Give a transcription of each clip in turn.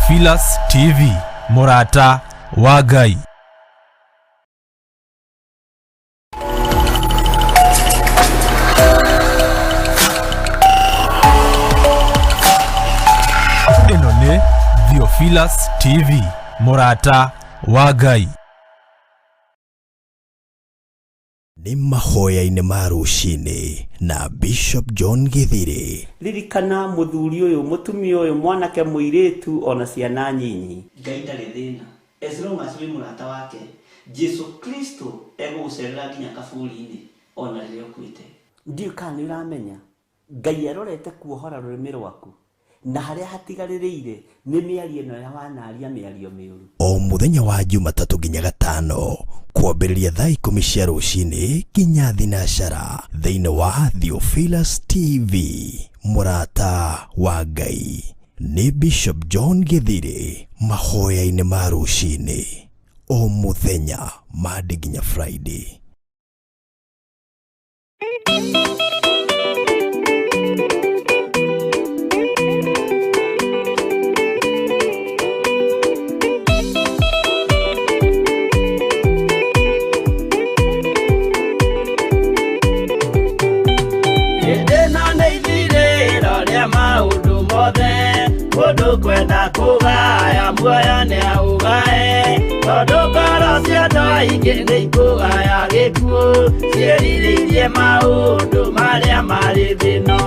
Theophilus TV, mũrata wa Ngai. Ĩno nĩ Theophilus TV, mũrata wa Ngai. Nĩ mahoya-inĩ ma rũcinĩ na Bishop John Githiri. Ririkana mũthuri ũyũ, mũtumia ũyũ, mwanake, mũirĩtu ona ciana nyinyi. Ngai ndarĩ thĩna as long as wĩ mũrata wake. Jesu Kristo egũgũcerera nginya kaburi-inĩ ona rĩrĩa ũkuĩte. Ndiũĩ kana nĩ ũramenya Ngai arorete kuohora rũrĩmĩ rwaku na harĩa hatigarĩrĩire nĩ mĩario ĩno ya wanaria mĩario mĩũru. O mũthenya wa Jumatatũ nginya Gatano kwambĩrĩria thaa 10 cia rũcinĩ nginya thinacara thĩinĩ wa Theophilus TV, mũrata wa Ngai. Nĩ Bishop John Githiri mahoya-inĩ ma rũcinĩ o mũthenya Monday nginya Friday. Hĩndĩ ĩno nĩ ithirĩro rĩa maũndũ mothe, mũndũ kwenda kũgaya muoyo nĩ aũgae, tondũ ngoro cia andũ aingĩ nĩ ikũgaya gĩkuũ, ciĩrirĩirie maũndũ marĩa marĩ thĩ-ĩno.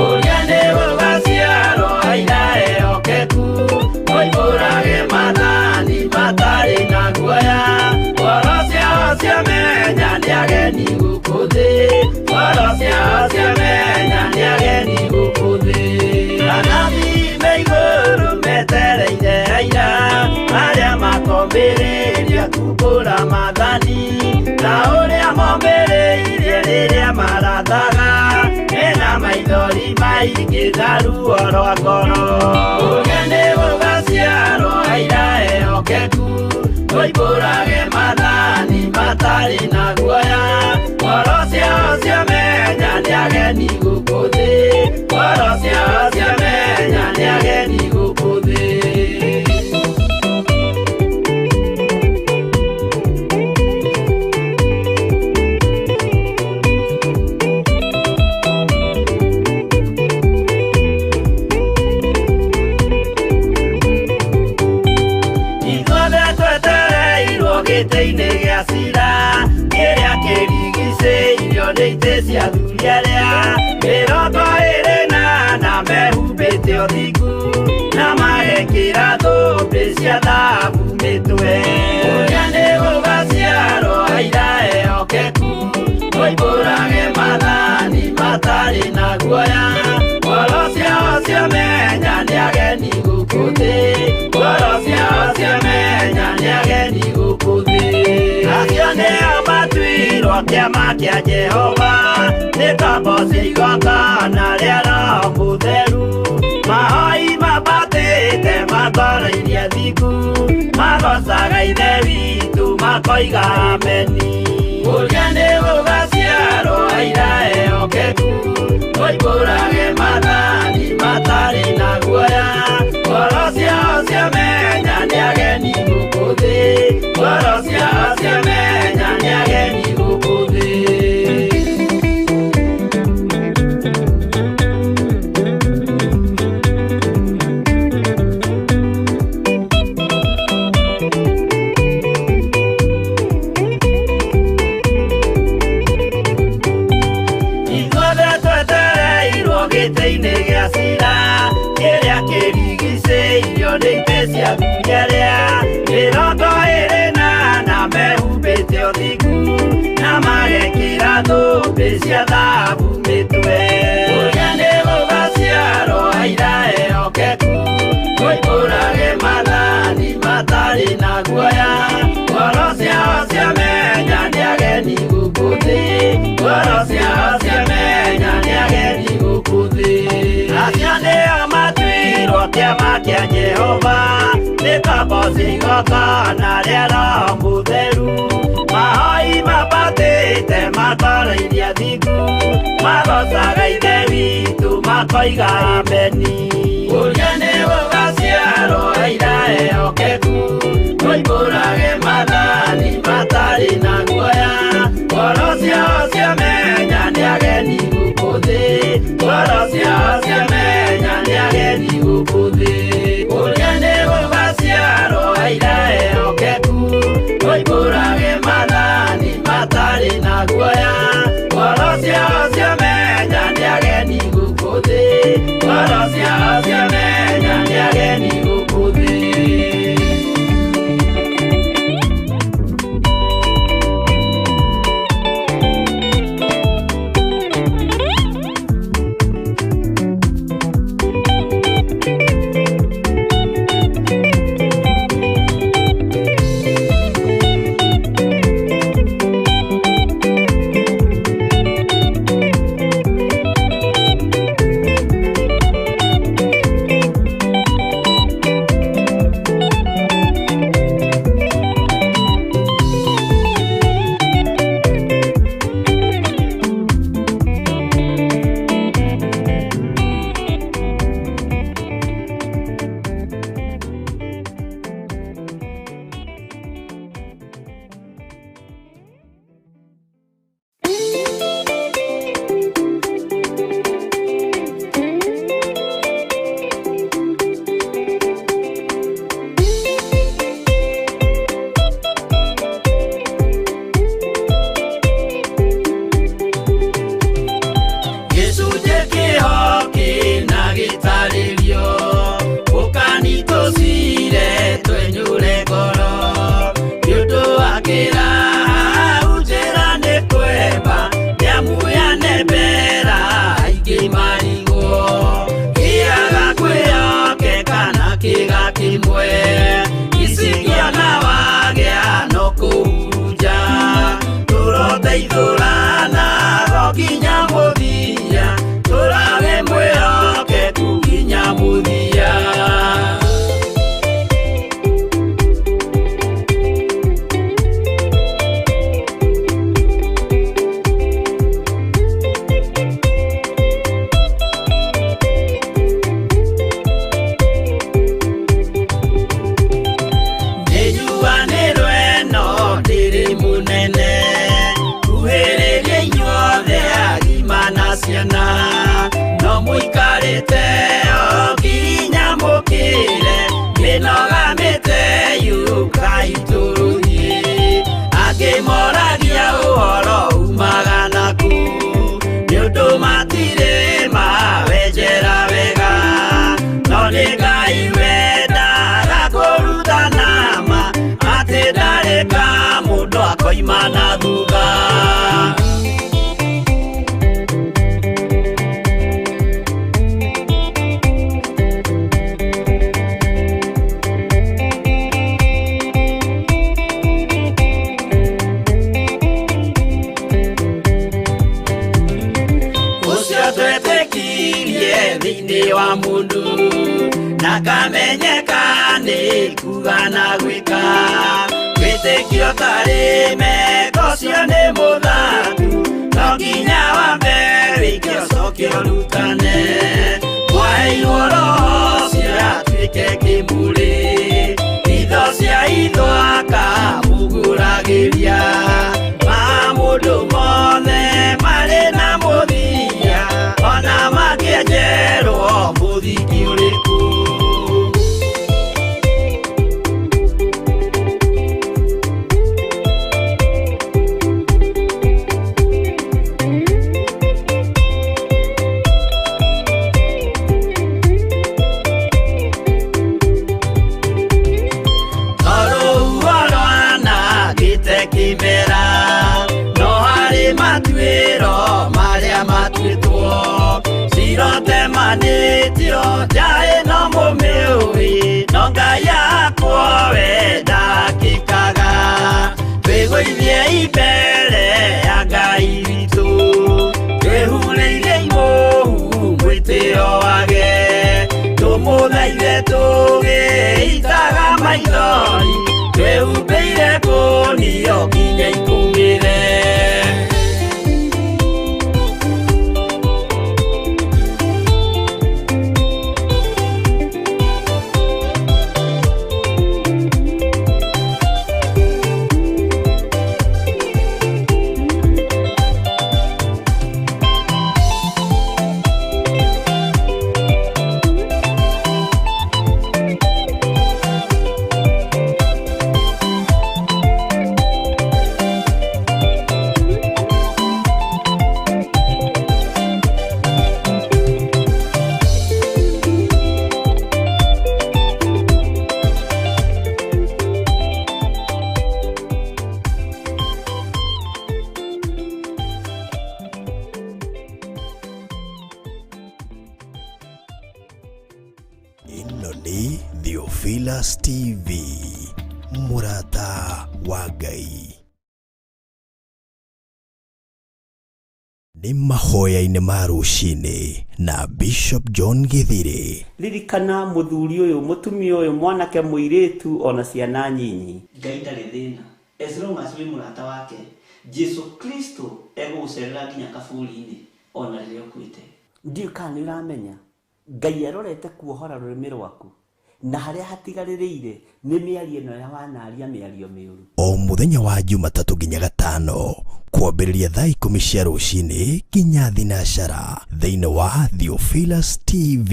Ũrĩa nĩ gũgaciarwo aira ehokeku, moimbũrage maathani matarĩ na guoya, ngoro ciao ciamenya nĩ ageni gũkũ thĩ, ngoro ciao ciamenya nĩ ageni gũkũ thĩ. Anabii me igũrũ metereire aira, arĩa makombĩrĩria kumbũra maathani, ta ũrĩa mombĩrĩirie rĩrĩa marathaga, mena maithori maingĩ na ruo rwa ngoro. Ũrĩa nĩ gũgaciarwo aira ehokeku, moimbũrage maathani matarĩ na guoya, ngoro ciao ciamenya nĩ ageni gũkũ thĩ, ngoro ciao ciamenya nĩ ageni gũkũ thĩ. Ithuothe twetereirwo gĩtĩ-inĩ gĩa cira, kĩrĩa kĩrigicĩirio nĩ itĩ cia athuri arĩa 24 mehumbĩte ũthingu, na magekĩra thũmbĩ cia thahabu mĩtwe. Ũrĩa nĩ gũgaciarwo aira ehokeku, moimbũrage maathani matarĩ na guoya, ngoro ciao ciamenya nĩ ageni gũkũ thĩ, ngoro ciao ciamenya nĩ ageni gũkũ thĩ. Acio nĩo matuirwo kĩama kĩa Jehova, nĩ ngombo cia igongona rĩa Roho Mũtheru, mahoi mambatĩte matoroirie athingu, magocaga Ithe witũ makoiga ameni. Ũrĩa nĩ gũgaciarwo aira ehokeku, moimbũrage maathani matarĩ na guoya, ngoro ciao ciamenya nĩ ageni gũkũ thĩ, ngoro ciao ciamenya nĩ ageni gũkũ thĩ. Ithuothe twetereirwo gĩtĩ-inĩ gĩa cira, kĩrĩa kĩrigicĩirio nĩ itĩ cia athuri arĩa 24 mehumbĩte ũthingu, na magekĩra thũmbĩ cia thahabu mĩtwe. Ũrĩa nĩ gũgaciarwo aira ehokeku, moimbũrage maathani matarĩ na guoya, ngoro ciao ciamenya nĩ ageni gũkũ thĩ, ngoro ciao ciamenya nĩ ageni gũkũ thĩ. Acio nĩo matuirwo kĩama kĩa Jehova, nĩ ngombo cia igongona rĩa Roho Mũtheru, mahoi mambatĩte matoroirie athingu, magocaga Ithe witũ makoiga ameni. Ũrĩa nĩ gũgaciarwo aira gũkũ thĩ. Ũrĩa nĩ gũgaciarwo aira ehokeku, moimbũrage maathani matarĩ na guoya. Ngoro ciao ciamenya nĩ ageni gũkũ thĩ, ngoro ciao ciamenya nĩ ageni gũkũ thĩ. Gĩcunjĩ kĩho kĩna gĩtarĩrio, ũkani tũcire twenyũre ngoro. Nĩ ũndũ wa kĩraha njĩra nĩ kwemba, nĩamu yanembera aingĩ marigwo. Kĩaga kwĩhokeka na kĩga kĩmwe, icingĩona wagĩa no kũhurunja. Tũroteithũrana go nginya mũthia, tũrage mwĩhokeku nginya mũthia. Nĩnjuanĩrwo ĩno ndĩrĩ mũnene, kuhĩrĩria inyuothe agima na ciana. No mũikarĩte o nginya mũkĩre, mĩnoga mĩte yũkai tũrũthiĩ. Angĩ moragia ũhoro umaga nakũ, nĩ ũndũ matirĩ mawenjera wega. No nĩ Ngai wendaga kũrutana ma, atĩ ndarĩ ka mũndũ akoima na thutha. Ũcio twetĩkirie thĩinĩ wa mũndũ, na kamenyeka nĩ kuga na gwĩka. Wĩtĩkio tarĩ meko ũcio nĩ mũthaku, no nginya wambe wĩke ũcoke ũrutane. Mwaheirwo Roho ũcio atuĩke kĩmũrĩ, itho cia itho akamũgũragĩria. Ma mũndũ mothe marĩ na mũthia, ona mangĩenjerwo mũthingi ũrĩkũ. Tondũ rwanangĩte kĩmera, no harĩ matuĩro marĩa matuĩtwo. Cirotemanĩtio nja ĩno mũmĩũĩ, no Ngai akwo we ndakĩkaga. Twĩgũithie mbere ya Ngai witũ, twĩhurĩire imũhu mwĩtĩo wage. Tũmũthaithe tũgĩitaga maithori, twĩhumbĩire ngũnio nginya ikũmĩre. Nĩ Theophilus TV, mũrata wa Ngai. Nĩ mahoya-inĩ ma rũcinĩ na Bishop John Githiri. Ririkana mũthuri ũyũ, mũtumia ũyũ, mwanake mũirĩtu ona ciana nyinyi. Ngai ndarĩ thĩna as long as wĩ mũrata wake. Jesu Kristo egũgũcerera nginya kaburi-inĩ ona rĩrĩa ũkuĩte. Ndiũĩ kana nĩ ũramenya Ngai arorete kuohora rũrĩmĩ rwaku na harĩa hatigarĩrĩire nĩ mĩario ĩno ya wanaria mĩario mĩũru. O mũthenya wa Jumatatũ nginya Gatano kwambĩrĩria thaa 10 cia rũcinĩ nginya thinacara thĩinĩ wa Theophilus TV,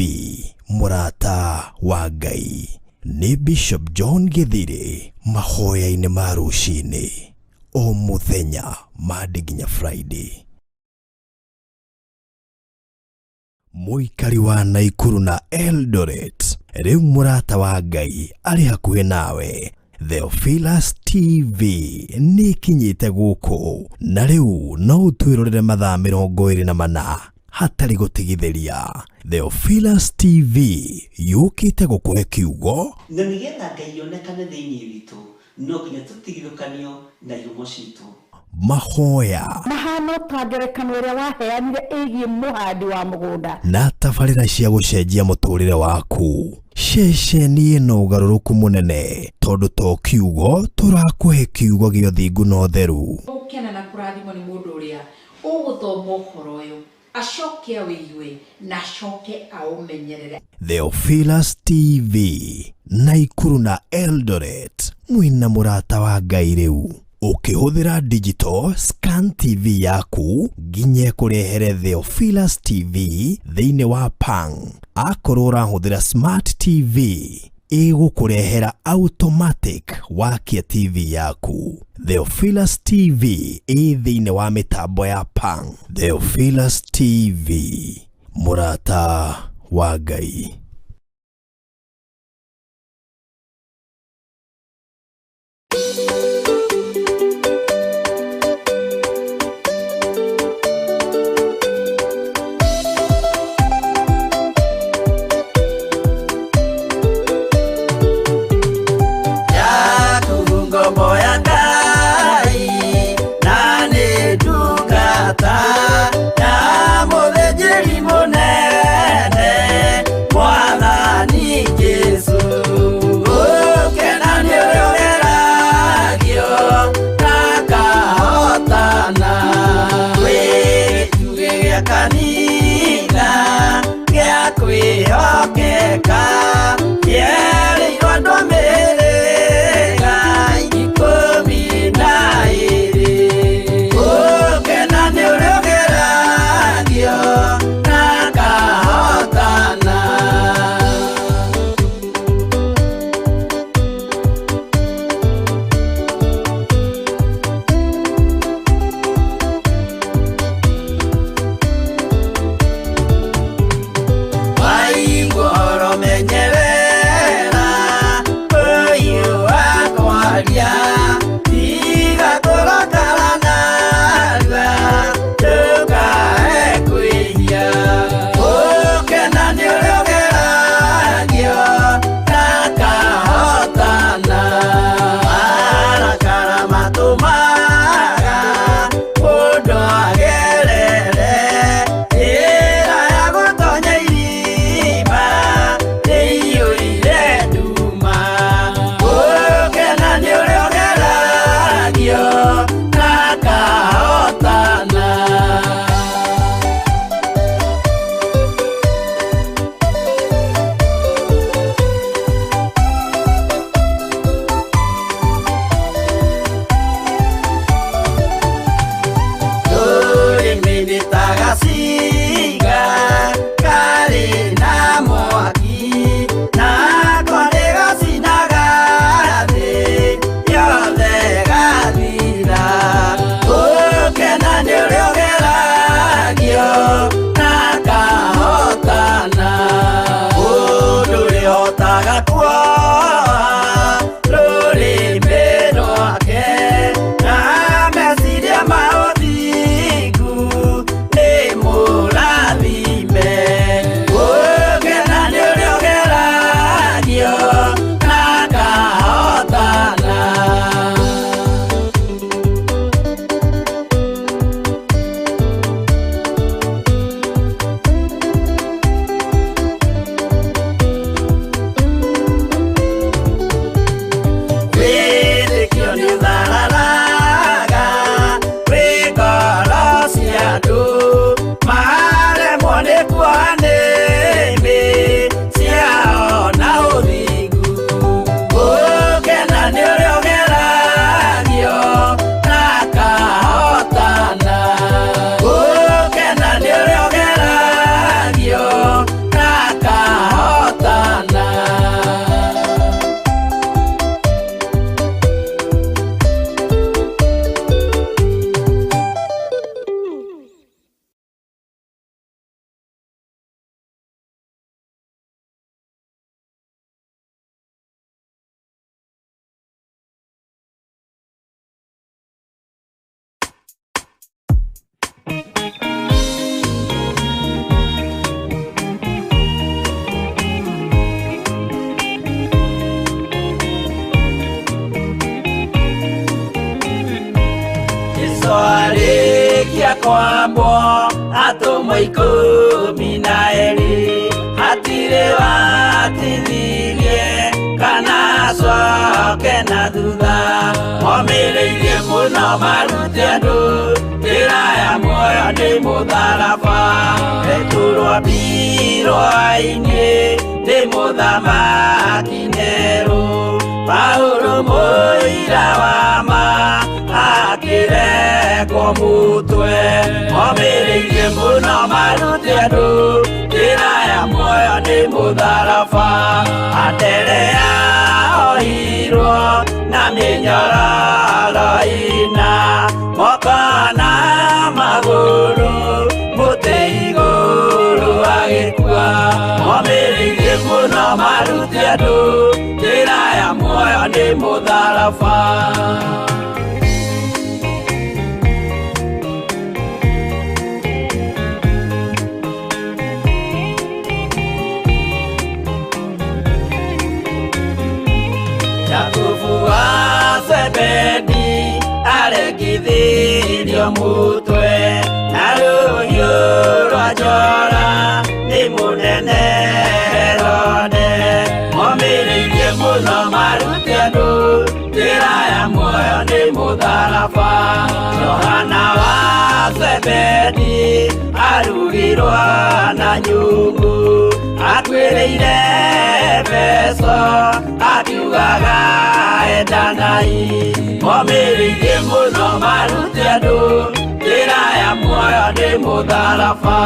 mũrata wa Ngai. Nĩ Bishop John Githiri mahoya-inĩ ma rũcinĩ o mũthenya Monday nginya Friday. Mũikari wa Naikuru na Eldoret, rĩu mũrata wa Ngai arĩ hakuhĩ nawe. Theophilus TV nĩ ĩkinyĩte gũkũ na rĩu no ũtwĩrorere mathaa 24 hatarĩ gũtigithĩria. Theophilus TV yũkĩte gũkũhe kiugo na nĩgetha Ngai onekane thĩinĩ witũ no nginya tũtigithũkanio na ihumo citũ. Mahoya mahano ta ngerekano ĩrĩa waheanire ĩgiĩ mũhandi wa mũgũnda na tabarĩra cia gũcenjia mũtũrĩre waku. Ceceni ĩno ũgarũrũku mũnene tondũ to kiugo tũrakũhe kiugo gĩa ũthingu na ũtheru. Gũkena na kũrathimwo nĩ mũndũ ũrĩa ũgũthoma ũhoro ũyũ acoke awĩigue na acoke aũmenyerere. Theophilus TV, Naikuru na Eldoret, mwĩna mũrata wa Ngai rĩu. Ũkĩhũthĩra digital scan TV yaku nginya ĩkũrehere Theophilus TV thĩinĩ wa Pang. Akorwo ũrahũthĩra smart TV ĩgũkũrehera automatic wakia TV yaku. Theophilus TV ĩ thĩinĩ wa mĩtambo ya Pang. Theophilus TV, mũrata wa Ngai. Yaku ngombo ya Ngai na nĩ ndungata ya mũthĩnjĩri mũnene Mwathani Jesũ. Gũkena nĩ ũrĩa ũgeragio na akahotana. Wĩ gĩtugĩ gĩa kanitha gĩa kwĩhokeka kĩerĩirwo andũ a mĩhĩrĩga 12. Gũkena nĩ ũrĩa ũgeragio na akahotana. Waigua ũhoro menyerera ũyũ wakwaria tiga kũrakara narua ndũkae kwĩhia. Gũkena nĩ ũrĩa ũgeragio na akahotana. Marakara matũmaga mũndũ agerere njĩra ya gũtonya irima ĩiyũire nduma. Gũkena nĩ ũrĩa ũgeragio na akahotana. Rũrĩmĩ nĩ ta gacinga karĩ na mwaki nako nĩ gacinaga thĩ yothe gathira. Gũkena nĩ ũrĩa ũgeragio na akahotana. Mũndũ ũrĩhotaga kuoha rũrĩmĩ rwake na meciria ma ũthingu nĩ mũndũ Marĩkia kwambwo atũmwo 12 hatirĩ watithirie kana acoke na thutha. Momĩrĩirie mũno marute andũ njĩra ya muoyo nĩ mũtharaba. Petero ambirwo ainĩ nĩ mũthamaki Nero. Paulo mũira wa ma akĩrekwo mũtwe. Momĩrĩirie mũno marute andũ njĩra ya muoyo nĩ mũtharaba. Anderea ohirwo na mĩnyororo ĩna moko na magũrũ mũtĩ igũrũ agĩkua. Momĩrĩirie mũno marute andũ njĩra ya muoyo nĩ mũtharaba. Jakubu wa Zebedi aregithirio mutwe na rũhiũ rwa njora nĩ mũnene Herode. Momĩrĩirie mũno marute andũ njĩra ya muoyo nĩ mũtharaba. Johana wa Zebedi arugirwo na nyungu akuĩrĩire Efeso akiugaga endanai. Momĩrĩirie mũno marute andũ njĩra ya muoyo nĩ mũtharaba.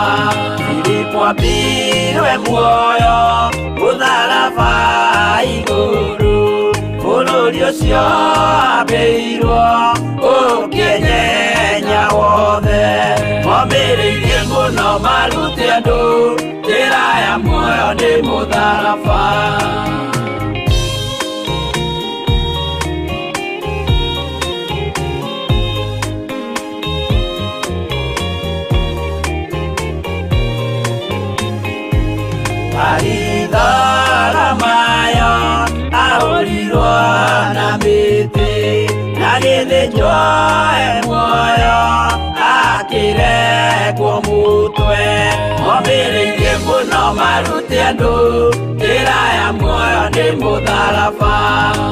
Filipo ambirwe muoyo mũtharaba igũrũ. Bũrũri ũcio ambĩirwo ũkĩnyenya wothe. Momĩrĩirie mũno marute andũ njĩra ya muoyo nĩ mũtharaba. Baritholomayo ahũrirwo na mĩtĩ na gĩthĩnjwo e muoyo akĩrekwo mũtwe. Momĩrĩirie mũno marute andũ njĩra ya muoyo nĩ mũtharaba.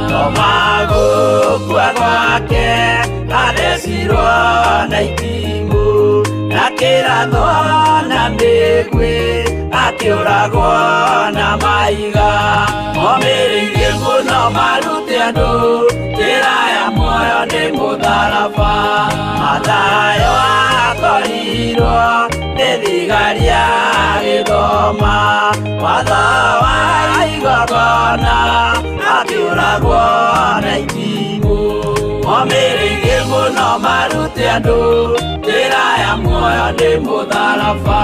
Toma gũkua gwake athecirwo na itimũ na kĩrathwo na mĩguĩ akĩũragwo na mahiga. Momĩrĩirie mũno marute andũ njĩra ya muoyo nĩ mũtharaba. Mathayo akorirwo nĩ thigari agĩthoma watho wa igongona akĩũragwo na itimũ. Momĩrĩirie mũno marute andũ njĩra ya muoyo nĩ mũtharaba.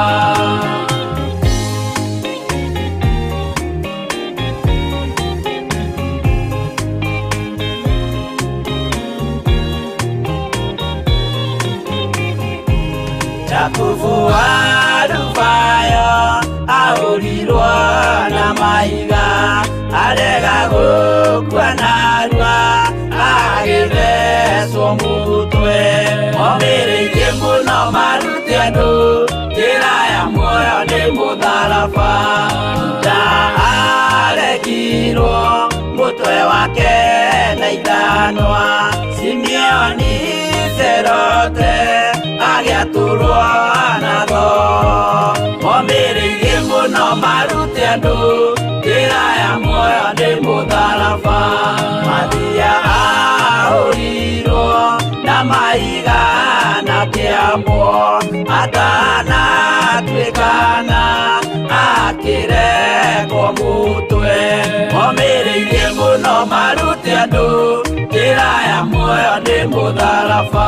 Jakubu wa Alufayo ahũrirwo na mahiga arega gũkua narua agĩthecwo mũtwe. Momĩrĩirie mũno marute andũ njĩra ya muoyo nĩ mũtharaba. Juda arekirwo mũtwe wake na ithanwa. Simeoni Serote agĩatũrwo na thoo. Momĩrĩirie mũno marute andũ njĩra ya muoyo nĩ mũtharaba. Mathia ahũrirwo na mahiga na kĩambwo atanatuĩkana akĩrekwo mũtwe. Momĩrĩirie mũno marute andũ njĩra ya muoyo nĩ mũtharaba.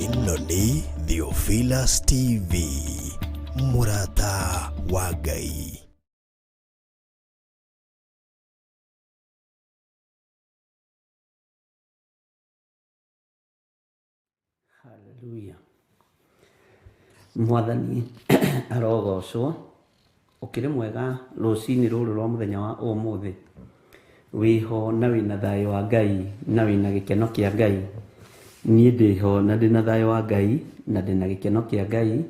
Ĩno nĩ Theophilus TV, mũrata wa Ngai. Haleluya. Mwathani arogocwo. Ũkĩrĩ mwega rũcinĩ rũrũ rwa mũthenya wa ũmũthĩ. Wĩho na wĩna thayũ wa Ngai na wĩna gĩkeno kĩa Ngai. Niĩ ndĩho na ndĩna thayũ wa Ngai na ndĩna gĩkeno kĩa Ngai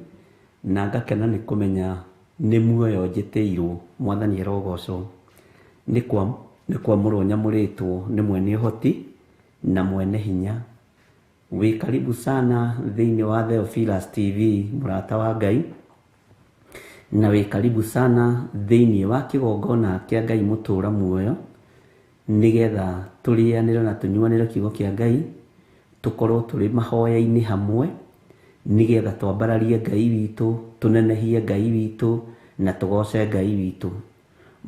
na ngakena nĩ kũmenya nĩ muoyo njĩtĩirwo. Mwathani arogocwo. Nĩ kwamũrwo nyamũrĩtwo nĩ mwene ũhoti na mwene hinya. Wĩ karibu sana thĩinĩ wa Theophilus TV, mũrata wa Ngai, na wĩ karibu sana thĩinĩ wa kĩgongona kĩa Ngai mũtũra muoyo, nĩgetha tũrĩanĩre na tũnyuanĩre kiugo kĩa Ngai, tũkorwo tũrĩ mahoya-inĩ hamwe, nĩgetha twambararie Ngai witũ, tũnenehie Ngai witũ, na tũgoce Ngai witũ.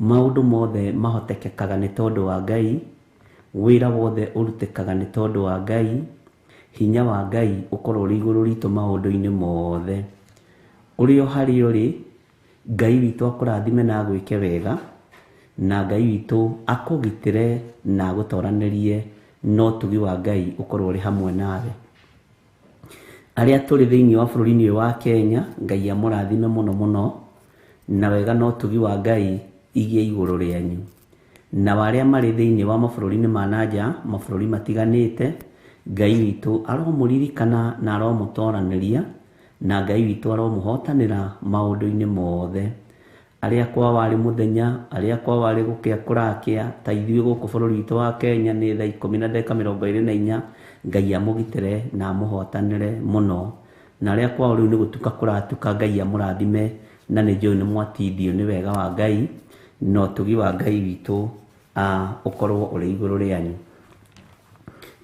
Maũndũ mothe mahotekekaga nĩ tondũ wa Ngai, wĩra wothe ũrutĩkaga nĩ tondũ wa Ngai, hinya wa Ngai ũkorwo ũrĩ igũrũ ritũ maũndũ-inĩ mothe. Ũrĩ o harĩa ũrĩ, Ngai witũ akũrathime na agwĩke wega, na Ngai witũ akũgitĩre na agũtoranĩrie, na ũtugi wa Ngai ũkorwo ũrĩ hamwe nawe. Arĩa tũrĩ thĩinĩ wa bũrũri-inĩ ũyũ wa Kenya, Ngai amũrathime mũno mũno, na wega na ũtugi wa Ngai igĩe igũrũ rĩanyu. Na arĩa marĩ thĩinĩ wa mabũrũri-inĩ ma na nja, mabũrũri matiganĩte, Ngai witũ aromũririkana na aromũtoranĩria, na Ngai witũ aromũhotanĩra maũndũ-inĩ mothe. Arĩa kwao warĩ mũthenya, arĩa kwao warĩ gũkĩa kũrakĩa, ta ithuĩ gũkũ bũrũri witũ wa Kenya nĩ thaa 10:24, Ngai amũgitĩre na amũhotanĩre mũno. Na arĩa kwao rĩu nĩ gũtuka kũratuka, Ngai amũrathime, na nĩ njũĩ nĩ mwatindio nĩ wega wa Ngai, na ũtugi wa Ngai witũ ũkorwo ũrĩ igũrũ rĩanyu.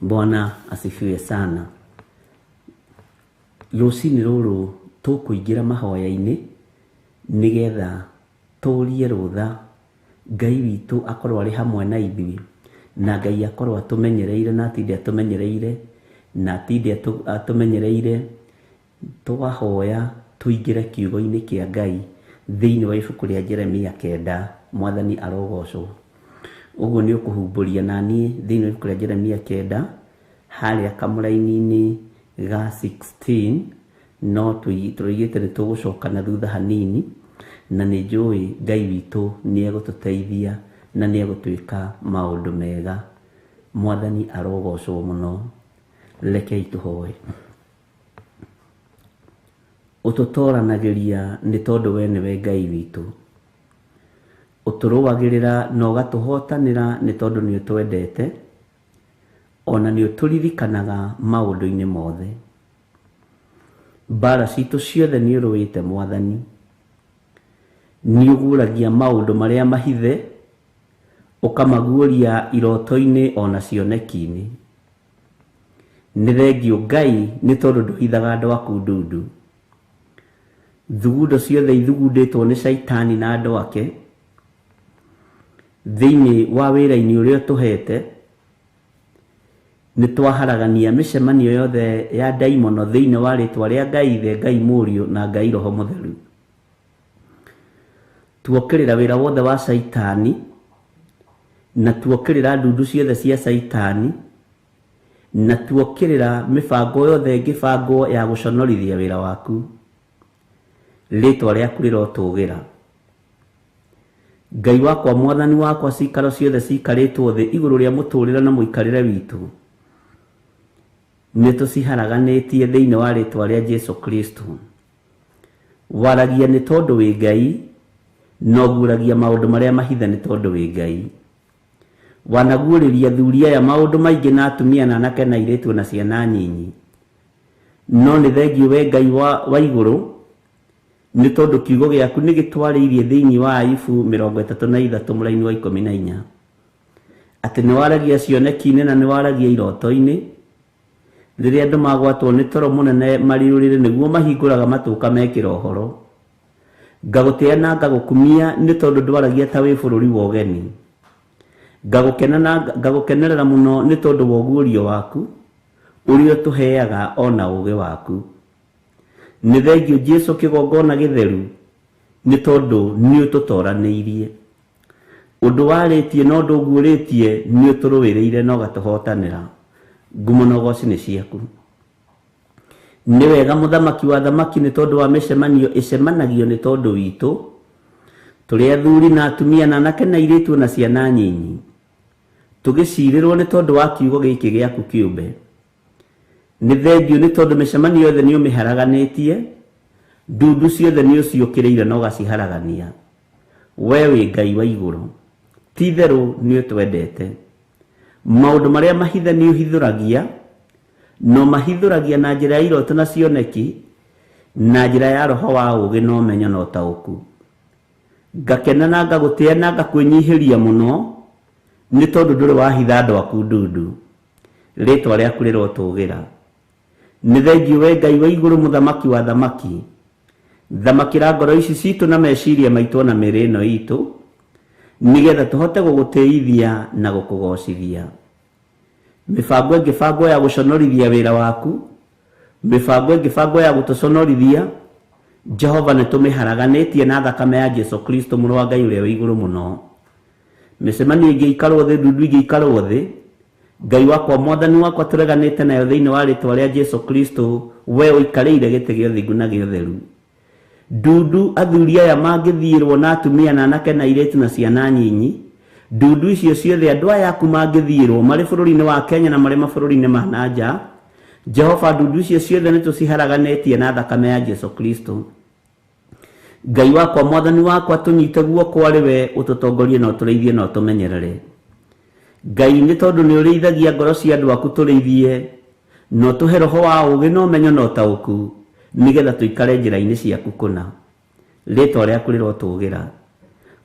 Bwana asifiwe sana. Rũcinĩ rũrũ tũkũingĩra mahoya-inĩ nĩgetha tũrie rũtha Ngai witũ akorwo arĩ hamwe na ithuĩ, na Ngai akorwo atũmenyereire na atinde atũmenyereire na atinde atũmenyereire. Twahoya tũingĩre kiugo-inĩ kĩa Ngai thĩinĩ wa ibuku rĩa Jeremia 9. Mwathani arogocwo. Ũguo nĩ ũkũhumbũria na niĩ thĩinĩ wa ibuku rĩa Jeremia 9 harĩa kamũraini-inĩ ga 16, no tũrĩgĩte nĩ tũgũcoka na thutha hanini, na nĩ njũĩ Ngai witũ nĩ egũtũteithia na nĩ egũtwĩka maũndũ mega. Mwathani arogocwo mũno. Rekei tũhoe. Ũtũtoranagĩria nĩ tondũ we nĩwe Ngai witũ. Ũtũrũagĩrĩra na ũgatũhotanĩra nĩ tondũ nĩ ũtwendete, ona nĩ ũtũririkanaga maũndũ-inĩ mothe. Mbara citũ ciothe nĩ ũrũĩte Mwathani. Nĩ ũguũragia maũndũ marĩa mahithe, ũkamaguũria iroto-inĩ ona cioneki-inĩ. Nĩ thengio Ngai nĩ tondũ ndũhithaga andũ aku ndundu. Thugundo ciothe ithugundĩtwo nĩ Shaitani na andũ ake thĩinĩ wa wĩra-inĩ ũrĩa ũtũhete, nĩ twaharagania mĩcemanio yothe ya ndaimono thĩinĩ wa rĩtwa rĩa Ngai Ithe, Ngai Mũriũ na Ngai Roho Mũtheru. Tuokĩrĩra wĩra wothe wa Shaitani, na tuokĩrĩra ndundu ciothe cia Shaitani, na tuokĩrĩra mĩbango yothe ĩngĩbangwo ya gũconorithia wĩra waku. Rĩtwa rĩaku rĩrotũgĩra. Ngai wakwa, Mwathani wakwa, cikaro ciothe cikarĩtwo thĩ igũrũ rĩa mũtũrĩre na mũikarĩre witũ, nĩ tũciharaganĩtie thĩinĩ wa rĩtwa rĩa Jesu Kristo. Waragia nĩ tondũ wĩ Ngai, na ũguũragia maũndũ marĩa mahithe nĩ tondũ wĩ Ngai. Wanaguũrĩria athuri aya maũndũ maingĩ na atumia na anake na airĩtu na ciana nyinyi, no nĩ thengio we Ngai wa igũrũ, nĩ tondũ kiugo gĩaku nĩ gĩtwarĩirie thĩinĩ wa Ayubu 33 mũraini wa 14, atĩ nĩ waragia cioneki-inĩ na nĩ waragia iroto-inĩ. Rĩrĩa andũ magwatwo nĩ toro mũnene marĩ ũrĩrĩ, nĩguo mahingũraga matũ ũkamekĩra ũhoro. Ngagũtĩa na ngagũkumia nĩ tondũ ndwaragia ta wĩ bũrũri wa ũgeni. Ngagũkena na ngagũkenerera mũno nĩ tondũ wa ũguũrio waku ũrĩa ũtũheaga ona ũũgĩ waku. Nĩ thengio Jesu kĩgongona gĩtheru nĩ tondũ nĩ ũtũtoranĩirie. Ũndũ warĩtie na ũndũ ũguũrĩtie nĩ ũtũrũĩrĩire na ũgatũhotanĩra. Ngumo na ũgoci nĩ ciaku. Nĩ wega mũthamaki wa thamaki nĩ tondũ wa mĩcemanio ĩcemanagio nĩ tondũ witũ tũrĩ athuri na atumia na anake na airĩtu na ciana nyinyi tũgĩcirĩrwo nĩ tondũ wa kiugo gĩkĩ gĩaku kĩũmbe. Nĩ thengiũ nĩ tondũ mĩcemanio yothe nĩ ũmĩharaganĩtie, ndundu ciothe nĩ ũciũkĩrĩire na ũgaciharagania. We wĩ Ngai wa igũrũ, ti itherũ nĩ ũtwendete. Maũndũ marĩa mahithe nĩ ũhithũragia, no mahithũragia na njĩra ya iroto na cioneki, na njĩra ya roho wa ũũgĩ na ũmenyo na ũtaũku. Ngakena na ngagũtĩa na ngakwĩnyihĩria mũno nĩ tondũ ndũrĩ wahitha andũ aku ndundu. Rĩtwa rĩaku rĩrotũgĩra. Nĩ thengiũ we Ngai wa igũrũ, mũthamaki wa thamaki. Thamakĩra ngoro ici citũ na meciria maitũ na mĩĩrĩ ĩno itũ, nĩgetha tũhote gũgũtĩithia na gũkũgocithia. Mĩbango ĩngĩbangwo ya gũconorithia wĩra waku, mĩbango ĩngĩbangwo ya gũtũconorithia, Jehova nĩ tũmĩharaganĩtie na thakame ya Jesu Kristo mũrũ wa Ngai ũrĩa wĩ igũrũ mũno. Mĩcemanio ĩngĩikarwo thĩ, ndundu ĩngĩikarwo thĩ, Ngai wakwa mwathani wakwa tũreganĩte nayo thĩinĩ wa rĩtwa rĩa Jesu Kristo, we ũikarĩire gĩtĩ gĩa ũthingu na gĩa ũtheru. Ndundu athuri aya mangĩthiĩrwo na atumia na anake na airĩtu na ciana nyinyi, ndundu icio ciothe andũ aya aku mangĩthiĩrwo marĩ bũrũri-inĩ wa Kenya na marĩ mabũrũri-inĩ ma na nja, Jehova ndundu icio ciothe nĩ tũciharaganĩtie na thakame ya Jesu Kristo. Ngai wakwa mwathani wakwa tũnyite guoko arĩ we ũtũtongorie na ũtũrĩithie na ũtũmenyerere. Ngai nĩ tondũ nĩ ũrĩithagia ngoro cia andũ aku tũrĩithie, na ũtũhe roho wa ũũgĩ na ũmenyo na ũtaũku, nĩgetha tũikare njĩra-inĩ ciaku kũna. Rĩtwa rĩaku rĩrotũgĩra.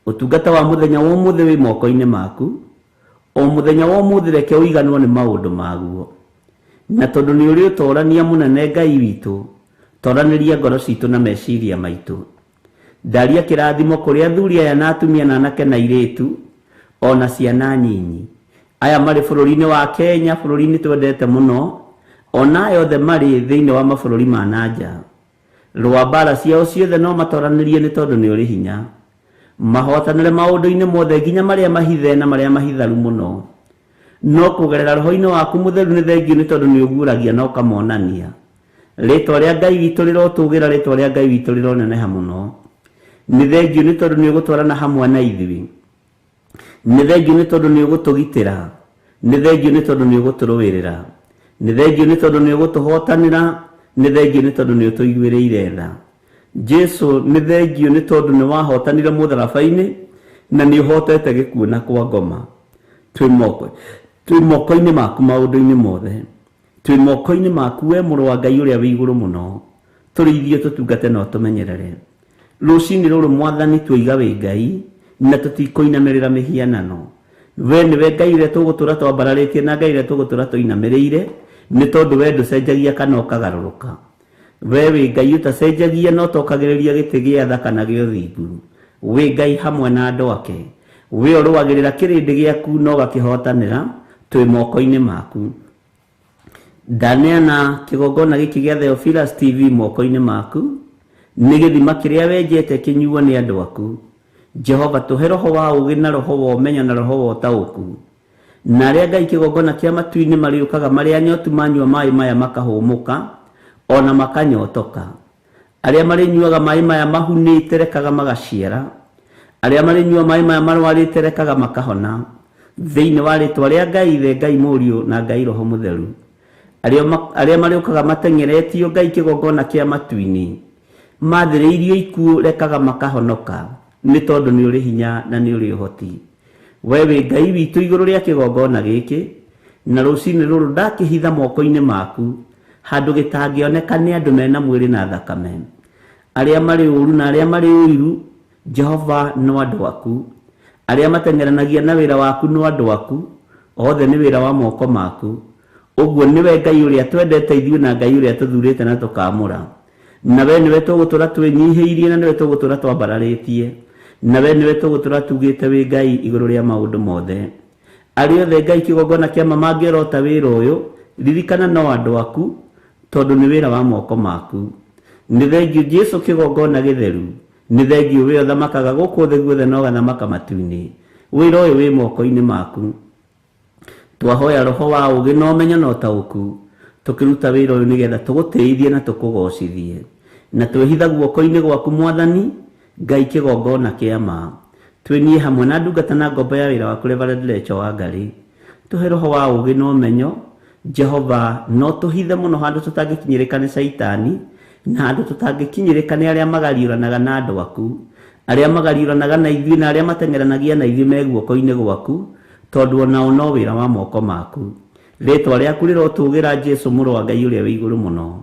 Ũtungata wa mũthenya wa ũmũthĩ wĩ moko-inĩ maku, o mũthenya wa ũmũthĩ reke ũiganwo nĩ maũndũ maguo. Na tondũ nĩ ũrĩ ũtorania mũnene Ngai witũ, toranĩria ngoro citũ na meciria maitũ. Ndaria kĩrathimo kũrĩ athuri aya na atumia na anake na airĩtu, ona ciana nyinyi. Aya marĩ bũrũri-inĩ wa Kenya, bũrũri-inĩ twendete mũno, ona aya othe marĩ thĩinĩ wa mabũrũri ma na nja. Rũa mbara ciao ciothe no matoranĩrie nĩ tondũ nĩ ũrĩ hinya. Mahotanĩre maũndũ-inĩ mothe nginya marĩa mahithe na marĩa mahitharu mũno. No kũgerera roho-inĩ waku mũtheru nĩ thengiũ nĩ tondũ nĩ ũguũragia na ũkamonania. Rĩtwa rĩa Ngai witũ rĩrotũgĩra, rĩtwa rĩa Ngai witũ rĩroneneha mũno. Nĩ thengiũ nĩ tondũ nĩ ũgũtwarana hamwe na ithuĩ. Nĩ thengiũ nĩ tondũ nĩ ũgũtũgitĩra. Nĩ thengiũ nĩ tondũ nĩ ũgũtũrũĩrĩra. Nĩ thengiũ nĩ tondũ nĩ ũgũtũhotanĩra. Nĩ thengiũ nĩ tondũ nĩ ũtũiguĩrĩire tha. Jesu nĩ thengiũ nĩ tondũ nĩ wahotanire mũtharaba-inĩ na nĩ ũhotete gĩkuũ na kwa ngoma. Twĩ moko-inĩ maku maũndũ-inĩ mothe. Twĩ moko-inĩ maku we mũrũ wa Ngai ũrĩa wĩ igũrũ mũno. Tũrĩithie tũtungate na ũtũmenyerere. Rũcinĩ rũrũ mwathani twoiga wĩ Ngai na tũtikũinamĩrĩra mĩhianano. We nĩwe Ngai ũrĩa tũgũtũra twambararĩtie na Ngai ũrĩa tũgũtũra tũinamĩrĩire, nĩ tondũ we ndũcenjagia kana ũkagarũrũka. We wĩ Ngai ũtacenjagia na ũtokagĩrĩria gĩtĩ gĩa tha kana gĩa ũthingu. Wĩ Ngai hamwe na andũ ake. We ũrũagĩrĩra kĩrĩndĩ gĩaku na ũgakĩhotanĩra, twĩ moko-inĩ maku. Ndaneana kĩgongona gĩkĩ gĩa Theophilus TV moko-inĩ maku, nĩ gĩthima kĩrĩa wenjete kĩnyuo nĩ andũ aku. Jehova tũhe roho wa ũũgĩ na roho wa ũmenyo na roho wa ũtaũku. Na arĩa Ngai kĩgongona kĩa matu-inĩ marĩũkaga marĩ anyotu manyua maĩ maya makahũmũka, ona makanyotoka. Arĩa marĩnyuaga maĩ maya mahunĩte rekaga magaciara. Arĩa marĩnyua maĩ maya marwarĩte rekaga makahona. Thĩinĩ wa rĩtwa rĩa Ngai Ithe, Ngai Mũriũ na Ngai Roho Mũtheru. Arĩa marĩũkaga mateng'eretio Ngai kĩgongona kĩa matu-inĩ, mathĩrĩirio ikuũ rekaga makahonoka, nĩ tondũ nĩ ũrĩ hinya na nĩ ũrĩ ũhoti. We wĩ Ngai witũ igũrũ rĩa kĩgongona gĩkĩ, na rũcinĩ rũrũ ndakĩhitha moko-inĩ maku, handũ gĩtangĩoneka nĩ andũ mena mwĩrĩ na thakame. Arĩa marĩ ũũru na arĩa marĩ ũiru, Jehova no andũ aku. Arĩa mateng'eranagia na wĩra waku no andũ aku, othe nĩ wĩra wa moko maku. Ũguo nĩwe Ngai ũrĩa twendete ithuĩ na Ngai ũrĩa tũthurĩte na tũkamũra. Na we nĩwe tũgũtũra twĩnyihĩirie na nĩwe tũgũtũra twambararĩtie. Na we nĩwe tũgũtũra tugĩte wĩ Ngai igũrũ rĩa maũndũ mothe. Arĩa othe Ngai kĩgongona kĩa ma mangĩorota wĩra ũyũ, ririkana no andũ aku, tondũ nĩ wĩra wa moko maku. Nĩ thengiũ Jesu kĩgongona gĩtheru, nĩ thengiũ we ũthamakaga gũkũ thĩ guothe na ũgathamaka matu-inĩ. Wĩra ũyũ wĩ moko-inĩ maku. Twahoya roho wa ũũgĩ na ũmenyo na ũtaũku, Tũkĩruta wĩra ũyũ nĩgetha tũgũtĩithie na tũkũgocithie. Na twĩhitha guoko-inĩ gwaku Mwathani, Ngai kĩgongona kĩa ma. Twĩniĩ hamwe na ndungata na ngombo ya wĩra waku Reverend Lecho Wangari. Tũhe roho wa ũũgĩ na ũmenyo, Jehova no tũhithe mũno handũ tũtangĩkinyĩrĩka nĩ Caitani, na handũ tũtangĩkinyĩrĩka nĩ arĩa magariũranaga na andũ aku, arĩa magariũranaga na ithuĩ na arĩa mateng'eranagia na ithuĩ me guoko-inĩ gwaku, tondũ onao no wĩra wa moko maku. Rĩtwa rĩaku rĩrotũgĩra Jesũ mũrũ wa Ngai ũrĩa wĩ igũrũ mũno.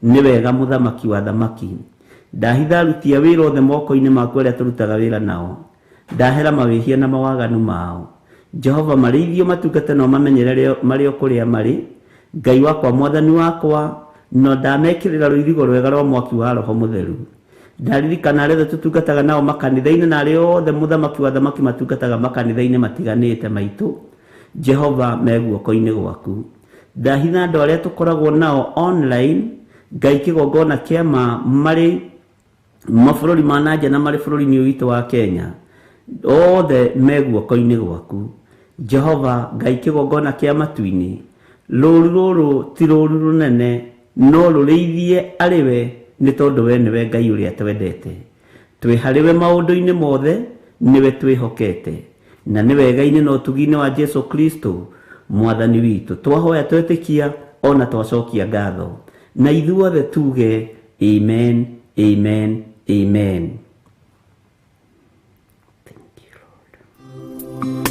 Nĩ wega mũthamaki wa thamaki. Ndahitha aruti a wĩra othe moko-inĩ maku arĩa tũrutaga wĩra nao. Ndahera mawĩhia na mawaganu mao. Jehova marĩithio matungate nao mamenyerere marĩ o kũrĩa marĩ. Ngai wakwa Mwathani wakwa, no ndamekĩrĩra rũirigo rwega rwa mwaki wa Roho Mũtheru. Ndaririkana arĩa othe tũtungataga nao makanitha-inĩ na arĩa othe mũthamaki wa thamaki matungataga makanitha-inĩ matiganĩte maitũ. Jehova me guoko-inĩ gwaku. Ndahitha andũ arĩa tũkoragwo nao online, Ngai kĩgongona kĩa ma marĩ mabũrũri ma na nja na marĩ bũrũri-inĩ ũyũ witũ wa Kenya, othe me guoko-inĩ gwaku. Jehova Ngai kĩgongona kĩa matu-inĩ, rũũru rũrũ ti rũũru rũnene, no rũrĩithie arĩ we, nĩ tondũ we nĩwe Ngai ũrĩa twendete. Twĩ harĩ we maũndũ-inĩ mothe, nĩwe twĩhokete. Na nĩ wega-inĩ na ũtugi-inĩ wa Jesũ Kristo Mwathani witũ. Twahoya twetĩkia ona twacokia ngatho. Na ithuothe tuge amen, amen, amen. Thank you, Lord.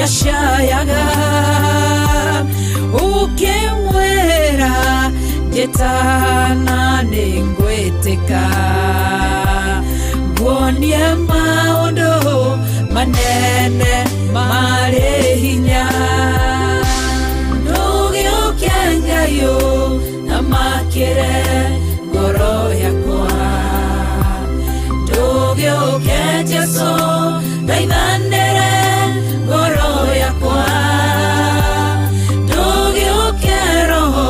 Ndacayaga Ukimwĩra njĩtana nĩngwĩtĩka Nguonie maũndũ manene marĩ hinya Ndũgĩũke Ngai ũthamakĩre ngoro yakwa Ndũgĩũke Jesũ thaithanĩre ngoro yakwa Ndũgĩũke Roho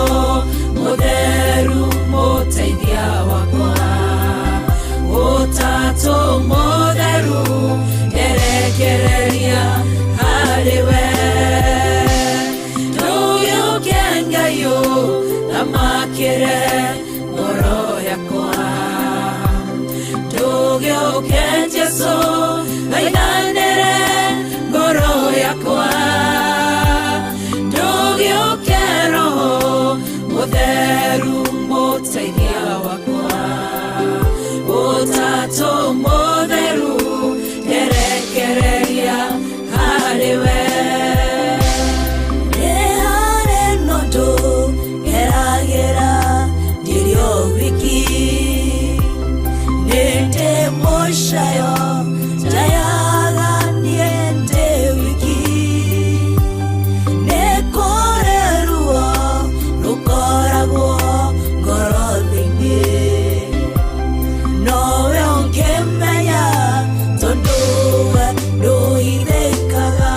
Mũtheru mũteithia wakwa Ũtatũ mũtheru nderekereria harĩ we Ndũgĩũke Ngai ũthamakĩre ngoro yakwa Ndũgĩũke Jesũ thaithanĩre ngoro yakwa Ndũgĩũke Roho Mũtheru mũteithia wakwa Ũtatũ mũtheru nderekereria harĩ we Nĩ harĩ na ũndũ ngeragĩra ndĩrĩ o wiki Nĩ ndĩ mũcayo njayaga niĩ ndĩ wiki Nĩ kũrĩ ruo rũkoragwo ngoro thĩinĩ Nowe ũngĩmenya tondũ we ndũhithĩkaga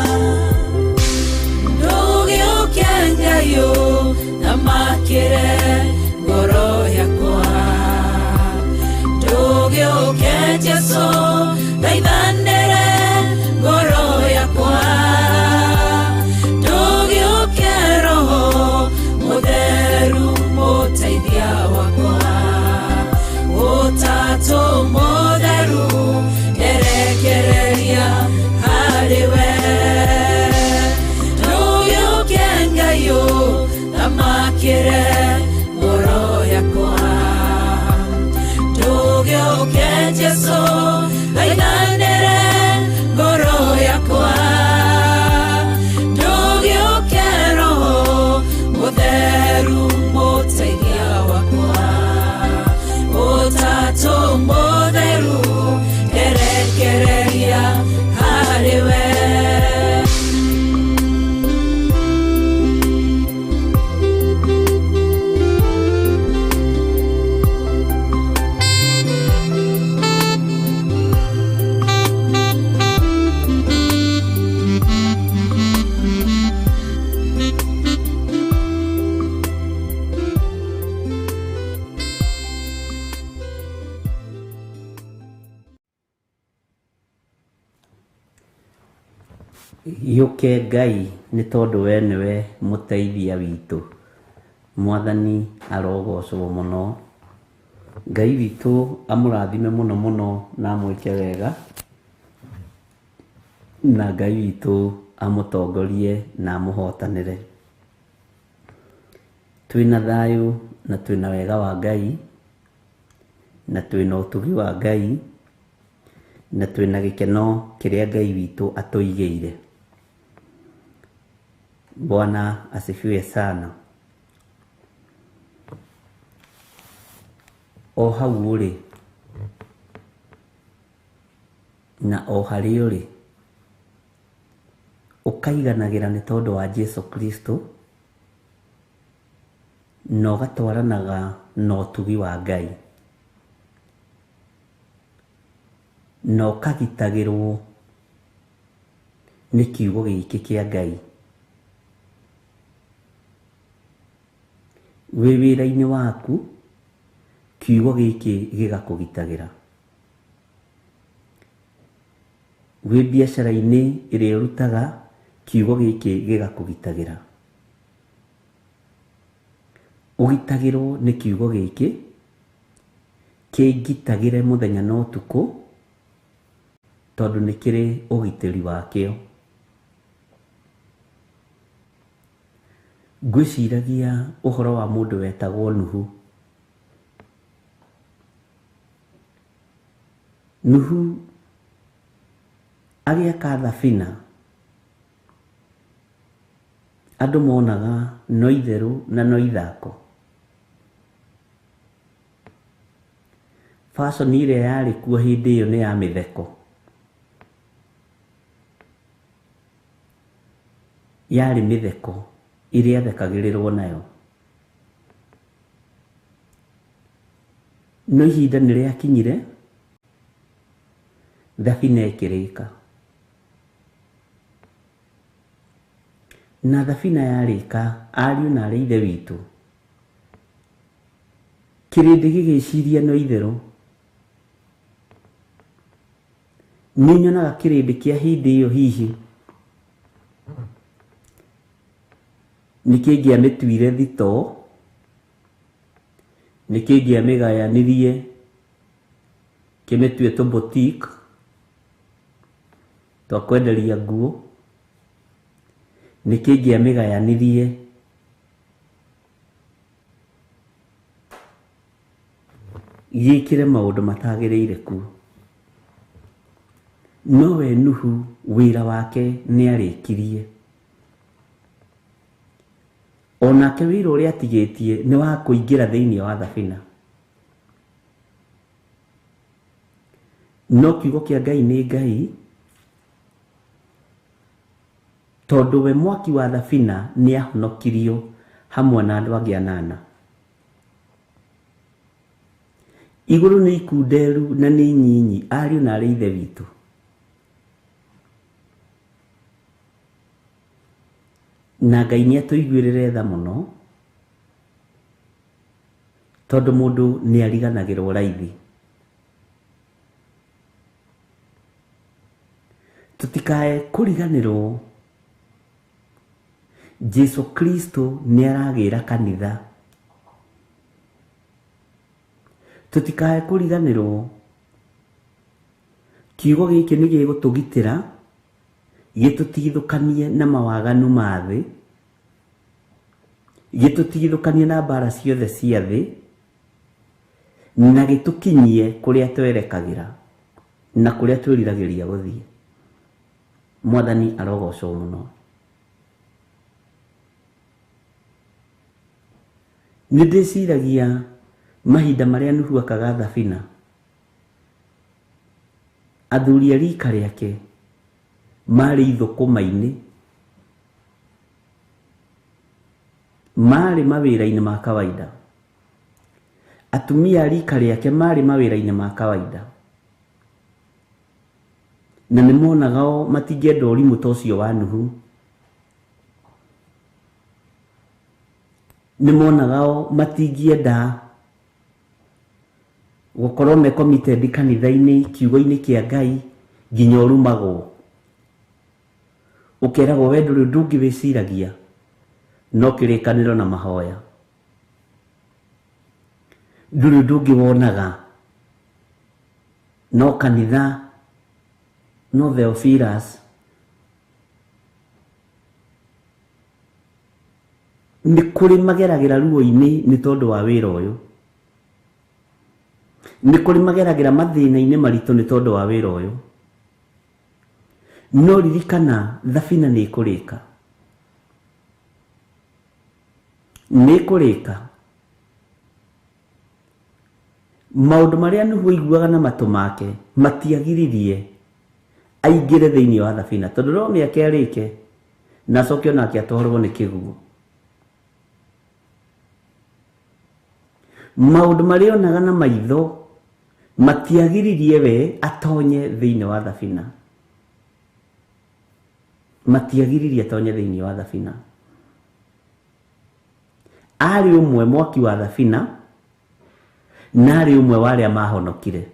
Ndũgĩũke Ngai ũthamakĩre ngoro yakwa Ndũgĩũke Jesũ thaithanĩre ngoro yakwa Ndũgĩũke Roho Mũtheru mũteithia wakwa Ũtatũ mũtheru nderekereria harĩ we Ndũgĩũke Ngai ũthamakĩre ngoro yakwa Ndũgĩũke Jesũ thaithanĩre ngoro yakwa Ndũgĩũke Roho Mũtheru mũteithia wakwa Ũtatũ mũtheru nderekereria harĩ we Gĩũke Ngai nĩ tondũ we nĩwe mũteithia witũ. Mwathani arogocwo mũno. Ngai witũ amũrathime mũno mũno na amwĩke wega. Na Ngai witũ amũtongorie na amũhotanĩre. Twĩna thayũ na twĩna wega wa Ngai na twĩna ũtugi wa Ngai na twĩna gĩkeno kĩrĩa Ngai witũ atũigĩire. Bwana asifiwe sana. O hau ũrĩ na o harĩa ũrĩ ũkaiganagĩra nĩ tondũ wa Jesu Kristo na ũgatwaranaga na ũtugi wa Ngai na ũkagitagĩrwo nĩ kiugo gĩkĩ kĩa Ngai. Wĩ wĩra-inĩ waku kiugo gĩkĩ gĩgakũgitagĩra. Wĩ biacara-inĩ ĩrĩa ũrutaga kiugo gĩkĩ gĩgakũgitagĩra. Ũgitagĩrwo nĩ kiugo gĩkĩ kĩngitagĩre mũthenya na ũtukũ tondũ nĩ kĩrĩ ũgitĩri wakĩo. Ngwĩciragia ũhoro wa mũndũ wetagwo Nuhu. Nuhu agĩaka thabina Andũ monaga no itherũ na no ithako. Fashion ĩrĩa yarĩ kuo hĩndĩ ĩyo nĩ ya mĩtheko. Yarĩ mĩtheko ĩrĩa yathekagĩrĩrwo nayo. No ihinda nĩ rĩakinyire thabina ĩkĩrĩka. Na thabina yarĩka, ariũ na arĩ ithe witũ, kĩrĩndĩ gĩgĩciria no itherũ. Nĩ nyonaga kĩrĩndĩ kĩa hĩndĩ ĩyo hihi nĩ kĩngĩamĩtuire thitoo, nĩ kĩngĩamĩgayanirie kĩmĩtue tũ boutique twa kwenderia nguo, nĩ kĩngĩamĩgayanirie gĩkĩre maũndũ matagĩrĩire kuo. No we Nuhu wĩra wake nĩ arĩkirie. Onake wĩra ũrĩa atigĩtie nĩ wa kũingĩra thĩinĩ wa thabina. No kiugo kĩa Ngai nĩ Ngai, tondũ we mwaki wa thabina nĩ ahonokirio hamwe na andũ angĩ anana. Igũrũ nĩ ikunderu na nĩ nyinyi, ariũ na arĩ ithe witũ. Na Ngai nĩ atũiguĩrĩre tha mũno, tondũ mũndũ nĩ ariganagĩrwo raithi. Tũtikae kũriganĩrwo Jesu Kristo nĩ aragĩra kanitha. Tũtikae kũriganĩrwo kiugo gĩkĩ nĩ gĩgũtũgitĩra gĩtũtigithũkanie na mawaganu ma thĩ, gĩtũtigithũkanie na mbara ciothe cia thĩ, na gĩtũkinyie kũrĩa twerekagĩra na kũrĩa twĩriragĩria gũthiĩ. Mwathani arogocwo mũno. Nĩ ndĩciragia mahinda marĩa Nuhu akaga thabina, athuri a rika rĩake marĩ ithũkũma-inĩ, marĩ mawĩra-inĩ ma kawaida. Atumia a rika rĩake marĩ mawĩra-inĩ ma kawaida. Na nĩ monaga o matingĩenda ũrimũ ta ũcio wa Nuhu. Nĩ monaga o matingĩenda gũkorwo me committed kanitha-inĩ, kiugo-inĩ kĩa Ngai nginya ũrumagwo. Ũkeragwo we ndũrĩ ũndũ ũngĩ wĩciragia no kĩrĩkanĩro na mahoya. Ndũrĩ ũndũ ũngĩ wonaga no kanitha, no Theophilus. Nĩ kũrĩ mageragĩra ruo-inĩ nĩ tondũ wa wĩra ũyũ. Nĩ kũrĩ mageragĩra mathĩna-inĩ maritũ nĩ tondũ wa wĩra ũyũ. No ririkana thabina nĩ ĩkũrĩka. Nĩ ĩkũrĩka. Maũndũ marĩa Nuhu aiguaga na matũ make matiagiririe aingĩre thĩinĩ wa thabina, tondũ no mĩaka arĩke na acoke onake atwarwo nĩ kĩguũ. Maũndũ marĩa onaga na maitho matiagiririe we atonye thĩinĩ wa thabina. Matiagiririe atonye thĩinĩ wa thabina. Arĩ ũmwe mwaki wa thabina na arĩ ũmwe wa arĩa mahonokire.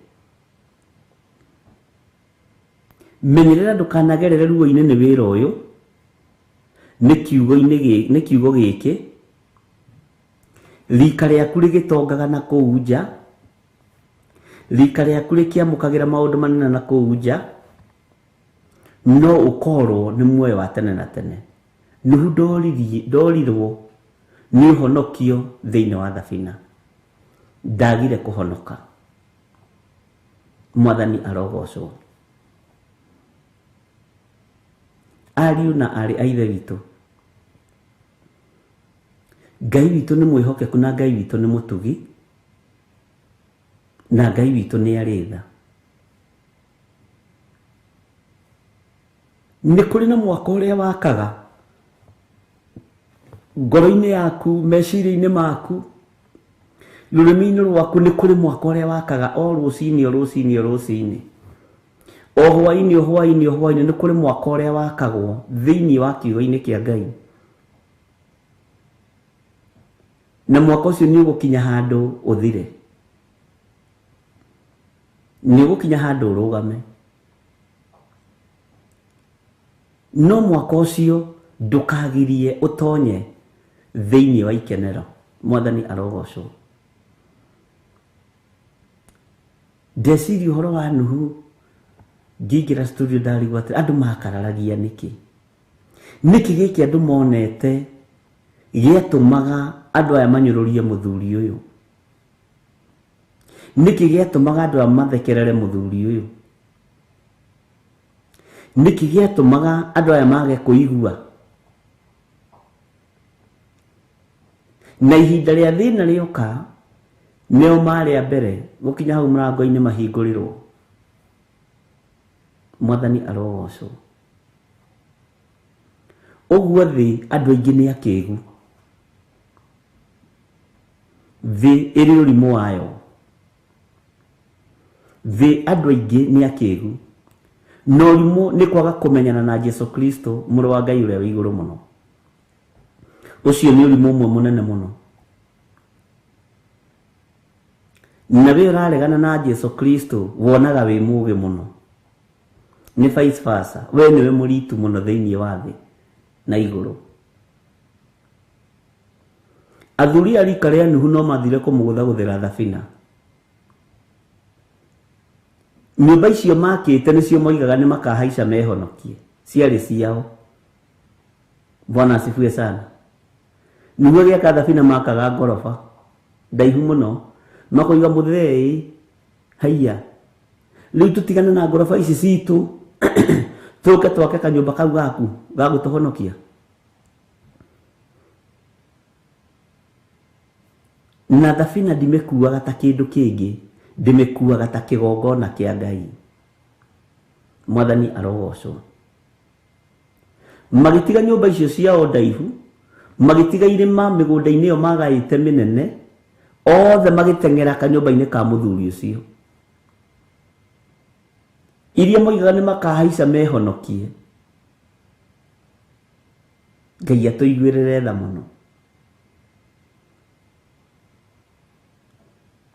Menyerera ndũkanagerere ruo-inĩ nĩ wĩra ũyũ, nĩ kiugo gĩkĩ. Rika rĩaku rĩgĩtongaga na kũu nja, rika rĩaku rĩkĩamũkagĩra maũndũ manene na kũu nja, no ũkorwo nĩ muoyo wa tene na tene. Nuhu ndorirwo nĩ ũhonokio thĩinĩ wa thabina. Ndagire kũhonoka. Mwathani arogocwo. Ariũ na aarĩ a ithe witũ, Ngai witũ nĩ mwĩhokeku na Ngai witũ nĩ mũtugi na Ngai witũ nĩ arĩ tha. Nĩ kũrĩ na mwaka ũrĩa wakaga ngoro-inĩ yaku, meciria-inĩ maku, rũrĩmĩ-inĩ rwaku. Nĩ kũrĩ mwaka ũrĩa wakaga o rũcinĩ, o rũcinĩ, o rũcinĩ, o hwaĩ-inĩ, o hwaĩ-inĩ, o hwaĩ-inĩ. Nĩ kũrĩ mwaka ũrĩa wakagwo thĩinĩ wa kiugo-inĩ kĩa Ngai, na mwaka ũcio nĩ ũgũkinya handũ ũthire, nĩ ũgũkinya handũ ũrũgame. No mwaka ũcio ndũkagirie ũtonye thĩinĩ wa ikenero. Mwathani arogocwo. Ndeciria ũhoro wa Nuhu ngĩingĩra studio, ndarigwo atĩ andũ makararagia nĩkĩ. Nĩkĩ gĩkĩ andũ monete gĩatũmaga andũ aya manyũrũrie mũthuri ũyũ? Nĩkĩ gĩatũmaga andũ aya mathekerere mũthuri ũyũ? Nĩkĩ gĩatũmaga andũ aya mage kũigua? Na ihinda rĩa thĩna rĩoka, nĩo marĩ a mbere gũkinya hau mũrango-inĩ mahingũrĩrwo. Mwathani arogocwo. Ũguo thĩ andũ aingĩ nĩ akĩgu, thĩ ĩrĩ ũrimũ wayo. Thĩ andũ aingĩ nĩ akĩgu, na ũrimũ nĩ kwaga kũmenyana na Jesu Kristo, mũrũ wa Ngai ũrĩa wĩ igũrũ mũno. Ũcio nĩ ũrimũ ũmwe mũnene mũno. Na we ũraregana na Jesu Kristo wonaga wĩ mũũgĩ mũno, nĩ vice versa, we nĩwe mũritu mũno thĩinĩ wa thĩ na igũrũ. Athuri a rika rĩa Nuhu no mathire kũmũgũthagũthĩra thabina. Nyũmba icio makĩte nĩcio moigaga nĩ makahaica mehonokie, ciarĩ ciao. Bwana asifiwe sana. Nuhu agĩaka thabina, makaga ngoroba ndaihu mũno, makoiga mũthee, haiya, rĩu tũtigane na ngoroba ici citũ, tũke twake kanyũmba kau gaku ga gũtũhonokia. Na thabina ndimĩkuaga ta kĩndũ kĩngĩ, ndĩmĩkuaga ta kĩgongona kĩa Ngai. Mwathani arogocwo. Magĩtiga nyũmba icio ciao ndaihu, magĩtiga irĩma mĩgũnda-inĩ ĩyo magaĩte mĩnene, othe magĩteng'era kanyũmba-inĩ ka mũthuri ũcio. Iria moigaga nĩ makahaica mehonokie. Ngai atũiguĩrĩre tha mũno.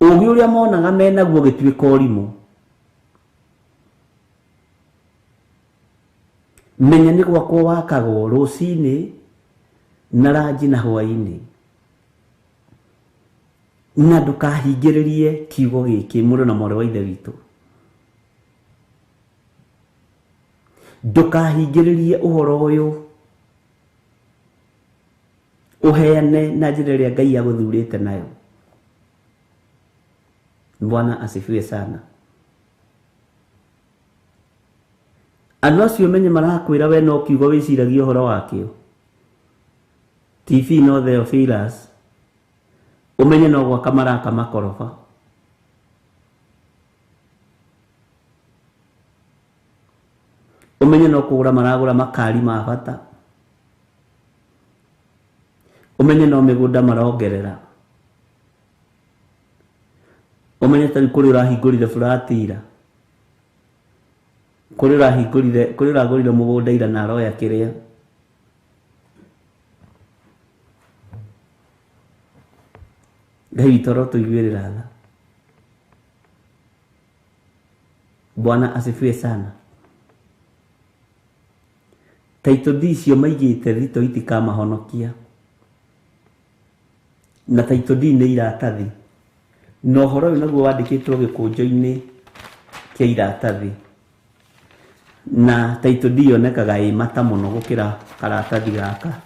Ũũgĩ ũrĩa monaga menaguo ũgĩtuĩka ũrimũ. Menya nĩ gwakwo wakagwo rũcinĩ na ranji na hwaĩ-inĩ, na ndũkahingĩrĩrie kiugo gĩkĩ, mũrũ na mwarĩ wa Ithe witũ. Ndũkahingĩrĩrie ũhoro ũyũ, ũheane na njĩra ĩrĩa Ngai agũthurĩte nayo. Bwana asifiwe sana. Andũ acio menye marakwĩra we no kiugo wĩciragia ũhoro wakĩo, TV no Theophilus, ũmenye no gwaka maraka makoroba. Ũmenye no kũgũra maragũra makari ma bata. Ũmenye no mĩgũnda marongerera. Ũmenye ta rĩu kũrĩ ũrahingũrire burati ira, kũrĩ ũrahingũrire, kũrĩ ũragũrire mũgũnda ira na aroya kĩrĩa. Ngai witũ arotũiguĩrĩra tha. Bwana asifiwe sana. Title deed icio maigĩte thito itikamahonokia, na title deed nĩ iratathi, na ũhoro ũyũ naguo wandĩkĩtwo gĩkũnjo-inĩ kĩa iratathi, na title deed yonekaga ĩ mata mũno gũkĩra karatathi gaka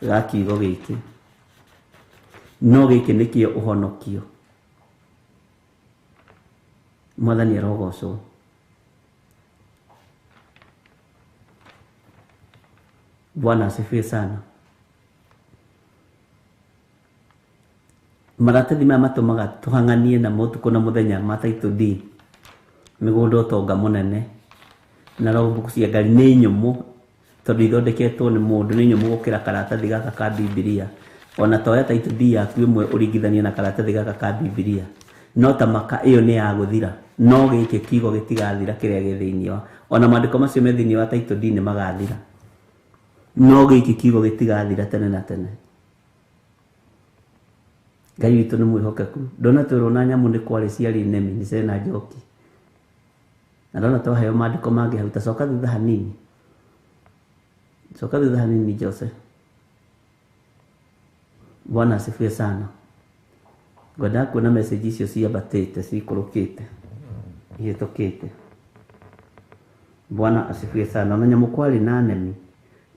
ga kiugo gĩkĩ. No gĩkĩ nĩkĩo ũhonokio. Mwathani arogocwo. Bwana asifiwe sana. Maratathi maya matũmaga tũhang'anie namo ũtukũ na mũthenya ma title deed, mĩgũnda, ũtonga mũnene na logbook cia ngari nĩ nyũmũ tondũ ithondeketwo nĩ mũndũ, nĩ nyũmũ gũkĩra karatathi gaka ka Bibilia. Ona toya title deed yaku ĩmwe ũringithanie na karatathi gaka ka Bibilia, no ta maka ĩyo nĩ ya gũthira, no gĩkĩ kiugo gĩtigathira kĩrĩa gĩ thĩinĩ wa, ona maandĩko macio me thĩinĩ wa title deed nĩ magathira, no gĩkĩ kiugo gĩtigathira tene na tene. Ngai witũ nĩ mwĩhokeku. Ndona twĩrwo na nyamũ nĩ kwarĩ ciarĩ nemi nĩ cena njoki, na ndona twaheo maandĩko mangĩ hau. Ta coka thutha hanini, coka thutha hanini Jose. Bwana asifiwe sana. Ngwendaga kuona message icio ciambatĩte cikũrũkĩte ihĩtũkĩte. Bwana asifiwe sana. Ona nyamũ kwarĩ na nemi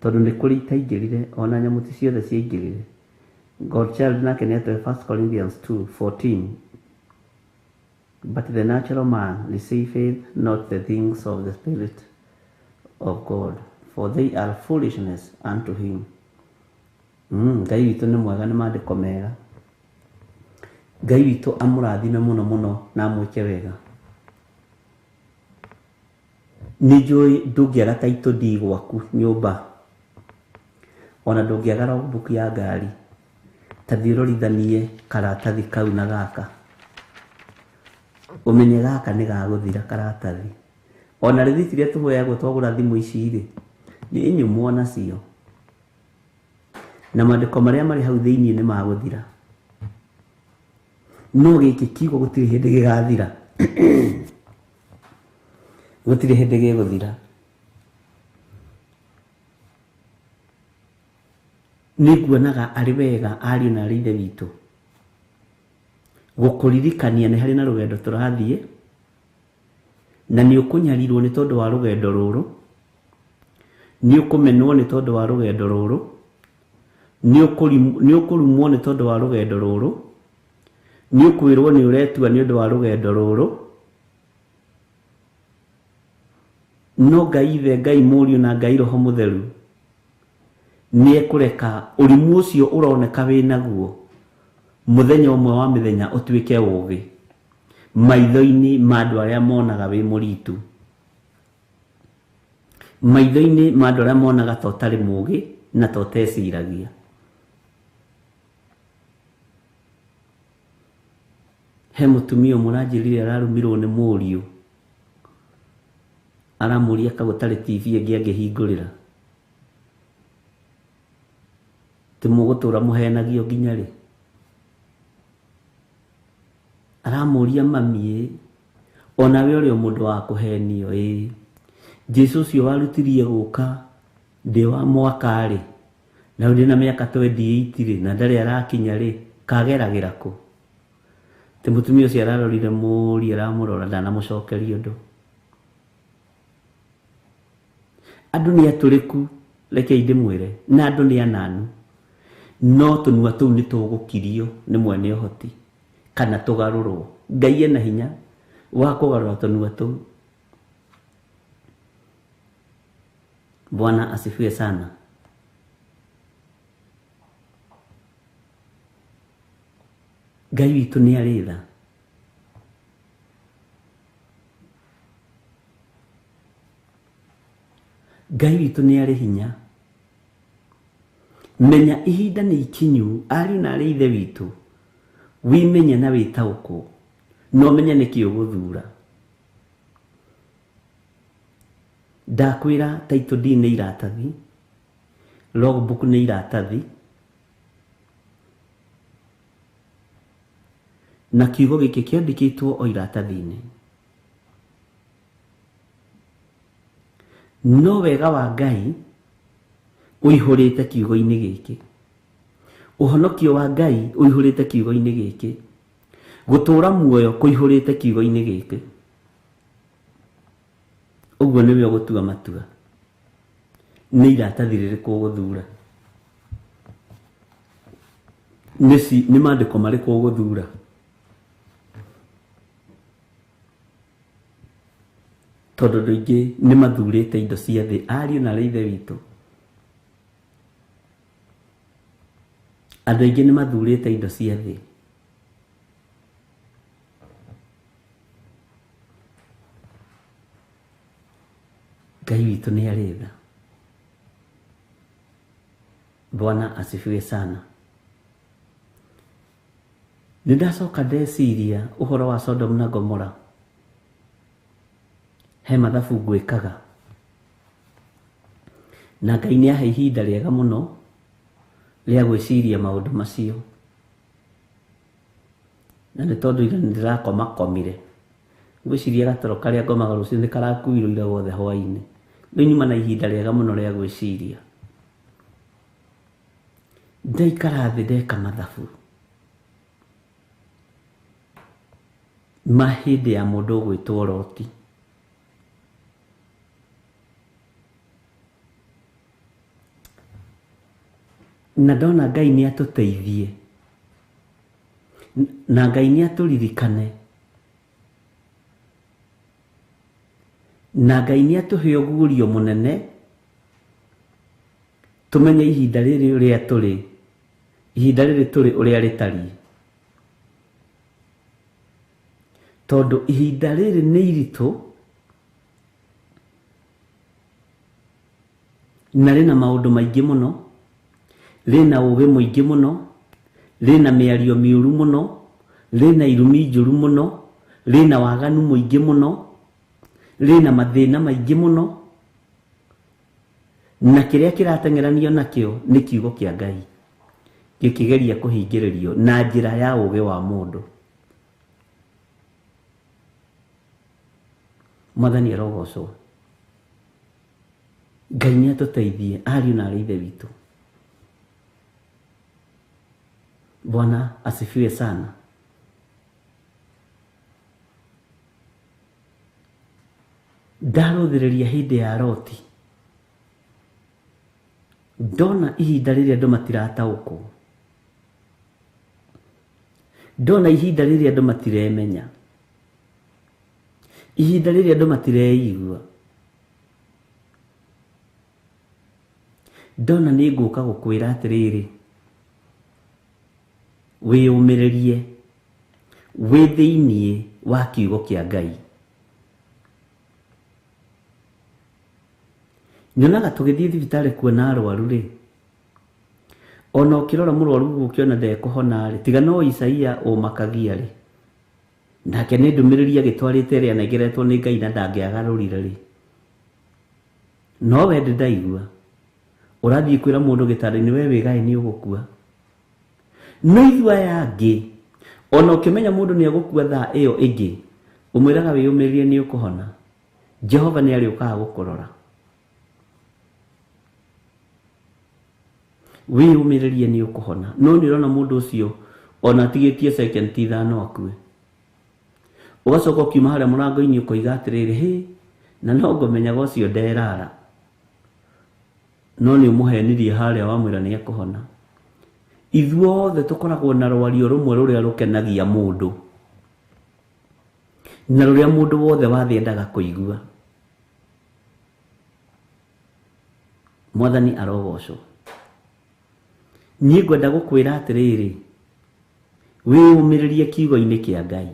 tondũ nĩ kũrĩ itaingĩrire, ona nyamũ ti ciothe ciaingĩrire. God child nake nĩ atũhe 1 Corinthians 2:14, but the natural man receiveth not the things of the Spirit of God, for they are foolishness unto him. Ngai witũ nĩ mwega, nĩ maandĩko mega. Ngai witũ amũrathime mũno mũno na amwĩke wega. Nĩ njũĩ ndũngĩaga title deed gwaku nyũmba, ona ndũngĩaga logbook ya ngari. Ta thiĩ ũrorithanie karatathi kau na gaka, ũmenye gaka nĩ gagũthira karatathi. Ona rĩthiti iria tũheagwo twagũra thimũ ici rĩ, nĩ nyũmũ onacio, na maandĩko marĩa marĩ hau thĩinĩ nĩ magũthira, no gĩkĩ kiugo gũtirĩ hĩndĩ gĩgathira, gũtirĩ hĩndĩ gĩgũthira. Nĩ nguonaga arĩ wega ariũ na arĩ ithe witũ gũkũririkania nĩ harĩ na rũgendo tũrathiĩ, na nĩ ũkũnyarirwo nĩ tondũ wa rũgendo rũrũ, nĩ ũkũmenwo nĩ tondũ wa rũgendo rũrũ, nĩ ũkũrumwo nĩ tondũ wa rũgendo rũrũ, nĩ ũkwĩrwo nĩ ũretua nĩ ũndũ wa rũgendo rũrũ. No Ngai Ithe, Ngai Mũriũ na Ngai Roho Mũtheru nĩ ekũreka ũrimũ ũcio ũroneka wĩnaguo mũthenya ũmwe wa mĩthenya ũtuĩke ũũgĩ maitho-inĩ ma andũ arĩa monaga wĩ mũritu, maitho-inĩ ma andũ arĩa monaga ta ũtarĩ mũũgĩ na ta ũteciragia. He mũtumia ũmwe ũranjĩrire ararumirwo nĩ mũriũ, aramũria ka gũtarĩ TV ĩngĩ angĩhingũrĩra. Ti mũgũtũra mũhenagio nginya rĩ? Aramũria mami, onawe ũrĩ o mũndũ wa kũhenio ĩ, Jesũ ũcio warutirie gũka ndĩ wa mwaka rĩ, na rĩu ndĩna mĩaka 28 rĩ, na ndarĩ arakinya rĩ, kageragĩra kũ? Ti mũtumia ũcio ararorire mũriũ, aramũrora, ndanamũcokeria ũndũ. Andũ nĩ atũrĩku, rekei ndĩmwĩre, na andũ nĩ ananu, no tũnua tũu nĩ tũgũkirio nĩ mwene ũhoti kana tũgarũrwo. Ngai ena hinya wa kũgarũra tũnua tũu. Bwana asifiwe sana. Ngai witũ nĩ arĩ tha. Ngai witũ nĩ arĩ hinya. Menya ihinda nĩ ikinyu, ariũ na arĩ ithe witũ, wimenye na wĩtaũkwo, na ũmenye nĩkĩ ũgũthura. Ndakwĩra title deed nĩ iratathi, logbook nĩ iratathi, na kiugo gĩkĩ kĩandĩkĩtwo o iratathi-inĩ. No wega wa Ngai ũihũrĩte kiugo-inĩ gĩkĩ, ũhonokio wa Ngai ũihũrĩte kiugo-inĩ gĩkĩ, gũtũũra muoyo kũihũrĩte kiugo-inĩ gĩkĩ. Ũguo nĩwe ũgũtua matua, nĩ iratathi rĩrĩkũ ũgũthura, nĩ maandĩko marĩkũ ũgũthura. Tondũ andũ aingĩ nĩ mathurĩte indo cia thĩ, ariũ na arĩ ithe witũ. Andũ aingĩ nĩ mathurĩte indo cia thĩ. Ngai witũ nĩ arĩ tha. Bwana asifiwe sana. Nĩ ndacoka ndeciria ũhoro wa Sodom na Gomora. He mathabu ngwĩkaga. Na Ngai nĩ ahe ihinda rĩega mũno rĩa gwĩciria maũndũ macio. Na nĩ tondũ ira nĩ ndĩrakomakomire. Ngwĩciria gatoro karĩa ngomaga rũciũ nĩ karakuirwo ira guothe hwaĩ-inĩ. Rĩu nyuma na ihinda rĩega mũno rĩa gwĩciria. Ndaikara thĩ ndeka mathabu ma hĩndĩ ya mũndũ ũgwĩtwo Loti. Na ndona Ngai nĩ atũteithie na Ngai nĩ atũririkane na Ngai nĩ atũhe ũguũrio mũnene tũmenye ihinda rĩrĩ ũrĩa tũrĩ, ihinda rĩrĩ tũrĩ ũrĩa rĩtariĩ. Tondũ ihinda rĩrĩ nĩ iritũ na rĩna maũndũ maingĩ mũno, rĩna ũũgĩ mũingĩ mũno, rĩna mĩario mĩũru mũno, rĩna irumi njũru mũno, rĩna waganu mũingĩ mũno, rĩna mathĩna maingĩ mũno, na kĩrĩa kĩrateng'eranio nakĩo nĩ kiugo kĩa Ngai gĩkĩgeria kũhingĩrĩrio na njĩra ya ũũgĩ wa mũndũ. Mwathani arogocwo. Ngai nĩ atũteithie ariũ na arĩ ithe witũ. Bwana asifiwe sana. Ndarũthĩrĩria hĩndĩ ya Loti, ndona ihinda rĩrĩa andũ matirataũkwo, ndona ihinda rĩrĩa andũ matiremenya, ihinda rĩrĩa andũ matireigua, ndona nĩ ngũka gũkwĩra atĩrĩrĩ, wĩyũmĩrĩrie wĩ thĩiniĩ wa kiugo kĩa Ngai. Nyonaga tũgĩthiĩ thibitarĩ kuona arwaru rĩ, ona ũkĩrora mũrwaru ũguo ũkĩona ndekũhona rĩ, tiga no Isaia ũmakagia rĩ, nake nĩ ndũmĩrĩri agĩtwarĩte ĩrĩa anengeretwo nĩ Ngai na ndangĩagarũrire rĩ, no we ndĩ ndaigua ũrathiĩ kwĩra mũndũ gĩtanda-inĩ, we wĩgaĩ nĩ ũgũkua. No ithuĩ aya angĩ, ona ũkĩmenya mũndũ nĩ egũkua thaa ĩyo ĩngĩ, ũmwĩraga wĩyũmĩrĩrie nĩ ũkũhona. Jehova nĩ arĩũkaga gũkũrora. Wĩyũmĩrĩrie nĩ ũkũhona. No nĩ ũrona mũndũ ũcio ona atigĩtie second 5 akue. Ũgacoka ũkiuma harĩa mũrango-inĩ ũkoiga atĩrĩrĩ, hĩ, na no ngũmenyaga ũcio nderara. No nĩ ũmũhenirie harĩa wamwĩra nĩ ekũhona. Ithuothe tũkoragwo na rwario rũmwe rũrĩa rũkenagia mũndũ na rũrĩa mũndũ wothe wa thĩ endaga kũigua. Mwathani arogocwo. Niĩ ngwenda gũkwĩra atĩrĩrĩ, wĩyũmĩrĩrie kiugo-inĩ kĩa Ngai,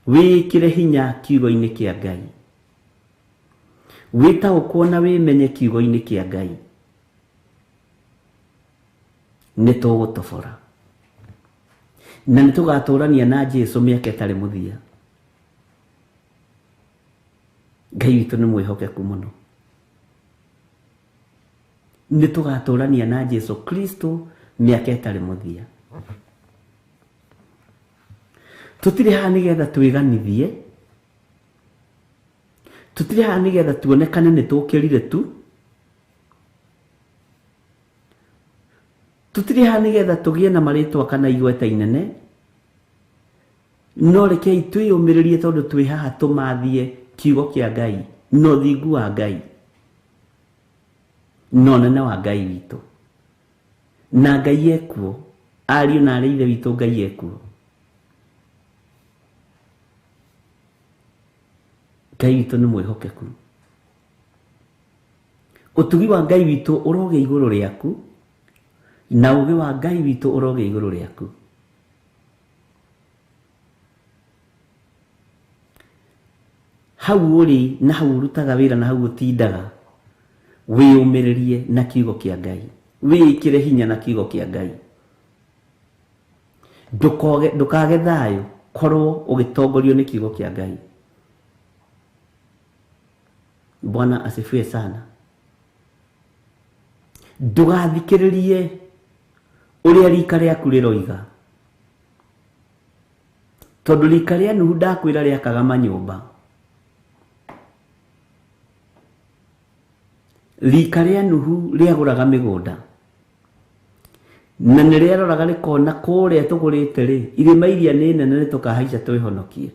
wĩĩkĩre hinya kiugo-inĩ kĩa Ngai, wĩtaũkwo na wĩmenye kiugo-inĩ kĩa Ngai, nĩ tũgũtobora na nĩ tũgatũrania na Jesũ mĩaka ĩtarĩ mũthia. Ngai witũ nĩ mwĩhokeku mũno. Nĩ tũgatũrania na Jesũ Kristo mĩaka ĩtarĩ mũthia. Tũtirĩ haha nĩgetha twĩganithie, tũtirĩ haha nĩgetha tuonekane nĩ tũkĩrire tu, tũtirĩ haha nĩgetha tũgĩe na marĩtwa kana igweta inene, no rekei twĩyũmĩrĩrie tondũ twĩ haha tũmathie kiugo kĩa Ngai na ũthingu wa Ngai na ũnene wa Ngai witũ. Na Ngai ekuo, ariũ na arĩ ithe witũ, Ngai ekuo. Ngai witũ nĩ mwĩhokeku. Ũtugi wa Ngai witũ ũrogĩa igũrũ rĩaku, na ũũgĩ wa Ngai witũ ũrogĩa igũrũ rĩaku. Hau ũrĩ na hau ũrutaga wĩra na hau ũtindaga, wĩyũmĩrĩrie na kiugo kĩa Ngai, wĩĩkĩre hinya na kiugo kĩa Ngai. Ndũkage thayũ, korwo ũgĩtongorio nĩ kiugo kĩa Ngai. Bwana asifiwe sana. Ndũgathikĩrĩrie ũrĩa rika rĩaku rĩroiga, tondũ rika rĩa Nuhu ndakwĩra rĩakaga manyũmba. Rika rĩa Nuhu rĩagũraga mĩgũnda, na nĩ rĩaroraga rĩkona kũrĩa tũgũrĩte rĩ, irĩma iria nĩ nene, nĩ tũkahaica twĩhonokie.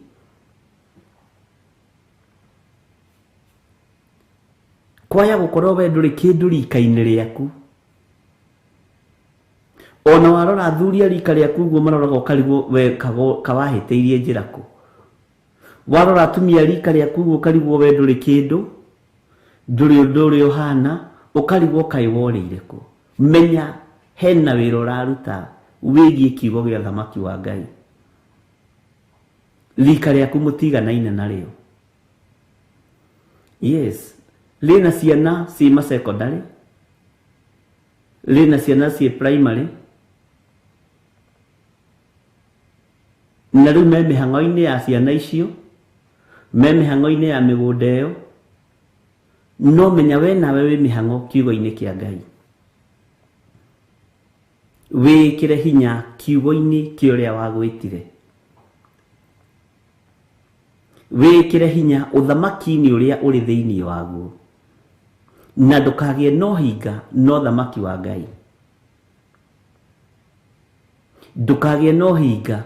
Kwaya gũkorwo we ndũrĩ kĩndũ rika-inĩ rĩaku, ona warora athuri a rika rĩaku ũguo maroraga ũkarigwo we kawahĩtĩirie njĩra kũ. Warora atumia a rika rĩaku ũguo ũkarigwo we ndũrĩ kĩndũ, ndũrĩ ũndũ ũrĩa ũhana, ũkarigwo kaĩ worĩire kũ. Menya hena wĩra ũraruta wĩgiĩ kiugo gĩa thamaki wa Ngai. Rika rĩaku mũtiganaine narĩo. Yes, rĩna ciana ciĩ ma secondary, rĩna ciana ciĩ primary, na rĩu me mĩhang'o-inĩ ya ciana icio, me mĩhang'o-inĩ ya mĩgũnda ĩyo. No menya we nawe wĩ mĩhang'o kiugo-inĩ kĩa Ngai. Wĩkĩre hinya kiugo-inĩ kĩa ũrĩa wagwĩtire. Wĩkĩre hinya ũthamaki-inĩ ũrĩa ũrĩ thĩinĩ waguo, na ndũkagĩe na ũhinga na ũthamaki wa Ngai. Ndũkagĩe na ũhinga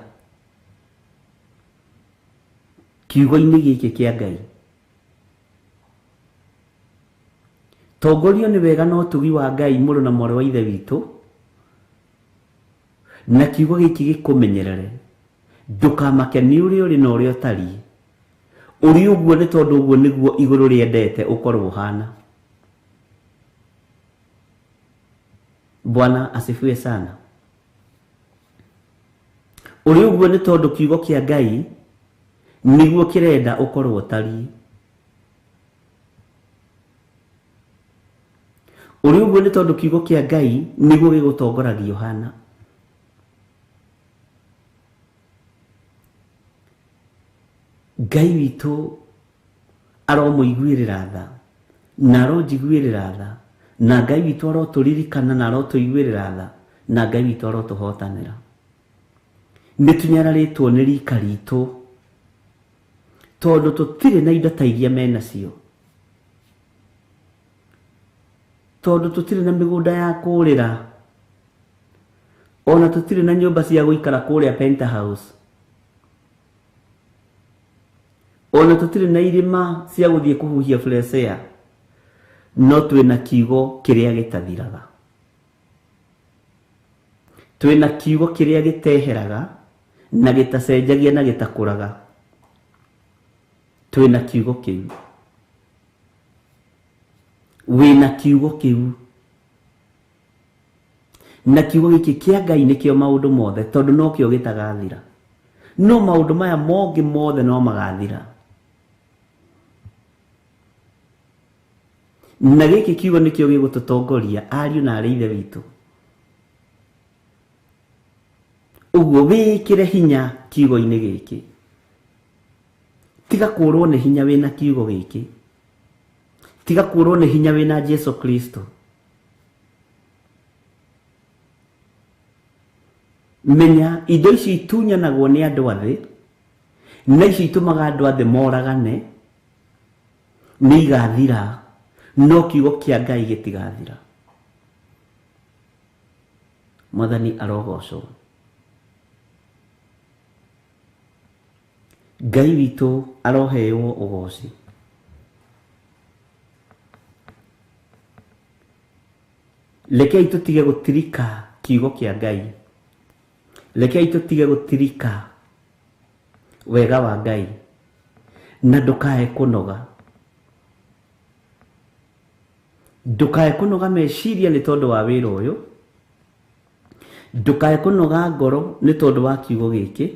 kiugo-inĩ gĩkĩ kĩa Ngai. Tongorio nĩ wega na ũtugi wa Ngai, mũrũ na mwarĩ wa Ithe witũ, na kiugo gĩkĩ gĩkũmenyerere. Ndũkamake nĩ ũrĩa ũrĩ na ũrĩa ũtariĩ. Ũrĩ ũguo nĩ tondũ ũguo nĩguo igũrũ rĩendete ũkorwo ũhana. Bwana asifiwe sana. Ũrĩ ũguo nĩ tondũ kiugo kĩa Ngai nĩguo kĩrenda ũkorwo ũtariĩ. Ũrĩ ũguo nĩ tondũ kiugo kĩa Ngai nĩguo gĩgũtongoragia ũhana. Ngai witũ aromũiguĩrĩra tha, na aronjiguĩrĩra tha, na Ngai witũ arotũririkana na arotũiguĩrĩra tha, na Ngai witũ arotũhotanĩra. Nĩ tũnyararĩtwo nĩ rika ritũ, tondũ tũtirĩ na indo ta iria menacio, tondũ tũtirĩ na mĩgũnda ya kũrĩra, ona tũtirĩ na nyũmba cia gũikara kũrĩa penthouse, ona tũtirĩ na irĩma cia gũthiĩ kũhuhia fresh air, no twĩna kiugo kĩrĩa gĩtathiraga, twĩna kiugo kĩrĩa gĩteheraga na gĩtacenjagia na gĩtakũraga. Twĩna kiugo kĩu. Wĩna kiugo kĩu, na kiugo gĩkĩ kĩa Ngai nĩkĩo maũndũ mothe, tondũ nokĩo gĩtagathira. No maũndũ maya mongĩ mothe no magathira. Na gĩkĩ kiugo nĩkĩo gĩgũtũtongoria ariũ na arĩ Ithe witũ. Ũguo wĩkĩre hinya kiugo-inĩ gĩkĩ. Tiga kũrwo nĩ hinya wĩna kiugo gĩkĩ. Tiga kũrwo nĩ hinya wĩna Jesu Kristo. Menya indo ici itunyanagwo nĩ andũ a thĩ, na ici itũmaga andũ a thĩ moragane, nĩ igathira, no kiugo kĩa Ngai gĩtigathira. Mwathani arogocwo. Ngai witũ aroheo ũgoci. Rekei tũtige gũtirika kiugo kĩa Ngai. Rekei tũtige gũtirika wega wa Ngai, na ndũkae kũnoga. Ndũkae kũnoga meciria nĩ tondũ wa wĩra ũyũ, ndũkae kũnoga ngoro nĩ tondũ wa kiugo gĩkĩ,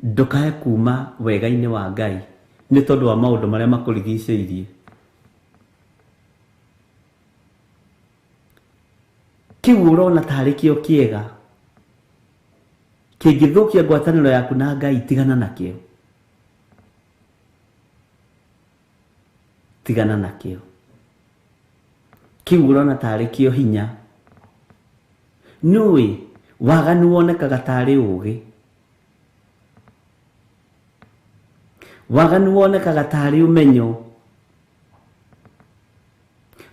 Ndũkae kuma wega-inĩ wa Ngai nĩ tondũ wa maũndũ marĩa makũrigicĩirie. Kĩu ũrona tarĩ kĩo kĩega kĩngĩthũkia ngwatanĩro yaku na Ngai, tigana nakĩo, tigana nakĩo. Kĩu ũrona tarĩ kĩo hinya, nĩũĩ waganu wonekaga tarĩ ũũgĩ, waganu wonekaga tarĩ ũmenyo,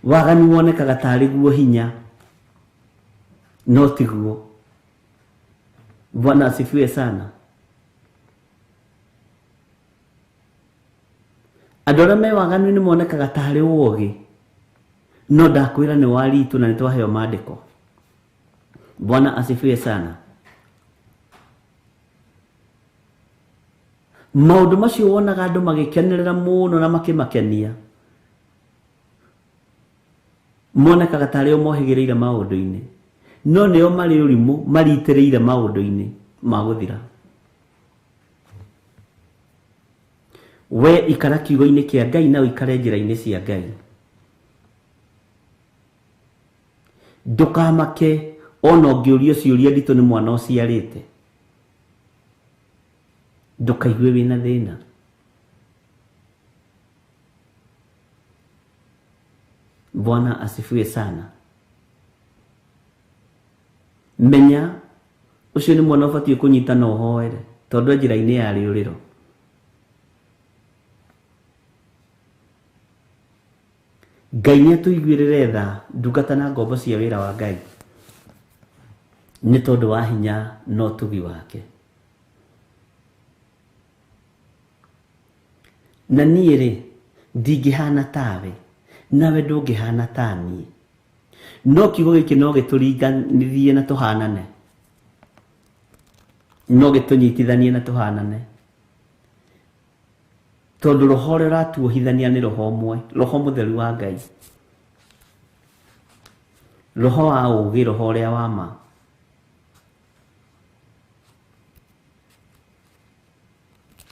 waganu wonekaga tarĩ guo hinya, no tiguo. Bwana asifiwe sana. Andũ arĩa me waganu nĩ monekaga tarĩ ũũgĩ, no ndakwĩra nĩ waritũ na nĩ twaheo maandĩko. Bwana asifiwe sana. Maũndũ macio wonaga andũ magĩkenerera mũno na makĩmakenia, monekaga tarĩ o mohĩgĩrĩire maũndũ-inĩ, no nĩo marĩ ũrimũ maritĩrĩire maũndũ-inĩ ma gũthira. We ikara kiugo-inĩ kĩa Ngai na ũikare njĩra-inĩ cia Ngai. Ndũkamake ona ũngĩũrio ciũria nditũ nĩ mwana ũciarĩte, ndũkaigue wĩna thĩna. Bwana asifiwe sana. Menya ũcio nĩ mwana ũbatiĩ kũnyita na ũhoere, tondũ njĩra-inĩ ya rĩũrĩro. Ngai nĩ atũiguĩrĩre tha ndungata na ngombo cia wĩra wa Ngai, nĩ tondũ wa hinya na ũtugi wake. Na niĩ rĩ, ndingĩhana tawe, nawe ndũngĩhana ta niĩ, no kiugo gĩkĩ no gĩtũringanithie na tũhanane, no gĩtũnyitithanie na tũhanane, tondũ roho ũrĩa ũratuohithania nĩ roho ũmwe, roho mũtheru wa Ngai, roho wa ũũgĩ, roho ũrĩa wa ma.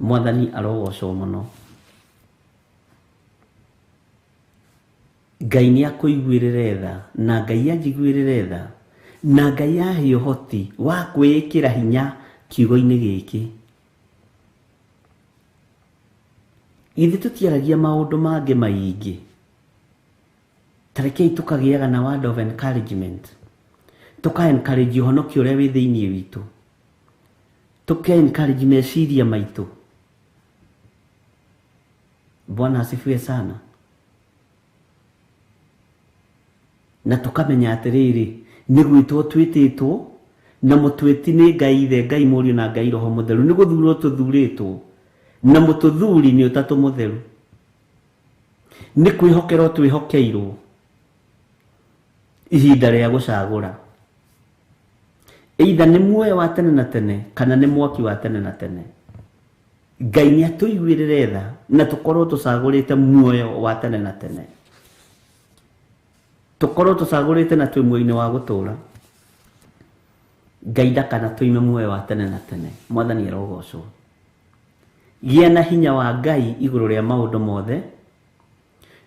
Mwathani arogocwo mũno. Ngai nĩ akũiguĩrĩre tha, na Ngai anjiguĩrĩre tha, na Ngai ahe ũhoti wa kwĩĩkĩra hinya kiugo-inĩ gĩkĩ. Ithuĩ tũtiaragia maũndũ mangĩ maingĩ, ta rekei tũkagĩaga na word of encouragement, tũka encourage ũhonokio ũrĩa wĩ thĩinĩ witũ, tũka encourage meciria maitũ. Bwana asifiwe sana. Na tũkamenya atĩrĩrĩ, nĩ gwĩtwo twĩtĩtwo, na mũtwĩti nĩ Ngai Ithe, Ngai Mũriũ na Ngai Roho Mũtheru, nĩ gũthurwo tũthurĩtwo, na mũtũthuri nĩ Ũtatũ Mũtheru, nĩ kwĩhokerwo twĩhokeirwo ihinda rĩa gũcagũra, either nĩ muoyo wa tene na tene kana nĩ mwaki wa tene na tene. Ngai nĩ atũiguĩrĩre tha na tũkorwo tũcagũrĩte muoyo wa tene na tene, tũkorwo tũcagũrĩte na twĩ muoyo-inĩ wa gũtũũra. Ngai ndakana tũime muoyo wa tene na tene. Mwathani arogocwo. Gĩa na hinya wa Ngai igũrũ rĩa maũndũ mothe,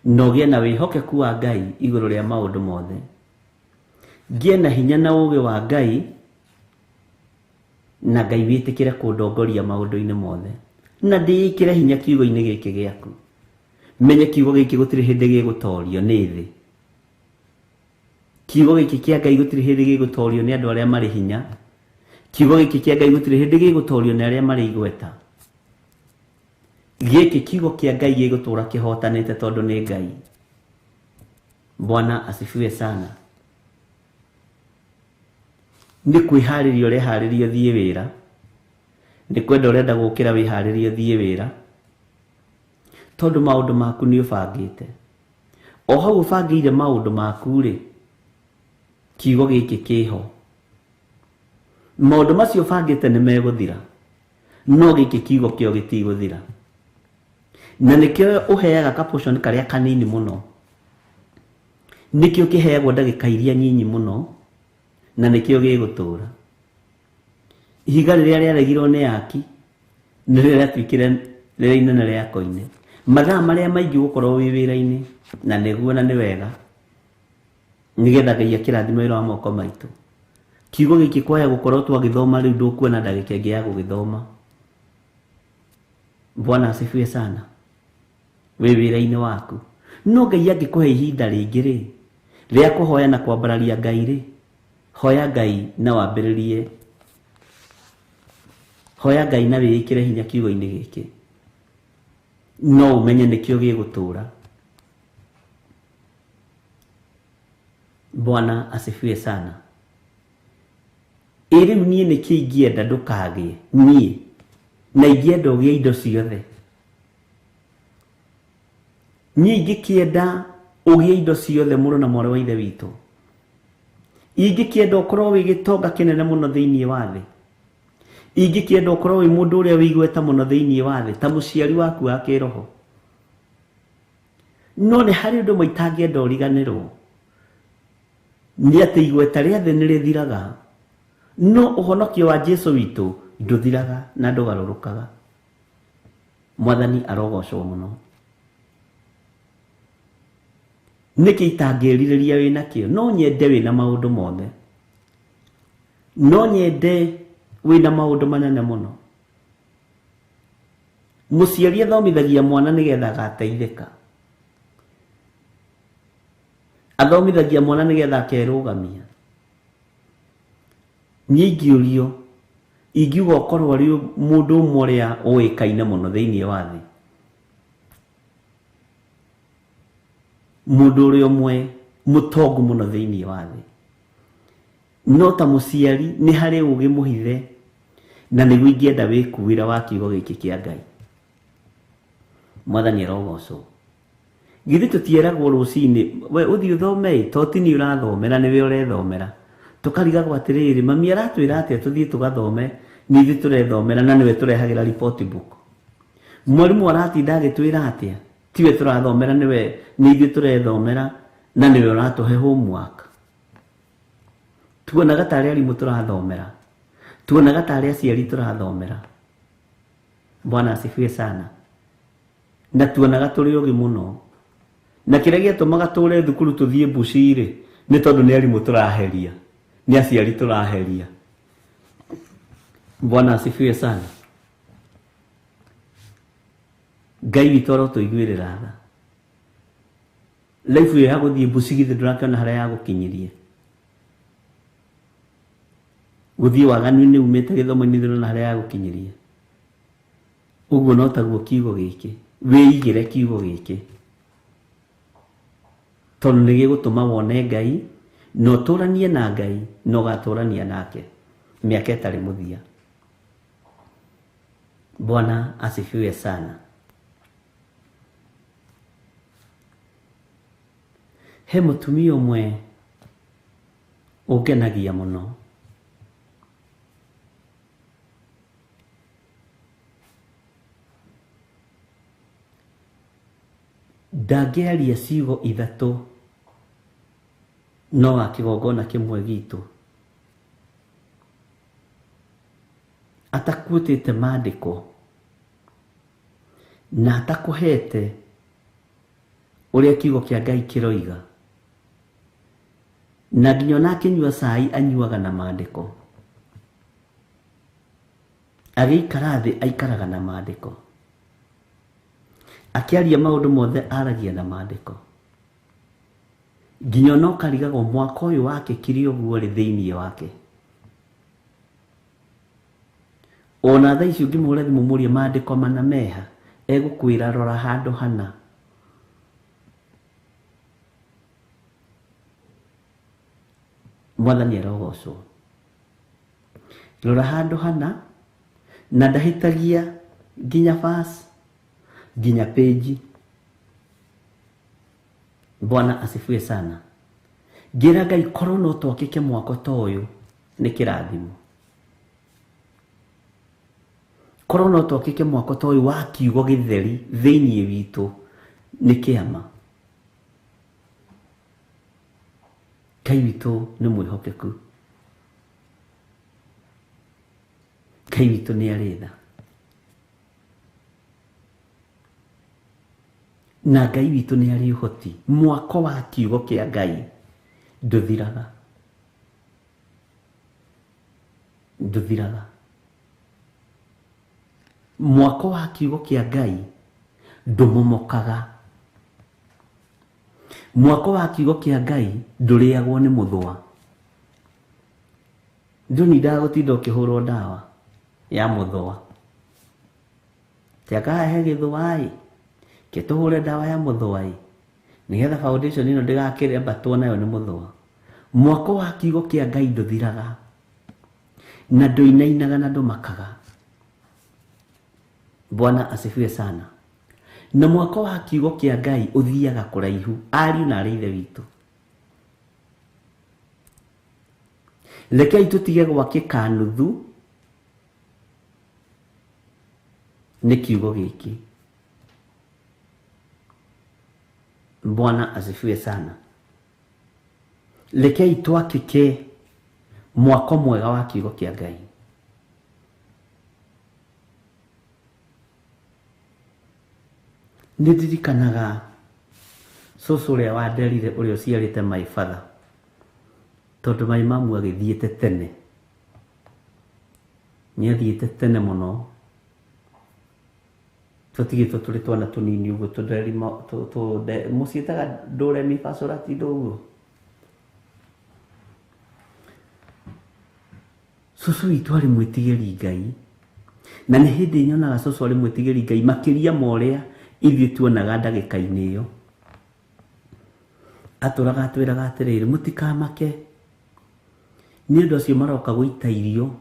na ũgĩe na wĩhokeku wa Ngai igũrũ rĩa maũndũ mothe. Ngĩe na hinya na ũũgĩ wa Ngai, na Ngai wĩtĩkĩre kũndongoria maũndũ-inĩ mothe, na ndĩĩkĩre hinya kiugo-inĩ gĩkĩ gĩaku. Menye kiugo gĩkĩ gũtirĩ hĩndĩ gĩgũtorio nĩ thĩ. Kiugo gĩkĩ kĩa Ngai gũtirĩ hĩndĩ gĩgũtorio nĩ andũ arĩa marĩ hinya. Kiugo gĩkĩ kĩa Ngai gũtirĩ hĩndĩ gĩgũtorio nĩ arĩa marĩ igweta. Gĩkĩ kiugo kĩa Ngai gĩgũtũũra kĩhotanĩte tondũ nĩ Ngai. Bwana asifiwe sana. Nĩ kwĩharĩria ũreharĩria ũthiĩ wĩra, nĩ kwenda ũrenda gũkĩra wĩharĩrie ũthiĩ wĩra, tondũ maũndũ maku nĩ ũbangĩte. O hau ũbangĩire maũndũ maku rĩ, kiugo gĩkĩ kĩho. Maũndũ macio ũbangĩte nĩ megũthira, no gĩkĩ kiugo kĩo gĩtigũthira. Na nĩkĩo ũheaga ka portion karĩa kanini mũno, nĩkĩo kĩheagwo ndagĩka iria nyinyi mũno, na nĩkĩo gĩgũtũũra. Ihiga rĩrĩa rĩaregirwo nĩ aki Nĩrĩo rĩatuĩkire rĩrĩa inene rĩa koine. Mathaa marĩa maingĩ gũkorwo wĩ wĩra-inĩ na nĩguo na nĩ wega nĩgetha Ngai akĩrathime wĩra wa moko maitũ. Kiugo gĩkĩ kwaya gũkorwo twagĩthoma rĩu ndũkuona ndagĩka ĩngĩ ya gũgĩthoma. Bwana asifiwe sana. Wĩ wĩra-inĩ waku. No Ngai angĩkũhe ihinda rĩngĩ rĩ rĩa kũhoya na kwambararia Ngai rĩ, hoya Ngai na wambĩrĩrie, hoya Ngai na wĩĩkĩre hinya kiugo-inĩ gĩkĩ, no ũmenye nĩkĩo gĩgũtũra. Bwana asifiwe sana. Ĩ rĩu niĩ nĩkĩ ingĩenda ndũkagĩe niĩ, na ingĩenda ũgĩe indo ciothe. Niĩ ingĩkĩenda ũgĩe indo ciothe mũrũ na mwarĩ wa ithe witũ. Ingĩkĩenda ũkorwo wĩ gĩtonga kĩnene mũno thĩinĩ wa thĩ. Ingĩkĩenda ũkorwo wĩ mũndũ ũrĩa wĩ igweta mũno thĩinĩ wa thĩ, ta mũciari waku wa kĩroho. No nĩ harĩ ũndũ ũmwe itangĩenda ũriganĩrwo, nĩ atĩ igweta rĩa thĩ nĩ rĩthiraga, no ũhonokio wa Jesu witũ ndũthiraga na ndũgarũrũkaga. Mwathani arogocwo mũno. Nĩkĩ itangĩrirĩria wĩ nakĩo? No nyende wĩna maũndũ mothe, no nyende wĩna maũndũ manene mũno. Mũciari athomithagia mwana nĩgetha agateithĩka, athomithagia mwana nĩgetha akerũgamia. Niĩ ingĩũrio, ingiuga ũkorwo arĩ mũndũ ũmwe ũrĩa ũĩkaine mũno thĩinĩ wa thĩ, mũndũ ũrĩa ũmwe mũtongu mũno thĩinĩ wa thĩ, no ta mũciari nĩ harĩ ũgĩ mũhithe, na nĩguo ingĩenda wĩkuĩra wa kiugo gĩkĩ kĩa Ngai. Mwathani arogocwo. Githĩ tũtieragwo rũcinĩ, we ũthiĩ ũthome, to ti niĩ ũrathomera, nĩwe ũrethomera. Tũkarigagwo atĩrĩrĩ, mami aratwĩra atĩa tũthiĩ tũgathome, nĩ ithuĩ tũrethomera na nĩwe tũrehagĩra report book. Mwarimũ aratinda agĩtwĩra atĩa, tiwe tũrathomera, nĩwe nĩ ithuĩ tũrethomera na nĩwe ũratũhe homework. Tuonaga tarĩ arimũ tũrathomera, tuonaga tarĩ aciari tũrathomera. Bwana asifiwe sana. Na tuonaga tũrĩ ũgĩ mũno, na kĩrĩa gĩatũmaga tũre thukuru tũthiĩ mbuci rĩ, nĩ tondũ nĩ arimũ tũraheria, nĩ aciari tũraheria. Bwana asifiwe sana. Ngai witũ arotũiguĩrĩra tha. Life ĩyo ya gũthiĩ mbuci githĩ ndũrakĩona harĩa yagũkinyirie. Gũthiĩ waganu-inĩ umĩte gĩthomo-inĩ ndũrona harĩa yagũkinyirie. Ũguo no taguo kiugo gĩkĩ, wĩigĩre kiugo gĩkĩ, tondũ nĩ gĩgũtũma wone Ngai, na ũtũranie na Ngai, na ũgatũrania nake mĩaka ĩtarĩ mũthia. Bwana asifiwe sana. He mũtumia ũmwe ũngenagia mũno. Ndangĩaria ciugo ithatũ no wa kĩgongona kĩmwe gitũ atakuĩtĩte maandĩko na atakũhete ũrĩa kiugo kĩa Ngai kĩroiga, na nginya ona akĩnyua cai anyuaga na maandĩko, agĩikara thĩ aikaraga na maandĩko, akĩaria maũndũ mothe aragia na maandĩko, nginya ona ũkarigagwo mwaka ũyũ wake kiri ũguo rĩ thĩinĩ wake. Ona thaa ici ũngĩmũhũra thimũ mũrie maandĩko mana meha, egũkwĩra rora handũ hana. Mwathani arogocwo. Rora handũ hana, na ndahĩtagia nginya verse, nginya page. Bwana asifiwe sana. Ngĩra Ngai korwo no twakĩke mwako ta ũyũ nĩ kĩrathimo. Korwo no twakĩke mwako ta ũyũ wa kiugo gĩtheri thĩinĩ witũ nĩ kĩama. Ngai witũ nĩ mwĩhokeku. Ngai witũ nĩ arĩ tha. Na Ngai witũ nĩ arĩ ũhoti. Mwako wa kiugo kĩa Ngai ndũthiraga. Ndũthiraga. Mwako wa kiugo kĩa Ngai ndũmomokaga. Mwako wa kiugo kĩa Ngai ndũrĩagwo nĩ mũthũa. Ndũnindaga gũtinda ũkĩhũrwo ndawa ya mũthũa. Tiakahe gĩthũa ĩ, kĩtũhũre ndawa ya mũthũa ĩ, nĩgetha foundation ĩno ndĩgakĩrembatwo nayo nĩ mũthũa. Mwako wa kiugo kĩa Ngai ndũthiraga na ndũinainaga na ndũmakaga. Bwana asifiwe sana. Na mwako wa kiugo kĩa Ngai ũthiaga kũraihu, ariũ na arĩ ithe witũ. Rekei tũtige gwakĩka nuthu nĩ kiugo gĩkĩ. Bwana asifiwe sana. Rekei twakĩke mwako mwega wa kiugo kĩa Ngai. Nĩ ndirikanaga cũcũ ũrĩa wanderire ũrĩa ũciarĩte my father, tondũ my mamu agĩthiĩte tene. Nĩ athiĩte tene mũno. Tũtigĩtwo tũrĩ twana tũnini ũguo, mũciĩtaga ndũremi bacorati ũguo. Cũcũ witũ arĩ mwĩtigĩri Ngai, na nĩ hĩndĩ nyonaga cũcũ arĩ mwĩtigĩri Ngai makĩria ma ũrĩa ithuĩ tuonaga ndagĩka-inĩ ĩyo. Atũraga atwĩraga atĩrĩrĩ, mũtikamake nĩ ũndũ acio maroka gũita irio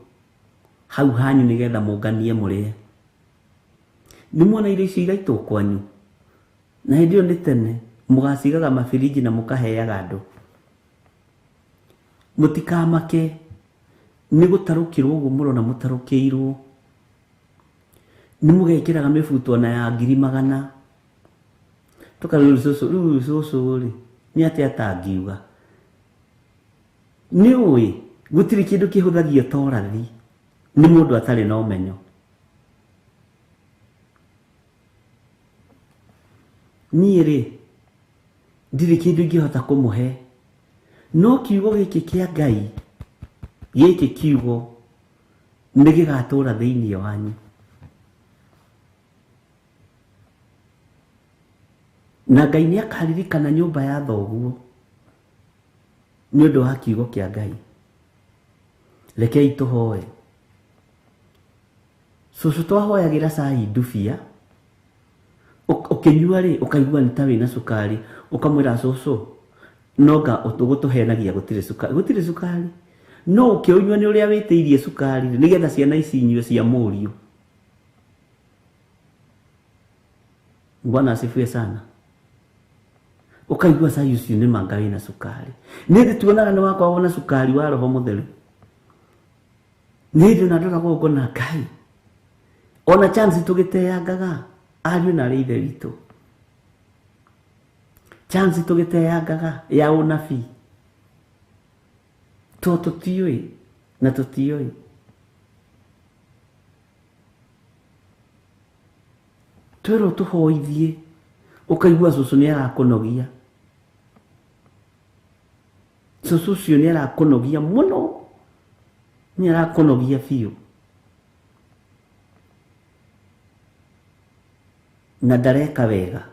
hau hanyu nĩgetha mũnganie mũrĩe. Nĩ muona irio icio iraitwo kwanyu, na hĩndĩ ĩyo nĩ tene mũgacigaga mabirinji na mũkaheaga andũ. Mũtikamake nĩ gũtarũkĩrwo ũguo mũrona mũtarũkĩirwo. Nĩ mũgekĩraga mĩbuto ona ya 100,000. Tũkarĩu cũcũ, rĩu cũcũ rĩ, nĩ atĩa atangiuga? Nĩ ũĩ gũtirĩ kĩndũ kĩhũthagio ta ũrathi nĩ mũndũ atarĩ na ũmenyo. Niĩ rĩ, ndirĩ kĩndũ ingĩhota kũmũhe, no kiugo gĩkĩ kĩa Ngai, gĩkĩ kiugo nĩ gĩgatũra thĩinĩ wanyu. Na Ngai nĩ akaririkana nyũmba ya thoguo nĩ ũndũ wa kiugo kĩa Ngai. Rekei tũhoe. Cũcũ twahoyagĩra cai ndubia, ũkĩnyua rĩ, ũkaigua nĩ ta wĩna cukari, ũkamwĩra cũcũ, nonga ũgũtũhenagia gũtirĩ cukari, gũtirĩ cukari. No ũkĩũnyua nĩ ũrĩa wĩtĩirie cukari nĩgetha ciana ici inyue cia mũriũ. Bwana asifiwe sana. Ũkaigua cai ũcio nĩ manga wĩna cukari. Nĩ thĩ tuonaga nĩ wakoragwo na cukari wa Roho Mũtheru. Nĩ hĩndĩ ona ndoragwo ngona Ngai. Ona chance tũgĩteangaga ariũ na arĩ ithe witũ. Chance tũgĩteangaga ya ũnabii. To tũtiũĩ na tũtiũĩ. Twĩrwo tũhoithie, ũkaigua cũcũ nĩ arakũnogia. Cũcũ ũcio nĩ arakũnogia mũno, nĩ arakũnogia biũ. Na ndareka wega.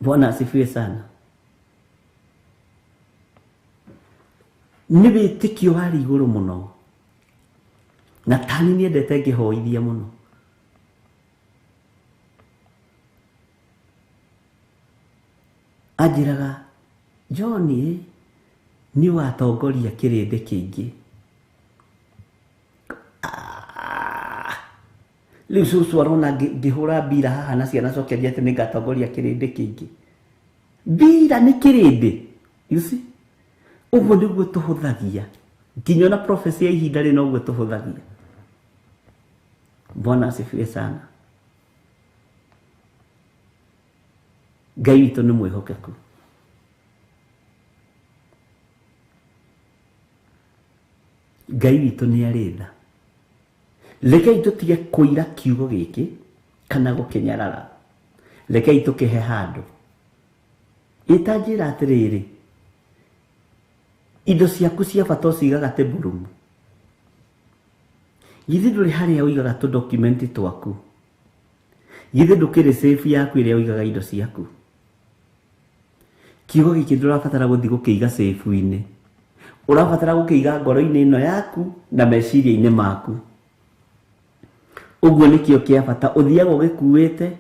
Bwana asifiwe sana. Nĩ wĩtĩkio warĩ igũrũ mũno. Na tani nĩendete ngĩhoithia mũno. Anjĩraga, John, nĩ ũgatongoria kĩrĩndĩ kĩingĩ. Rĩu cũcũ arona ngĩhũra mbira haha na ciana coke anjĩre atĩ nĩngatongoria kĩrĩndĩ kĩingĩ. Mbira nĩ kĩrĩndĩ. You see? Ũguo nĩguo tũhũthagia. Nginya ona prophecy ya ihinda rĩ noguo tũhũthagia. Bwana asifiwe sana. Ngai witũ nĩ mwĩhokeku. Ngai witũ nĩ arĩ tha. Rekei tũtige kũira kiugo gĩkĩ kana gũkĩnyarara. Rekei tũkĩhe handũ. Ĩtanjĩra atĩrĩrĩ, indo ciaku cia bata ũcigaga table-room. Githĩ ndũrĩ harĩa ũigaga tũ document twaku? Githĩ ndũkĩrĩ safe yaku ĩrĩa ũigaga indo ciaku? Kiugo gĩkĩ ndũrabatara gũthiĩ gũkĩiga safe-inĩ. Ũrabatara gũkĩiga ngoro-inĩ ĩno yaku na meciria-inĩ maku. Ũguo nĩkĩo kĩa bata, ũthiaga ũgĩkuĩte,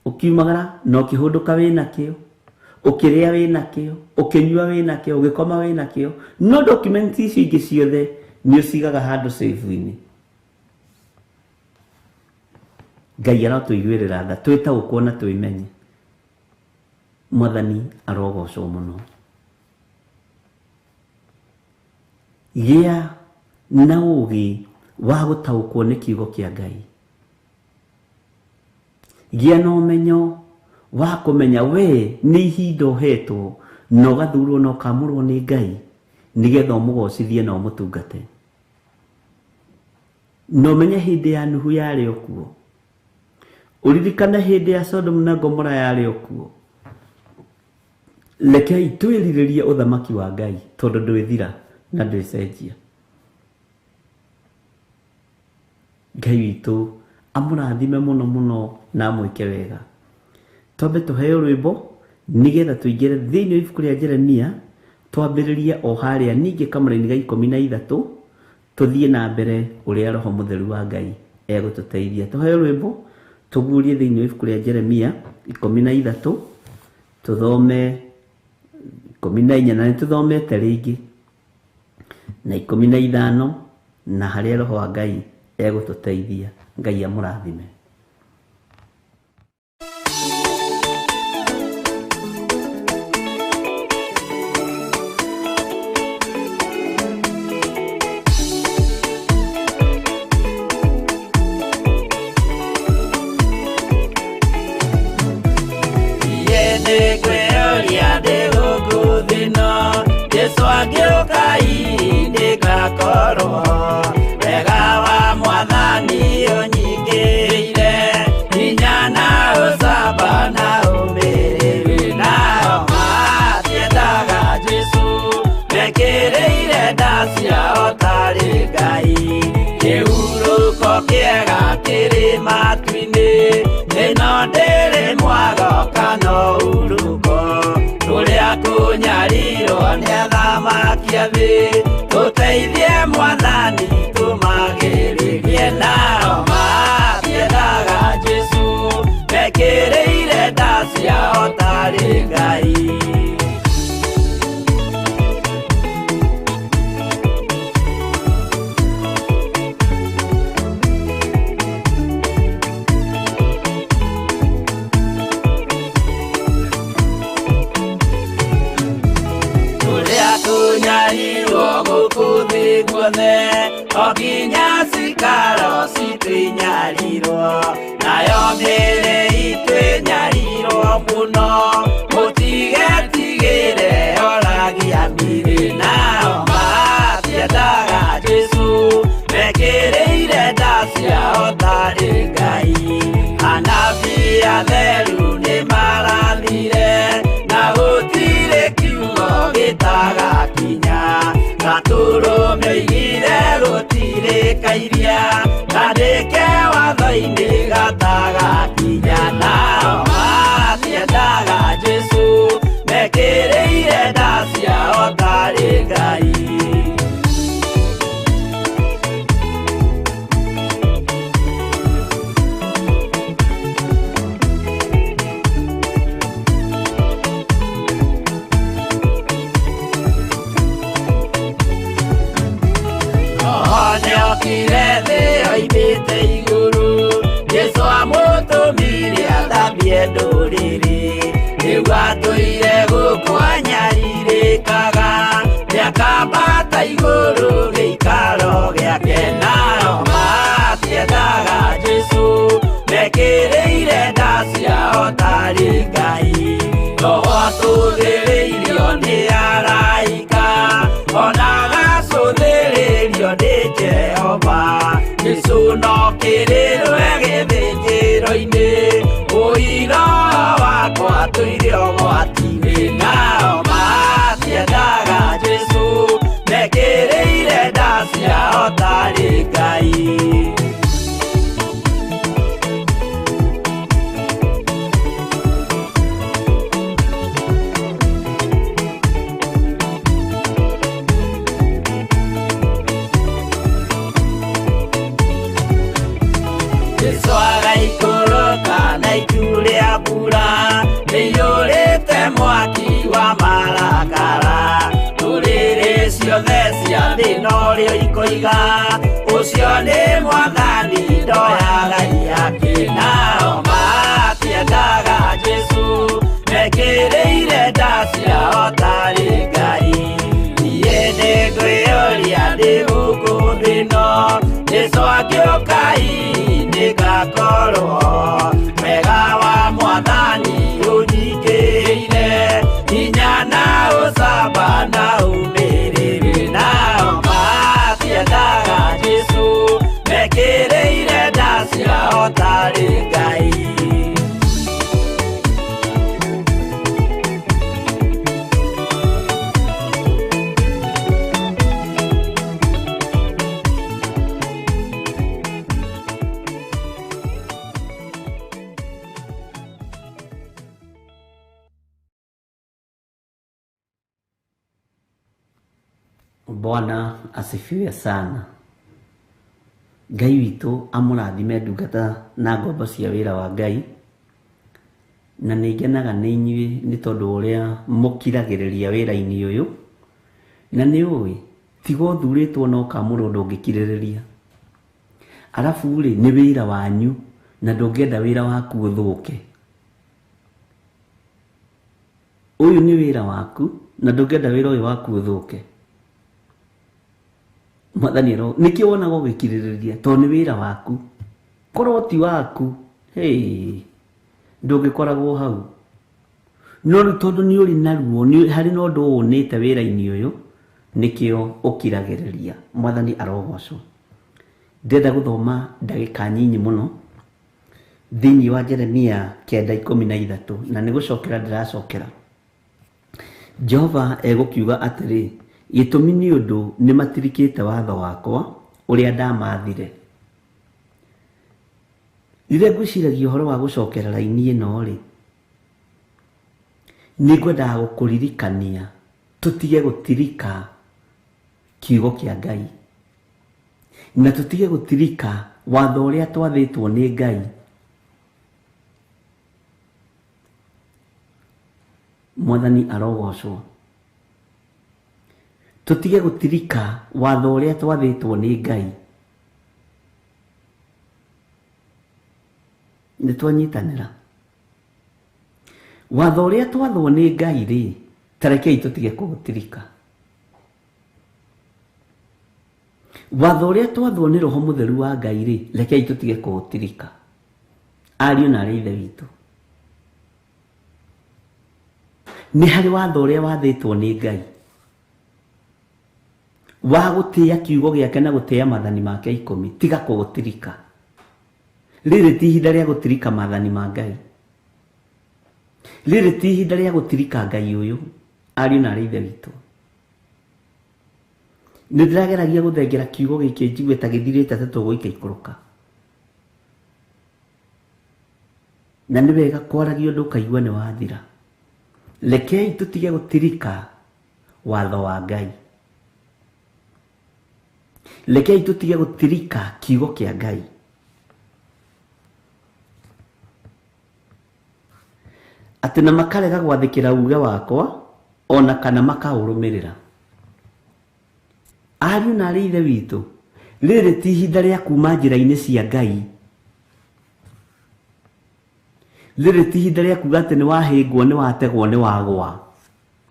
ũkiumagara na ũkĩhũndũka wĩnakĩo, ũkĩrĩa wĩnakĩo, ũkĩnyua wĩnakĩo, ũgĩkoma wĩnakĩo, no document icio ingĩ ciothe nĩ ũcigaga handũ safe-inĩ. Ngai arotũiguĩrĩra tha, twĩtaũkwo na twĩmenye. Mwathani arogocwo mũno. Gĩa na ũũgĩ wa gũtaũkwo nĩ kiugo kĩa Ngai. Gĩa na ũmenyo wa kũmenya we nĩ ihinda ũhetwo na ũgathurwo na ũkamũrwo nĩ Ngai nĩgetha ũmũgocithie na ũmũtungate. Na ũmenye hĩndĩ ya Nuhu yarĩ o kuo. Ũririkane hĩndĩ ya Sodom na Gomora yarĩ o kuo. Rekei twĩrirĩrie ũthamaki wa Ngai tondũ ndwĩthira na ndwĩcenjia. Ngai witũ amũrathime mũno mũno na amwĩke wega. Twambe tũheo rwĩmbo nĩgetha tũingĩre thĩinĩ wa ibuku rĩa Jeremia, twambĩrĩrie o harĩa ningĩ kamũraini ga 13, tũthiĩ na mbere ũrĩa Roho Mũtheru wa Ngai egũtũteithia. Tũheo rwĩmbo tũguũrie thĩinĩ wa ibuku rĩa Jeremia 13, tũthome 14 na nĩtũthomete rĩngĩ na 15, na harĩa Roho wa Ngai egũtũteithia. Ngai amũrathime. Jesu angĩũka ndĩgakorwo wega wa Mwathani ũnyingĩrĩire, hinya na ũcamba na ũmĩrĩru. Nao matiendaga Jesu mekĩrĩire nda ciao tarĩ Ngai. Kĩhurũko kĩega kĩrĩ matu-inĩ, ĩno ndĩrĩ mwago kana ũhurũko. Kũrĩa kũnyarirwo nĩ athamaki a thĩ, tũteithie Mwathani tũmagĩrĩrie. Nao matiendaga Jesu mekĩrĩire nda ciao tarĩ Ngai. O nginya cikaro citũinyarirwo, nayo mĩĩrĩ itũ ĩnyarirwo mũno, mũtigetigĩre oragia mĩĩrĩ. Nao matiendaga Jesu mekĩrĩire nda ciao tarĩ Ngai. Anabii atheru nĩmarathire, na gũtirĩ kiugo gĩtagakinya. Gatũrũme oigire gũtirĩ kairia, kandĩke watho-inĩ gatagakinya. Nao matiendaga Jesu mekĩrĩire nda ciao tarĩ Ngai. Nĩokire thĩ oimĩte igũrũ, Jesũ amũtũmire athambie ndũrĩrĩ. Rĩu atũire gũkũ anyarirĩkaga, nĩakambata igũrũ gĩikaro gĩake. Nao matiendaga Jesũ mekĩrĩire nda ciao tarĩ Ngai. Roho atũthĩrĩirio nĩ araika, ona agacũthĩrĩrio nĩ Jehova. Jesũ no kĩrĩrwe gĩthĩnjĩro-inĩ, Norĩo ikoiga ũcio nĩ mwathani ndoyaga iaki. Nao matiendaga Jesũ mekĩrĩire nda ciao tarĩ Ngai. Niĩ nĩngwĩyũria ndĩ gũkũ thĩ ĩno, Jesũ angĩũka hihi nĩngakorwo wega wa mwathani ũnyingĩrĩire, hinya na ũcamba na ũmĩrĩru. Nao matiendaga Jesũ mekĩrĩire nda ciao tarĩ Ngai. Bwana asifiwe sana. Ngai witũ amũrathime ndungata na ngombo cia wĩra wa Ngai, na nĩ ngenaga nĩ inyuĩ nĩ tondũ ũrĩa mũkiragĩrĩria wĩra-inĩ ũyũ, na nĩ ũĩ tiga ũthurĩtwo na ũkamũrwo ndũngĩkirĩrĩria. Arabu rĩ, nĩ wĩra wanyu na ndũngĩenda wĩra waku ũthũke. Ũyũ nĩ wĩra waku na ndũngĩenda wĩra ũyũ waku ũthũke. Mwathani ero nĩkĩo wonaga ũgĩkirĩrĩria, tondũ nĩ wĩra waku. Korwo ti waku, hey, ndũngĩkoragwo hau. No rĩu tondũ nĩ ũrĩ na ruo, harĩ na ũndũ wonete wĩra-inĩ ũyũ, nĩkĩo ũkiragĩrĩria. Mwathani arogocwo. Ndĩrenda gũthoma ndagĩka nyinyi mũno thĩinĩ wa Jeremia 9:13, na nĩ gũcokera ndĩracokera. Jehova egũkiuga atĩrĩ, gĩtũmi nĩ ũndũ nĩ matirikĩte watho wakwa ũrĩa ndamathire. Rĩrĩa ngwĩciragia ũhoro wa gũcokera raini ĩno rĩ, nĩ ngwendaga gũkũririkania tũtige gũtirika kiugo kĩa Ngai, na tũtige gũtirika watho ũrĩa twathĩtwo nĩ Ngai. Mwathani arogocwo. Tũtige gũtirika watho ũrĩa twathĩtwo nĩ Ngai. Nĩ twanyitanĩra watho ũrĩa twathwo nĩ Ngai rĩ, ta rekei tũtige kũũtirika. Watho ũrĩa twathwo nĩ Roho Mũtheru wa Ngai rĩ, rekei tũtige kũũtirika. Ariũ na arĩ Ithe witũ, nĩ harĩ watho ũrĩa wathĩtwo nĩ Ngai wa gũtĩĩa kiugo gĩake na gũtĩĩa maathani make 10. Tiga kũũtirika. Rĩrĩ ti ihinda rĩa gũtirika maathani ma Ngai. Rĩrĩ ti ihinda rĩa gũtirika Ngai ũyũ. Ariũ na arĩ Ithe witũ, nĩ ndĩrageragia gũthengera kiugo gĩkĩ njigue ta gĩthirĩte ta tũgũikaikũrũka, na nĩ wega kwaragia ũndũ ũkaigua nĩ wathira. Rekei tũtige gũtirika watho wa Ngai. Rekei tũtige gũtirika kiugo kĩa Ngai. Atĩ na makarega gwathĩkĩra uge wakwa ona kana makaũrũmĩrĩra. Ariũ na arĩ Ithe witũ, rĩrĩ ti ihinda rĩa kuma njĩra-inĩ cia Ngai. Rĩrĩ ti ihinda rĩa kuga atĩ nĩ wahĩngwo, nĩ wategwo, nĩ wagwa.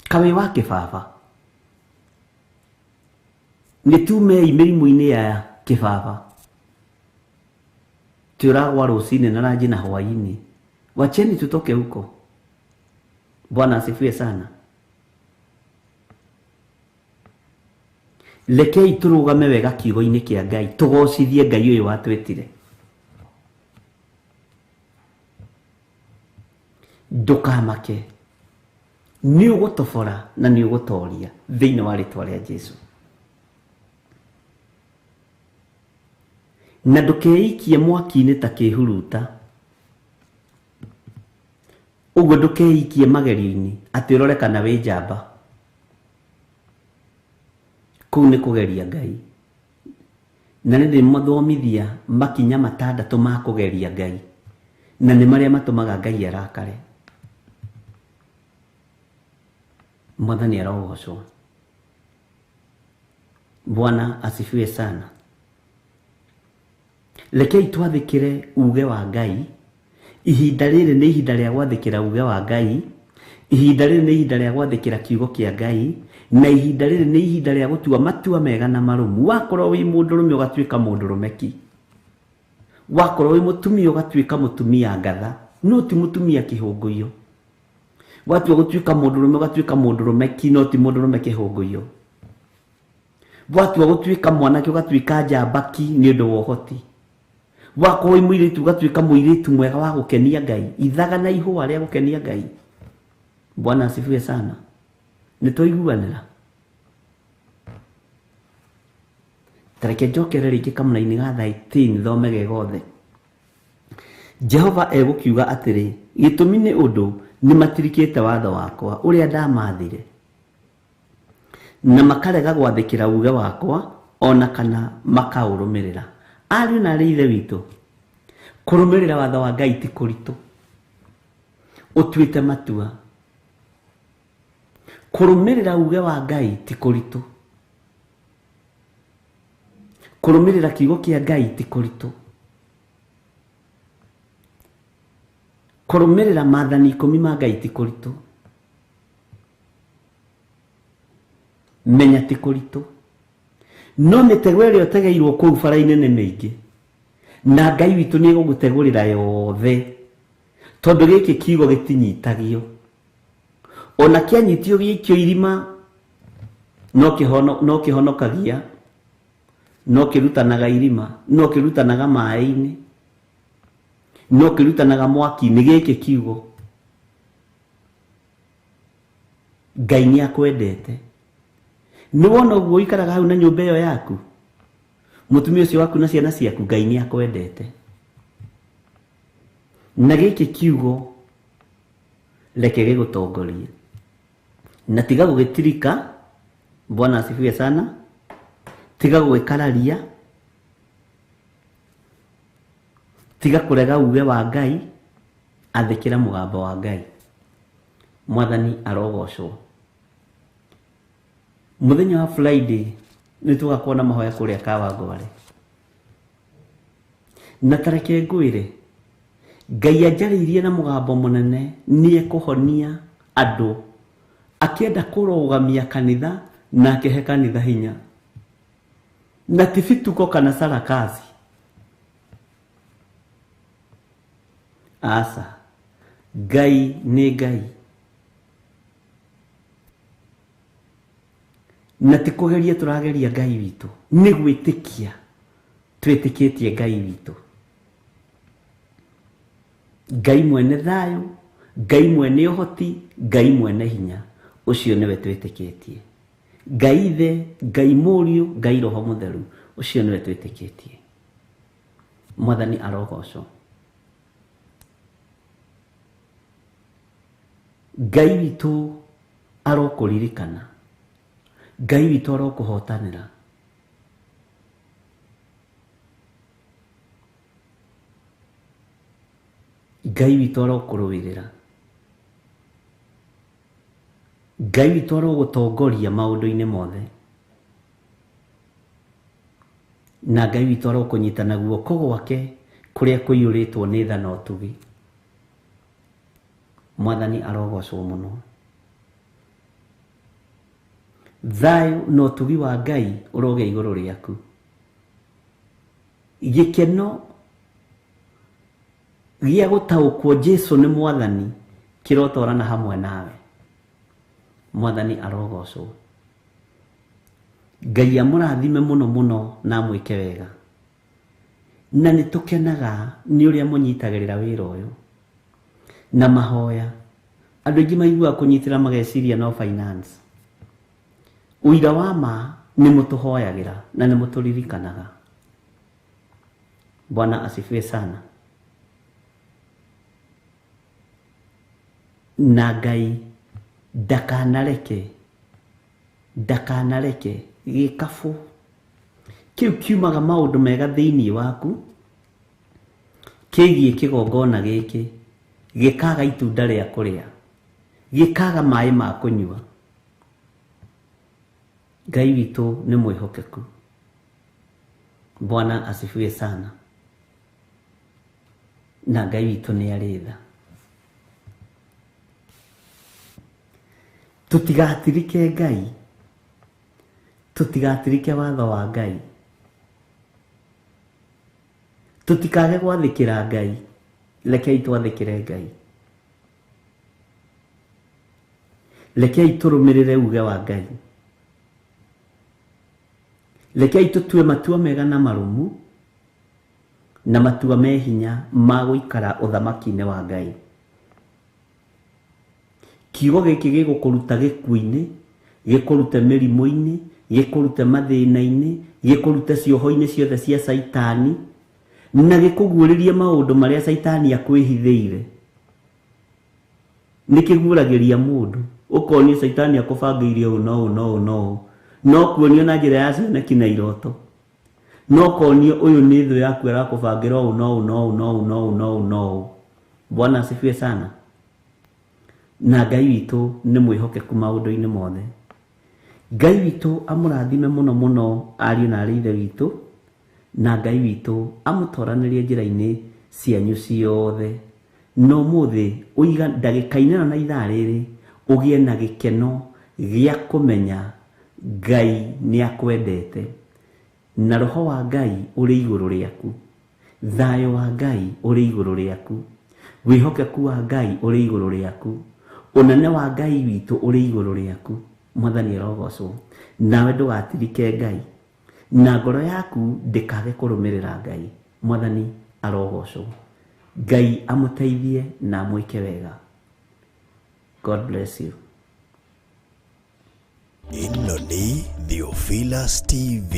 Kawĩ wa kĩbaba. Nĩ tumei mĩrimũ-inĩ ya kĩbaba. Tũragwa rũcinĩ na ranji na hwaĩ-inĩ. Wacheni tutoke huko. Bwana asifiwe sana. Rekei tũrũgame wega kiugo-inĩ kĩa Ngai, tũgocithie Ngai ũyũ watwĩtire. Ndũkamake, nĩ ũgũtobora na nĩ ũgũtoria thĩinĩ wa rĩtwa rĩa Jesũ. Na ndũkeikie mwaki-inĩ ta kĩhuruta. Ũguo ndũkeikie magerio-inĩ atĩ ũrore kana wĩ njamba. Kũu nĩ kũgeria Ngai. Na nĩ ndĩmathomithia makinya 6 ma kũgeria Ngai, na nĩ marĩa matũmaga Ngai arakare. Mwathani arogocwo. Bwana asifiwe sana. Rekei twathĩkĩre uge wa Ngai. Ihinda rĩrĩ nĩ ihinda rĩa gwathĩkĩra uge wa Ngai. Ihinda rĩrĩ nĩ ihinda rĩa gwathĩkĩra kiugo kĩa Ngai. Na ihinda rĩrĩ nĩ ihinda rĩa gũtua matua mega na marũmu. Wakorwo wĩ mũndũrũme ũgatuĩka mũndũrũme ki, wakorwo wĩ mũtumia ũgatuĩka mũtumia ngatha, no ti mũtumia kĩhũngũiyo. Watua gũtuĩka mũndũrũme ũgatuĩka mũndũrũme ki, no ti mũndũrũme kĩhũngũiyo. Watua gũtuĩka mwanake ũgatuĩka njamba ki nĩ ũndũ wa ũhoti. Wakorwo wĩ mũirĩtu ũgatuĩka mũirĩtu mwega wa gũkenia Ngai, ithaga na ihũa rĩa gũkenia Ngai. Bwana asifiwe sana. Nĩ twaiguanĩra? Tareke njokere rĩngĩ kamũra-inĩ ga 13 thome ge gothe. Jehova egũkiuga atĩrĩ, gĩtũmi nĩ ũndũ nĩ matirikĩte watho wakwa ũrĩa ndamathire, na makarega gwathĩkĩra uge wakwa ona kana makaũrũmĩrĩra. Ariũ na aarĩ ithe witũ, kũrũmĩrĩra watho wa Ngai ti kũritũ. Ũtuĩte matua. Kũrũmĩrĩra uge wa Ngai ti kũritũ. Kũrũmĩrĩra kiugo kĩa Ngai ti kũritũ. Kũrũmĩrĩra maathani 10 ma Ngai ti kũritũ. Menya ti kũritũ. No mĩtego ĩrĩa ũtegeirwo kũu bara-inĩ nĩ mĩingĩ, na Ngai witũ nĩ egũgũtegũrĩra yothe, tondũ gĩkĩ kiugo gĩtinyitagio. Ona kĩanyitio gĩikio irima, no kĩhonokagia, no kĩrutanaga irima, no kĩrutanaga maĩ-inĩ, no kĩrutanaga mwaki-inĩ. Gĩkĩ kiugo Ngai nĩ akwendete. Nĩ wona ũguo ũikaraga hau na nyũmba ĩyo yaku, mũtumia ũcio waku na ciana ciaku, Ngai nĩ akwendete. Na gĩkĩ kiugo reke gĩgũtongorie, na tiga gũgĩtirika. Bwana asifiwe sana. Tiga gũgĩkararia, tiga kũrega uge wa Ngai, athĩkĩra mũgambo wa Ngai. Mwathani arogocwo. Mũthenya wa Friday nĩ tũgakorwo na mahoya kũrĩa Kawangware. Na tareke ngwĩre, Ngai anjarĩirie na mũgambo mũnene nĩ ekũhonia andũ, akĩenda kũrũgamia kanitha na akĩhe kanitha hinya, na ti bituko kana sarakasi. Aca, Ngai nĩ Ngai, na ti kũgeria tũrageria Ngai witũ, nĩ gwĩtĩkia twĩtĩkĩtie Ngai witũ. Ngai mwene thayũ, Ngai mwene ũhoti, Ngai mwene hinya, ũcio nĩwe twĩtĩkĩtie. Ngai Ithe, Ngai Mũriũ, Ngai Roho Mũtheru, ũcio nĩwe twĩtĩkĩtie. Mwathani arogocwo. Ngai witũ arokũririkana, Ngai witũ arokũhotanĩra. Ngai witũ arokũrũĩrĩra. Ngai witũ arogũtongoria maũndũ-inĩ mothe, na Ngai witũ arokũnyita na guoko gwake kũrĩa kũiyũrĩtwo nĩ tha na ũtugi. Mwathani arogocwo mũno. Thayũ na ũtugi wa Ngai ũrogĩa igũrũ rĩaku. Gĩkeno gĩa gũtaũkwo Jesũ nĩ Mwathani kĩrotwarana hamwe nawe. Mwathani arogocwo. Ngai amũrathime mũno mũno na amwĩke wega. Na nĩ tũkenaga nĩ ũrĩa mũnyitagĩrĩra wĩra ũyũ na mahoya. Andũ aingĩ maiguaga kũnyitĩra mageciria no finance. Ũira wa ma nĩ mũtũhoyagĩra na nĩ mũtũririkanaga. Bwana asifiwe sana. Na Ngai ndakanareke, ndakanareke gĩkabũ kĩu kiumaga maũndũ mega thĩinĩ waku kĩgiĩ kĩgongona gĩkĩ, gĩkaga itunda rĩa kũrĩa, gĩkaga maĩ ma kũnyua. Ngai witũ nĩ mwĩhokeku. Bwana asifiwe sana. Na Ngai witũ nĩ arĩ tha. Tũtigatirike Ngai, tũtigatirike watho wa Ngai, tũtikage gwathĩkĩra Ngai. Rekei twathĩkĩre Ngai, rekei tũrũmĩrĩre uge wa Ngai, rekei tũtue matua mega na marũmu na matua me hinya ma gũikara ũthamaki-inĩ wa Ngai. Kiugo gĩkĩ gĩgũkũruta gĩkuũ-inĩ, gĩkũrute mĩrimũ-inĩ, gĩkũrute mathĩna-inĩ, gĩkũrute cioho-inĩ ciothe cia Caitani, na gĩkũguũrĩrie maũndũ marĩa Caitani akwĩhithĩire. Nĩ kĩguũragĩria mũndũ, ũkonio Caitani akũbangĩire ũũ na ũũ na ũũ na ũũ, no kuonio na njĩra ya cioneki na iroto, no konio ũyũ nĩ thũ yaku arakũbangĩra ũũ na ũũ na ũũ na ũũ na ũũ na ũũ na ũũ. Bwana asifiwe sana. Na Ngai witũ nĩ mwĩhokeku maũndũ-inĩ mothe. Ngai witũ amũrathime mũno mũno ariũ na arĩ ithe witũ, na Ngai witũ amũtoranĩrie njĩra-inĩ cianyu ciothe. Na ũmũthĩ ũiga ndagĩka-inĩ ĩno na ithaa rĩrĩ ũgĩe na gĩkeno gĩa kũmenya Ngai nĩ akwendete, na roho wa Ngai ũrĩ igũrũ rĩaku, thayũ wa Ngai ũrĩ igũrũ rĩaku, wĩhokeku wa Ngai ũrĩ igũrũ rĩaku, ũnene wa Ngai witũ ũrĩ igũrũ rĩaku. Mwathani arogocwo. Nawe ndũgatirike Ngai, na ngoro yaku ndĩkage kũrũmĩrĩra Ngai. Mwathani arogocwo. Ngai amũteithie na amwĩke wega. God bless you. Ĩno nĩ Theophilus TV,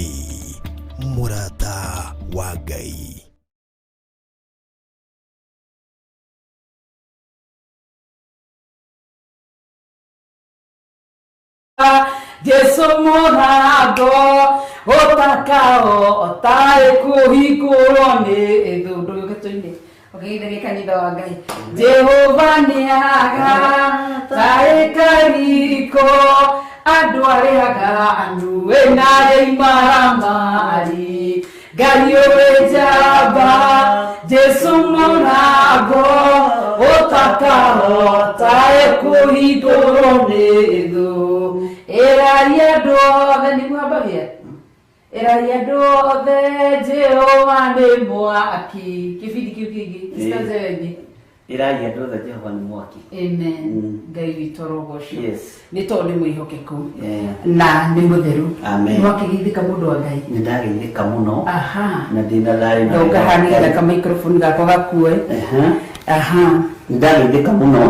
mũrata wa Ngai. Jesu mũrango ũtakao ũtarĩ kũhingũrwo nĩ thũ. Ndũgĩũke tũine ũkĩgeithagia kanitha wa Ngai. Jehova nĩaga tarĩ kariko andũ arĩa aganu wĩna imaramari. Ngai ũrĩ njamba, Jesu mũrango ũtakao ũtarĩ kũhingũrwo nĩ thũ. Ĩraria andũ othe nĩguo ambagia. Ĩraria andũ othe Jehova nĩ mwaki. Kĩbindi kĩu kĩngĩ Sister Zewenyi. Ĩraria andũ othe Jehova nĩ mwaki. Amen. Ngai witũ arogocwo. Yes. Nĩ tondũ nĩ mwĩhokeku na nĩ mũtheru. Amen. Nĩwakĩgeithĩka mũndũ wa Ngai. Nĩ ndageithĩka mũno. Aha. Na ndĩna thayũ na Ndoka wega wa haha nĩgetha Ngai. ka microphone gakwa gakue. Aha. Nĩ ndageithĩka mũno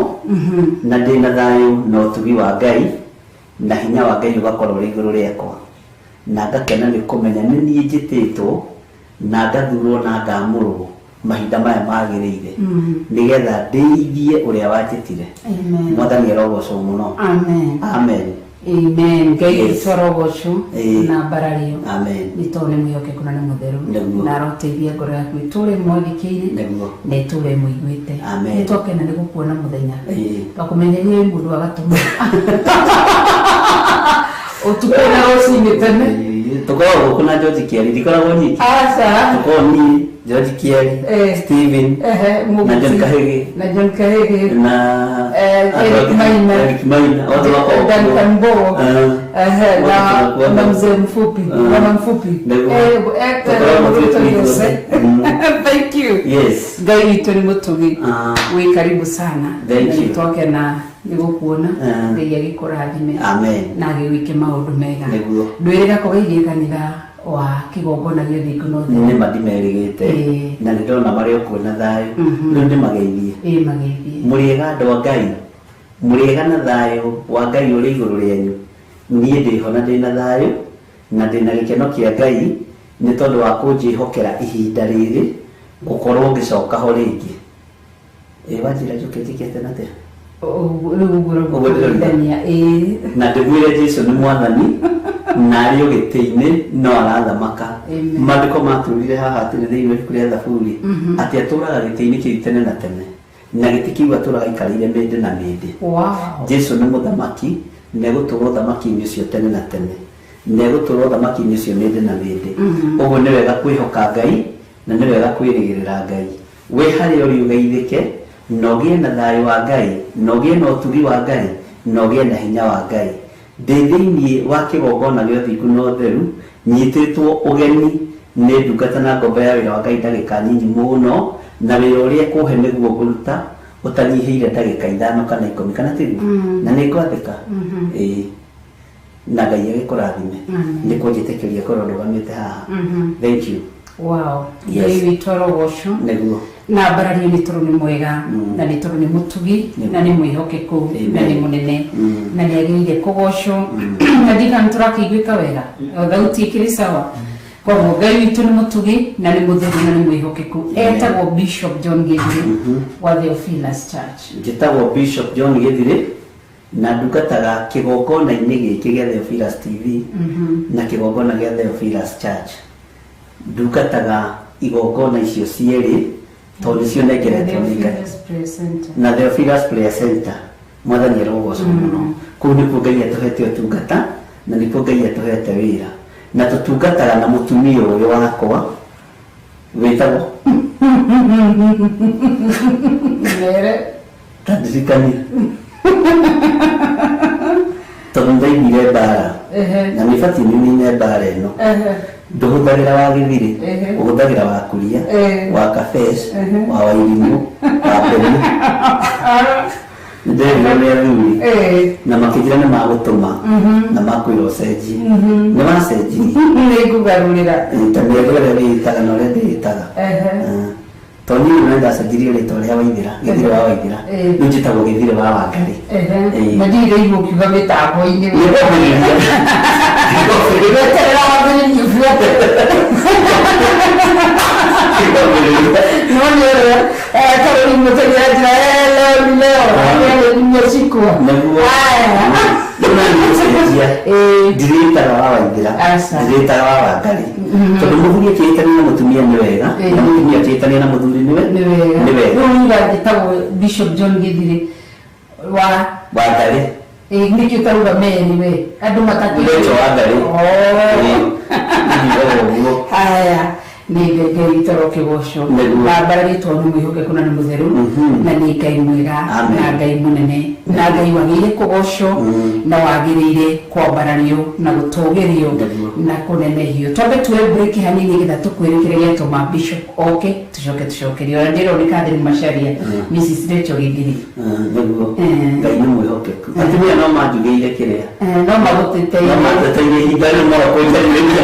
na ndĩna thayũ na ũtugi wa Ngai na hinya wa Ngai ũgakorwo ũrĩ igũrũ rĩakwa, na ngakena nĩ kũmenya nĩ niĩ njĩtĩtwo na ngathurwo na ngamũrwo mahinda maya magĩrĩire, nĩgetha ndĩithie ũrĩa wanjĩtire. Amen. Mwathani arogocwo mũno. Amen. Amen. Amen. Ngai Yes. witũ arogocwo na mbarario. Amen. Nĩ tondũ nĩ mwĩhokeku na nĩ mũtheru. Nĩguo. Na aroteithia ngoro yaku ĩtũũre mwathĩkĩire Nĩguo. na ĩtũũre ĩmũiguĩte. Amen. Nĩ twakena nĩ gũkuona mũthenya. Twakũmenyeria wĩ mũndũ wa gatũma. Ũtukũ na rũcinĩ tene. Tũkoragwo gũkũ na George Kieri, ndikoragwo nyiki. Aca. Tũkoragwo niĩ, George Kieri, Steven, na John Kahĩgĩ. Na John Kahĩgĩ. Na Eric Maina. Eric Maina. Othe makoragwo Duncan kuo. Mbogo. Othe Na mzee mfupi, bwana mfupi. Nĩguo. Tũkoragwo twĩ Mũrutani ithuothe. Jose. Thank you. Yes. Ngai witũ nĩ mũtugi. Wĩ karibu sana. Thank Na you. nĩtwakena nĩ gũkuona. Ngai agĩkũrathime. Amen. Na agĩgwĩke maũndũ mega. Nĩguo. Ndwĩrĩga kũgeithia kanitha wa kĩgongona gĩa Thingo na Ũtheru. Nĩ ma ndimerĩgĩte na nĩ ndĩrona marĩ o kuo na thayũ. Rĩu ndĩmageithie. Mageithie. Mũrĩega andũ a Ngai, mũrĩega na thayũ wa Ngai ũrĩ igũrũ rĩanyu. Niĩ ndĩho na ndĩna thayũ na ndĩna gĩkeno kĩa Ngai nĩ tondũ wa kũnjĩhokera ihinda rĩrĩ gũkorwo ngĩcoka ho rĩngĩ. Wanjĩra njũke njĩke atĩa na atĩa? Rĩu ũguo Ũguo ndĩroiga. ũguo. Na ndĩmwĩre Jesu nĩ mwathani na arĩ o gĩtĩ-inĩ no arathamaka. Amen. Maandĩko matũrire haha atĩrĩ thĩinĩ wa ibuku rĩa Thaburi atĩ atũraga gĩtĩ-inĩ kĩu tene na tene, na gĩtĩ kĩu atũraga aikarĩire mĩndĩ na mĩndĩ. Wow. Jesu nĩ mũthamaki na egũtũũra ũthamaki-inĩ ũcio tene na tene. Na egũtũra ũthamaki-inĩ ũcio mĩndĩ na mĩndĩ. Ũguo nĩ wega kwĩhoka Ngai na nĩ wega kwĩrĩgĩrĩra Ngai. Wĩ harĩa ũrĩ ũgeithĩke na ũgĩe na thayũ wa Ngai na ũgĩe na ũtugi wa Ngai na ũgĩe na hinya wa Ngai. Ndĩ thĩinĩ wa kĩgongona gĩa ũthingu na ũtheru nyitĩtwo ũgeni nĩ ndungata na ngombo ya wĩra wa Ngai ndagĩka nyinyi mũno na wĩra ũrĩa ekũhe nĩguo ngũruta ũtanyihĩire ndagĩka 5 kana 10 kana tiguo na nĩ ngwathĩka. Ĩĩ na Ngai agĩkũrathime nĩ kũnjĩtĩkĩria korwo ndũgamĩte haha. Thank you. Wow. Yes. Ngai witũ arogocwo. Nĩguo. Na mbarario nĩ tondũ nĩ mwega na nĩ tondũ nĩ mũtugi na nĩ mwĩhokeku na nĩ mũnene na nĩ agĩrĩire kũgocwo. Na ndika nĩ tũrakĩiguĩka wega, thauti ĩkĩrĩ sawa. Koguo Ngai witũ nĩ mũtugi na nĩ mũtheru na nĩ mwĩhokeku. Etagwo Bishop John Githiri wa Theophilus Church. Njĩtagwo Bishop John Githiri na ndungataga kĩgongona-inĩ gĩkĩ gĩa Theophilus TV na kĩgongona gĩa Theophilus Church. Ndungataga igongona icio cierĩ tondũ nĩcio nengeretwo nĩ Ngai. Na Theophilus Prayer Center. Mwathani arogocwo mũno. Kũu nĩkuo Ngai atũhete ũtungata na nĩkuo Ngai atũhete wĩra. Na tũtungataga na mũtumia ũyũ wakwa wĩtagwo Mere tandirikania tondũ ndaiguire mbara na nĩ batiĩ nĩnine mbara ĩno. Ndũhũthagĩra wa Githiri, ũhũthagĩra wa Kuria, wa Kafes, wa Wairimũ, wa Peni. Nĩnderirwo nĩ athuri na makĩnjĩra nĩ magũtũma na makwĩra ũcenjie. Nĩ wacenjirie. Nĩngũgarũrĩra. Ta mĩaka ĩrĩa ndĩĩtaga na ũrĩa ndĩĩtaga. Tondũ niĩ nĩ ndacenjirie rĩtwa rĩa Waithĩra, Githiri wa Waithĩra. Rĩu njĩtagwo Githiri wa Wangari. Na ndirĩ ndaigua ũkiuga mĩtambo-inĩ. Weterera wambĩrĩrie buate. No nĩ ũrĩa Caroline Mũtegi anjĩra, leo ni leo, leo nimeshikwa. Nĩguo. Rĩu na niĩ gũcenjia. Ndirĩtaga wa Waithĩra, ndirĩtaga wa Wangari. Tondũ mũthuri akĩhĩtania na mũtumia nĩ wega, na mũtumia akĩhĩtania na mũthuri nĩ wega. Nĩ wega. Rĩu uga njĩtagwo Bishop John Githiri wa Wangari. Nĩkĩo ũtarauga Mary we andũ matakĩũĩ. Rachel Wangari. Haya nĩ Ngai witũ arokĩgocwo. Na mbararĩtwo nĩ mwĩhokeku na nĩ mũtheru na nĩ Ngai mwega na Ngai mũnene na Ngai wagĩrĩire kũgocwo na wagĩrĩire kwambarario na gũtũgĩrio na kũnenehio. Twambe tuoe break hanini nĩgetha tũkwĩre kĩrĩa gĩatũma Bishop oke tũcoke tũcokerie. Ona ndĩroneka Catherine Macharia, Mrs. Rachel Githiri. Nĩguo. Ngai nĩ mwĩhokeku. Atumia no manjugĩire kĩrĩa. No magũteteire. No mateteire ihinda rĩu marokonjarĩria.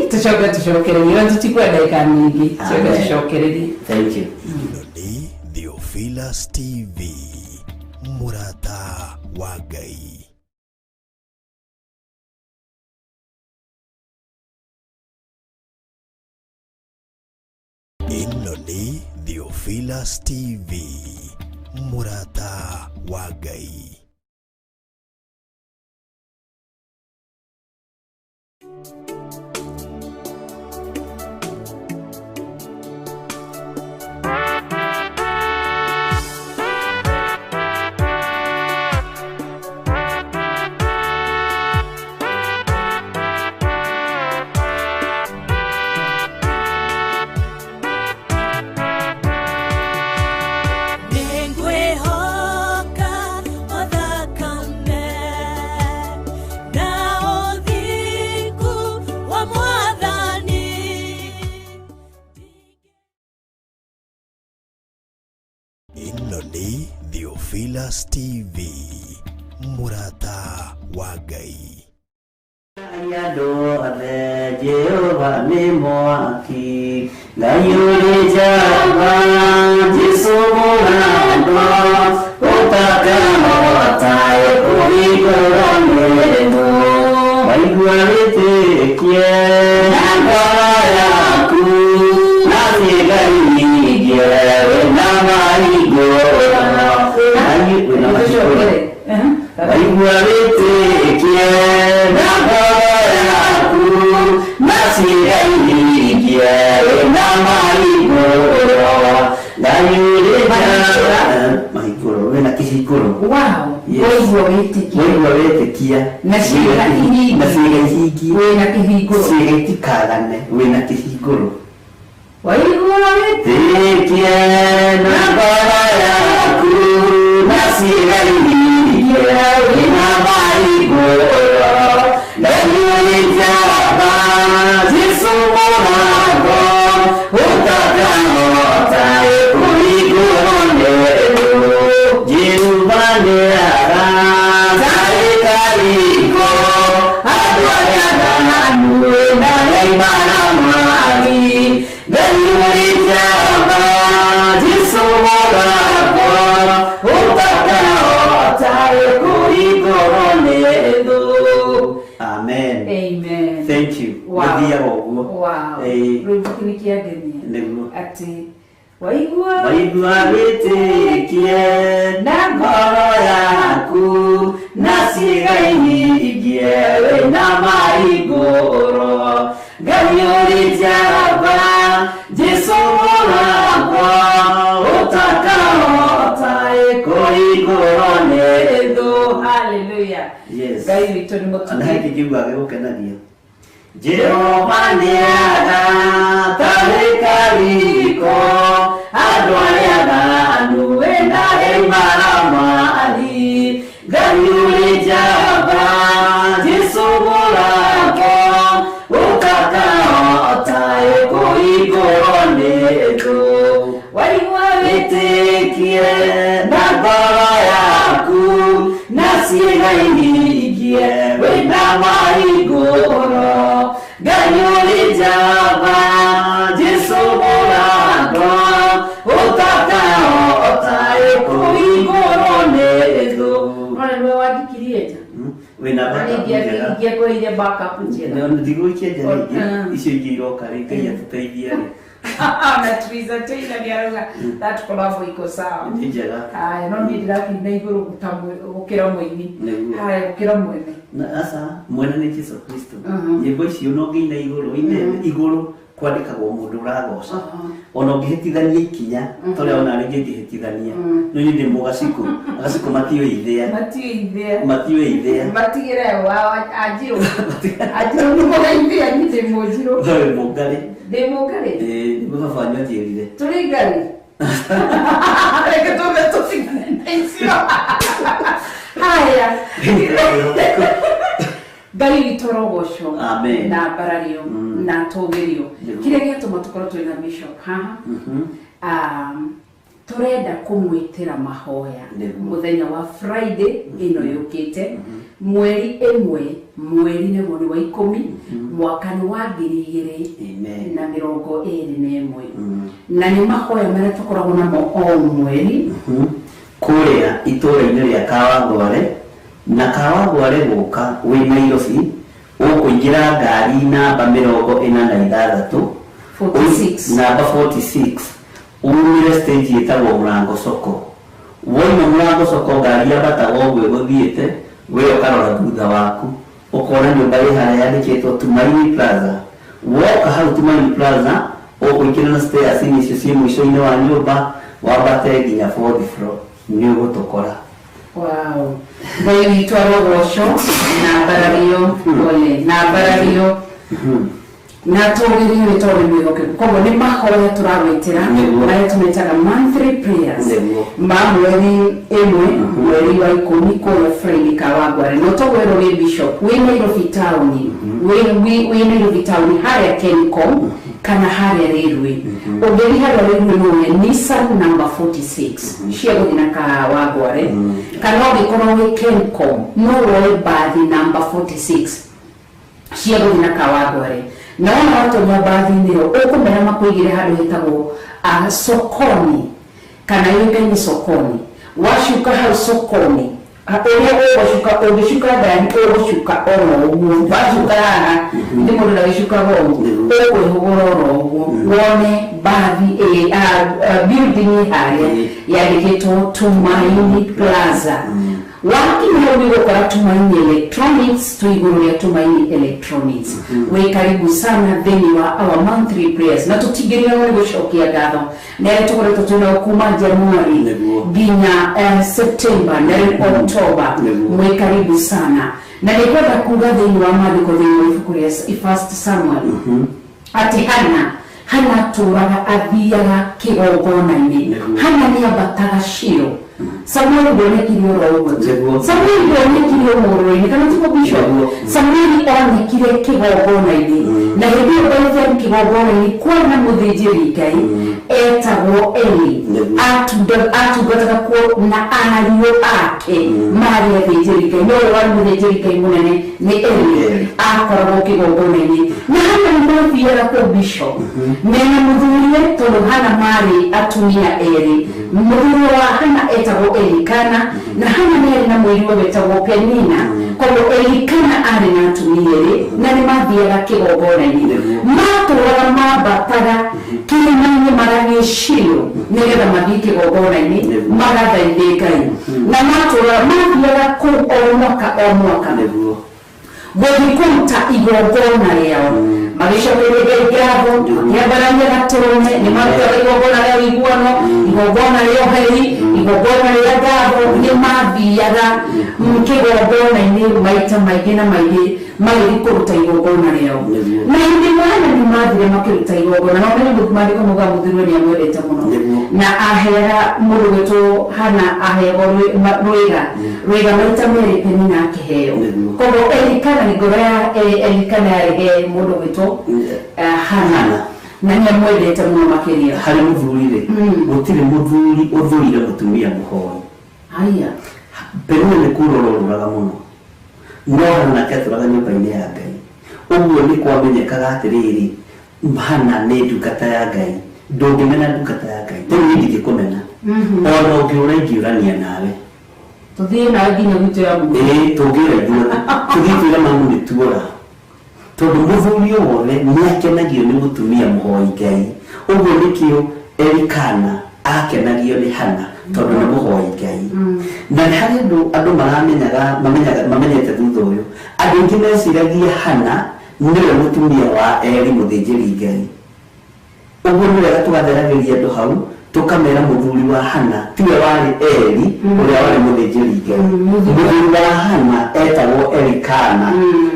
Tucoke tũcokererie na tũtikwenda ndagĩka nyingĩ. Tucoke tũcokererie. Thank you. Ĩno nĩ Theophilus TV, mũrata wa Ngai. Ĩno nĩ Theophilus TV, mũrata wa Ngai. Ĩno nĩ Theophilus TV, mũrata wa Ngai. Andũ othe Jehova nĩ mwaki, Ngai ũrĩ njamba, Jesũ mũramba, ũtakahota kũhingũra mĩrimũ. Waigua wĩtĩkie na ngoro yaku, na ciĩga nyingĩ wĩna mahingũra. Waigua wĩtĩkie na ngoro yaku, na ciĩga nyingĩ wĩna mahingũra. Waigua wĩtĩkie. Waigua wĩtĩkia. Na ciĩga ihingie. Na ciĩga ihingie. Wĩna kĩhingũro. Ciĩga itikagane wĩna kĩhingũro. Waigua wĩtĩkie na ngoro yaku na ciĩga ihingie wĩna mahingũro. Ngai ũrĩ njamba, Jesũ mũrango, ũtakahota kũhingũrwo nĩ thũ. Jehova nĩaratarĩ kariko, andũ arĩa aganu na maramari. Ngai ũrĩ njamba, Jesũ mũrango, ũtakahota kũhingũrwo nĩ thũ. Amen. Amen. Thank you. Wow. Gũthiaga ũguo. Wow. Ĩĩ. Rwĩmbo kĩu nĩkĩangenia. Nĩguo. Atĩ waigua Waigua wĩtĩkie na ngoro yaku na ciĩga ihingie wĩna mahingũro. Ngai ũrĩ njamba, Jesũ mũrango, ũtakahota kũhingũrwo nĩ thũ. Hallelujah. Yes. Ngai witũ nĩ mũtugi. Na he kĩngiuga gĩgũkenagia. Jehova nĩagatarĩ kariko, andũ arĩa aganu wĩna maramari. Ngai ũrĩ njamba, Jesũ mũrango, ũtakahota kũhingũrwo nĩ thũ. Waigua wĩtĩkie na ngoro yaku na ciĩga ihingie wĩna mahingũro. Ngai ũrĩ njamba, Jesũ mũrango, ũtakahota kũhingũrwo nĩ thũ. Nona nĩwe wandikirie nja. Wĩna backup njega. Ingĩakũheire backup njega. Ndigũikia nja rĩngĩ, Mm. icio ingĩ iroka rĩ, Ngai atũteithie rĩ. Na Teresa Taylor nĩarauga that collab iko sawa. Nĩ njega. Haya, no niĩ ndĩrakinya igũrũ gũkĩra mũini. Nĩguo. Haya, gũkĩra mwene. Na aca mwene nĩ Jesũ Kristo. Mhm. Nyĩmbo icio no ngĩina igũrũ, ine igũrũ kwandĩkagwo mũndũ ũragoca. Ona ũngĩhĩtithania ikinya, ta ũrĩa ona rĩngĩ ngĩhĩtithania. No niĩ ndĩ mũgacikũ, agacikũ matiũĩ ithĩa. Matiũĩ ithĩa. Matiũĩ ithĩa. Matigĩre wa anjirũ. Anjirũ nĩ mũgeithia, niĩ ndĩ mũnjirũ. Wĩ mũngarĩ. Ndĩ mũngarĩ? Ĩĩ, nĩguo baba wanyu anjĩrire. Tũrĩ ngarĩ. Reke tũme tũtigane na icio. Haya. Ngai witũ arogocwo. Amen. Na mbarario na tũgĩrio. Nĩguo. Kĩrĩa gĩatũma tũkorwo twĩna bishop haha. Tũrenda kũmwĩtĩra mahoya Nĩguo. mũthenya wa Friday ĩno yũkĩte mweri ĩmwe mweri nĩguo nĩ wa 10 mwaka nĩ wa 2021 na nĩ mahoya marĩa tũkoragwo namo o mweri Kũrĩa itũũra-inĩ rĩa Kawangware na Kawangware gũka wĩ Nairobi ũkũingĩra ngari namba 46 46. Namba 46 umire stage ĩtagwo Mũrango Soko. Woima Mũrango Soko ngari yambataga ũguo ĩgũthiĩte, we ũkarora thutha waku ũkona nyũmba ĩ harĩa yandĩkĩtwo Tumaini Plaza. Woka hau Tumaini Plaza ũkũingĩra na stairs icio ciĩ mũico-inĩ wa nyũmba wambate nginya fourth floor nĩ ũgũtũkora. Wow. Ngai witũ arogocwo na mbarario pole na mbarario na tũgĩrio nĩ tondũ nĩ mwĩhokeku. Koguo nĩ mahoya tũragwĩtĩra Nĩguo. marĩa tũmetaga monthly prayers Nĩguo. ma mweri ĩmwe mweri wa 10 kũrĩa Friday Kawangware. Na tũgwĩrwo nĩ bishop wĩ Nairobi town, wĩ Nairobi town harĩa Kencom kana harĩa Railway. Ũngĩthiĩ harĩa Railway no wone Nissan number 46 cia gũthiĩ na Kawangware, kana ũngĩkorwo wĩ Kencom no woe bathi number 46 cia gũthiĩ na Kawangware. Na wona watonya bathi-inĩ ĩyo ũkũmera makũigĩre handũ hetagwo sokoni kana yũĩkaine sokoni. Wacuka hau sokoni ũrĩa ũgũcuka, ũngĩcuka ngari ũgũcuka oro ũguo, wacuka haha nĩ mũndũ ndagĩcukaga ũguo, ũkwĩhũgũra oro ũguo wone bathi building ĩ harĩa yandĩkĩtwo Tumaini Plaza. Wakinya hau nĩũgũkora Tumaini Electronics, twĩ igũrũ rĩa Tumaini Electronics. Wĩ karibu sana thĩinĩ wa our monthly prayers, na tũtingĩriganĩrwo nĩ gũcokia ngatho nĩ arĩa tũkoretwo twĩnao kuma January nginya September na rĩu October. Mwĩ karibu sana, na nĩngwenda kuga thĩinĩ wa maandĩko, thĩinĩ wa ibuku rĩa First Samuel, atĩ Hana atũraga athiaga kĩgongona-inĩ. Hana nĩ ambataga Shilo. Samuel ndonekire oro ũguo tu. Samuel ndonekire ũmũrũrũ-inĩ, kana tiguo, Bishop? Samuel onekire kĩgongona-inĩ, na hĩndĩ ĩyo by then kĩgongona-inĩ kwarĩ na mũthĩnjĩri Ngai etagwo Eli. Atungataga kuo na ariũ ake marĩ athĩnjĩri Ngai, no ũrĩa warĩ mũthĩnjĩri Ngai mũnene nĩ Eli. Akoragwo kĩgongona-inĩ na Hana nĩ mathiaga kũu, Bishop, mena mũthuriwe, tondũ Hana marĩ atumia erĩ. Mũthuri wa Hana etagwo Elikana, na Hana nĩ arĩ na mũiriwe wetagwo Penina. Koguo Elikana arĩ na atumia erĩ na nĩ mathiaga kĩgongona-inĩ. Matũraga mambataga kĩrĩma-inĩ marathiĩ Shilo nĩgetha mathiĩ kĩgongona-inĩ magathaithe Ngai, na matũraga mathiaga kũu o mwaka o mwaka gũthiĩ kũruta igongona rĩao, magĩcokeria Ngai ngatho, makĩambararia gatũrũme. Nĩ marutaga igongona rĩa ũiguano, igongona rĩa ũheri, igongona rĩa ngatho. Nĩ mathiaga kĩgongona-inĩ maita maingĩ na maingĩ magĩthiĩ kũruta igongona rĩao. Na hĩndĩ ĩmwe Hana nĩ mathire makĩruta igongona, na ũmenye maandĩko maugaga mũthuriwe nĩ amwendete mũno na aheaga mũndũ gwĩtwo Hana, aheagwo rwĩga rwĩga maita merĩ, Penina akĩheo. Koguo Elikana, ngoro ya Elikana yarĩ he mũndũ gwĩtwo Hana, na nĩ amwendete mũno makĩria. Harĩ mũthuri rĩ, gũtirĩ mũthuri ũthũire mũtumia mũhoi. Haya. Penina nĩ kũrora ũrũraga mũno, no Hana nake atũraga nyũmba-inĩ ya Ngai. Ũguo nĩ kwamenyekaga atĩrĩrĩ, Hana nĩ ndungata ya Ngai. Ndũngĩmena ndungata ya Ngai. Rĩu niĩ ndingĩkũmena, ona ũngĩũra ingĩũrania nawe. Tũthiĩ nawe nginya gwitũ ya mũciĩ. Ĩĩ, tũngĩũra ithuothe, tũthiĩ twĩre mamu nĩ tuora, tondũ mũthuri o wothe nĩ akenagio nĩ mũtumia mũhoi Ngai. Ũguo nĩkĩo Elikana akenagio nĩ Hana, tondũ nĩ mũhoi Ngai. Na nĩ harĩ andũ maramenyaga, mamenyaga, mamenyete thutha ũyũ. Andũ aingĩ meciragia Hana nĩwe mũtumia wa Eli mũthĩnjĩri Ngai. Ũguo nĩ wega tũgatheragĩria andũ hau, tũkamera mũthuri wa Hana tiwe warĩ Eli ũrĩa warĩ mũthĩnjĩri Ngai. Mũthuri wa Hana etagwo Elikana,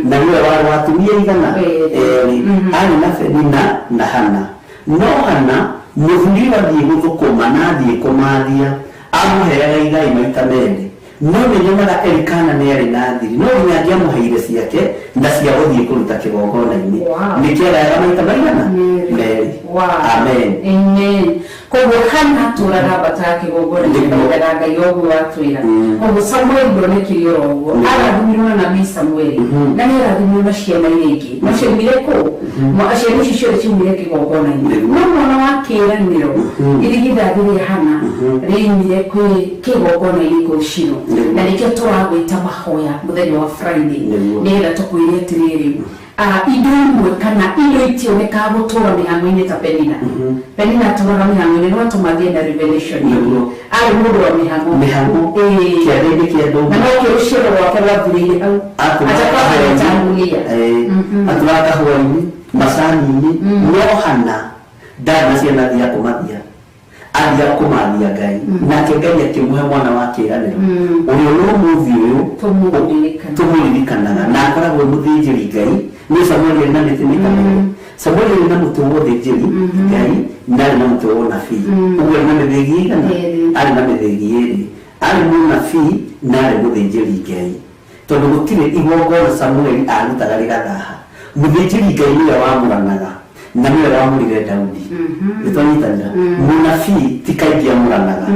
na nĩwe warĩ wa atumia igana? Erĩ. Erĩ. Arĩ na Penina na Hana. No Hana, mũthuri athiĩ gũthũkũma na athiĩ kũmathia, amũheaga igai maita merĩ. No nĩ nyonaga Elikana nĩ arĩ na thiri, no nginya angĩamũheire ciake na cia gũthiĩ kũruta kĩgongona-inĩ. Nĩkĩagayaga maita maigana? Merĩ. Amen. Amen. Koguo Hana atũraga ambataga kĩgongona, kĩkaithaga Ngai ũguo watwĩra. Koguo Samueli ndonekire oro ũguo. Arathimirwo na nabii Samueli, na nĩ arathimirwo na ciana iria ingĩ, no ciaumire kũ? Ciana icio ciothe ciaumire kĩgongona-inĩ, no mwana wa kĩĩranĩro, irigithathi rĩa Hana, rĩaumire kwĩ kĩgongona-inĩ kũu Shilo. Na nĩkĩo tũragwĩta mahoya mũthenya wa Friday, nĩgetha tũkwĩre atĩrĩrĩ, indo imwe kana indo itionekaga gũtũra mĩhang'o-inĩ ta Penina. Penina atũraga mĩhang'o-inĩ, no atũmathie na revelation. Arĩ mũndũ wa mĩhang'o. Mĩhang'o. Kĩathĩ-inĩ kĩa ndũngũ. Na nokĩo rũciaro rwake rwathirĩire hau. Atakwamĩtangulia. Atũraga kahũa-inĩ, macani-inĩ. No Hana ndarĩ na ciana, athiaga kũmathia, athiaga kũmathia Ngai, nake Ngai akĩmũhe mwana wa kĩĩranĩro, ũrĩa ũrĩ ũmũthĩ ũyũ tũmũririkanaga na akoragwo mũthĩnjĩri Ngai. Nĩ Samueli arĩ na mĩtĩ maita merĩ. Samueli arĩ na mũtĩ wa ũthĩnjĩri Ngai na arĩ na mũtĩ wa ũnabii. Ũguo arĩ na mĩthĩgi ĩigana? Arĩ na mĩthĩgi ĩrĩ. Arĩ mũnabii na arĩ mũthĩnjĩri Ngai, tondũ gũtirĩ igongona Samueli arutaga rĩgathaha. Mũthĩnjĩri Ngai nĩwe wamũranaga na nĩwe wamũrire Daudi. Nĩ twanyitanĩra? Mũnabii ti kaingĩ amũranaga,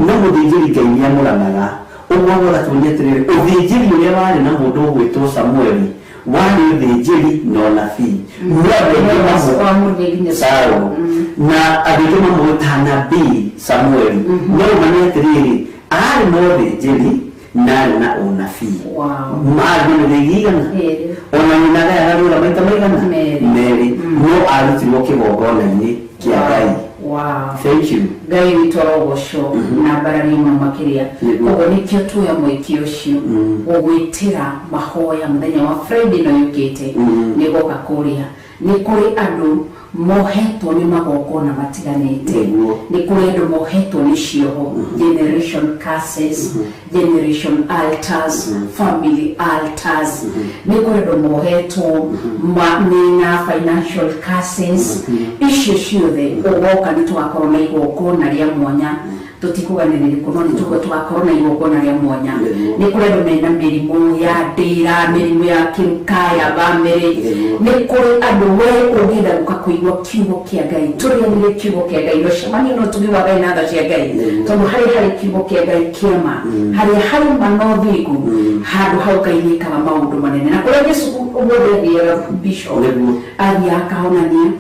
no mũthĩnjĩri Ngai nĩ amũranaga. Ũguo ũgatuonia atĩrĩrĩ, ũthĩnjĩri ũrĩa warĩ na mũndũ ũgwĩtwo Samueli warĩ ũthĩnjĩri na ũnabii. No andũ aingĩ Wamũrire nginya Saũlũ, na andũ aingĩ mamwĩta nabii Samueli, no ũma nĩ atĩrĩrĩ, arĩ na ũthĩnjĩri na arĩ na ũnabii. Marĩ na mĩthĩgi igana? Ona nyina agayaga rwĩga maita maigana? Merĩ. No arutirwo kĩgongona-inĩ kĩa Ngai. Thank you. Ngai witũ arogocwo na mbarario mũno makĩria. Nĩguo. Koguo nĩkĩo tuoya mweke ũcio gũgwĩtĩra mahoya mũthenya wa Friday ĩno yũkĩte. Nĩgoka kũrĩa nĩ kũrĩ andũ mohetwo nĩ magongona matiganĩte. Nĩguo. Nĩ kũrĩ andũ mohetwo nĩ cioho, generation curses, generation altars, family altars. Nĩ kũrĩ andũ mohetwo mena financial curses. Icio ciothe ũgoka nĩ tũgakorwo na igongona rĩa mwanya. Tũtikuga nĩ rĩrĩkũ, no nĩ tũguo tũgakorwo na igongona rĩa mwanya. Nĩguo. Nĩ kũrĩ andũ mena mĩrimũ ya ndĩra, mĩrimũ ya kĩruka ya bamĩrĩ. Nĩguo. Nĩ kũrĩ andũ we ũngĩenda gũka kũigua kiugo kĩa Ngai, tũrĩanĩre kiugo kĩa Ngai, no cemanio no tũgi wa Ngai na tha cia Ngai. Nĩguo. Tondũ harĩa harĩ kiugo kĩa Ngai kĩama, harĩa harĩ ma na ũthingu, handũ hau Ngai nĩekaga maũndũ manene. Na kũrĩa Jesu ũmũthĩ athiaga, bishop, Nĩguo. athiaga akahonania,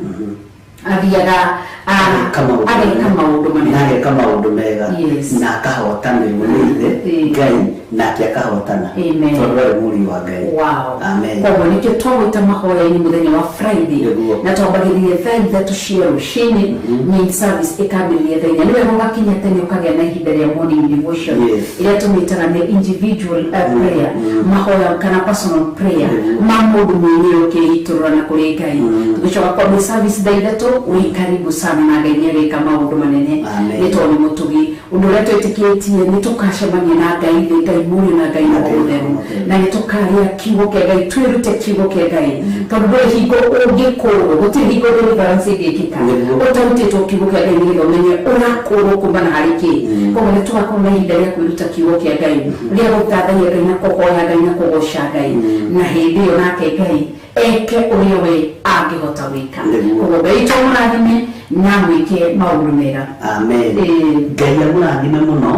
athiaga Ageka maũndũ ageka maũndũ na manene. Ageka maũndũ mega. Yes. Na akahotanĩrwo nĩ ithe. Ngai nake akahotana. Amen. Tondũ arĩ mũriũ wa Ngai. Wow. Amen. Koguo nĩkĩo twagwĩta mahoya-inĩ mũthenya wa Friday. Nĩguo. Na twambagĩrĩria thaa 3 cia rũcinĩ, main service ĩkambĩrĩria thaa 4. Nĩ wega ũgakinya tene ũkagĩa na ihinda rĩa morning devotion, Yes. ĩrĩa tũmĩtaga nĩ individual prayer, mahoya kana personal prayer Nĩguo. ma mũndũ mwenyewe ũkĩitũrũra na kũrĩ Ngai. Tũgĩcoka kwambia service thaa 3. Wĩ karibu sana na Ngai nĩarĩka maũndũ manene. Amen. Nĩ tondũ nĩ mũtugi. Ũndũ ũrĩa twĩtĩkĩtie nĩ tũkacemania na Ngai thĩ, Ngai Mũriũ na Ngai Roho Mũtheru, na nĩ tũkarĩa kiugo kĩa Ngai, twĩrute kiugo kĩa Ngai, tondũ ndũrĩ hingo ũngĩkũrwo, gũtirĩ hingo deliverance ĩngĩkĩka Nĩguo. ũtarutĩtwo kiugo kĩa Ngai nĩgetha ũmenye ũrakũrwo kumana harĩ kĩ. Koguo nĩ tũgakorwo na ihinda rĩa kwĩruta kiugo kĩa Ngai, rĩa gũthathaiya Ngai na kũhoya Ngai na kũgoca Ngai, na hĩndĩ ĩyo nake Ngai eke ũrĩa we angĩhota gwĩka. Nĩguo. Koguo Ngai tũmũrathime na mwĩke maũndũ mega. Amen. Ĩĩ. Ngai amũrathime mũno.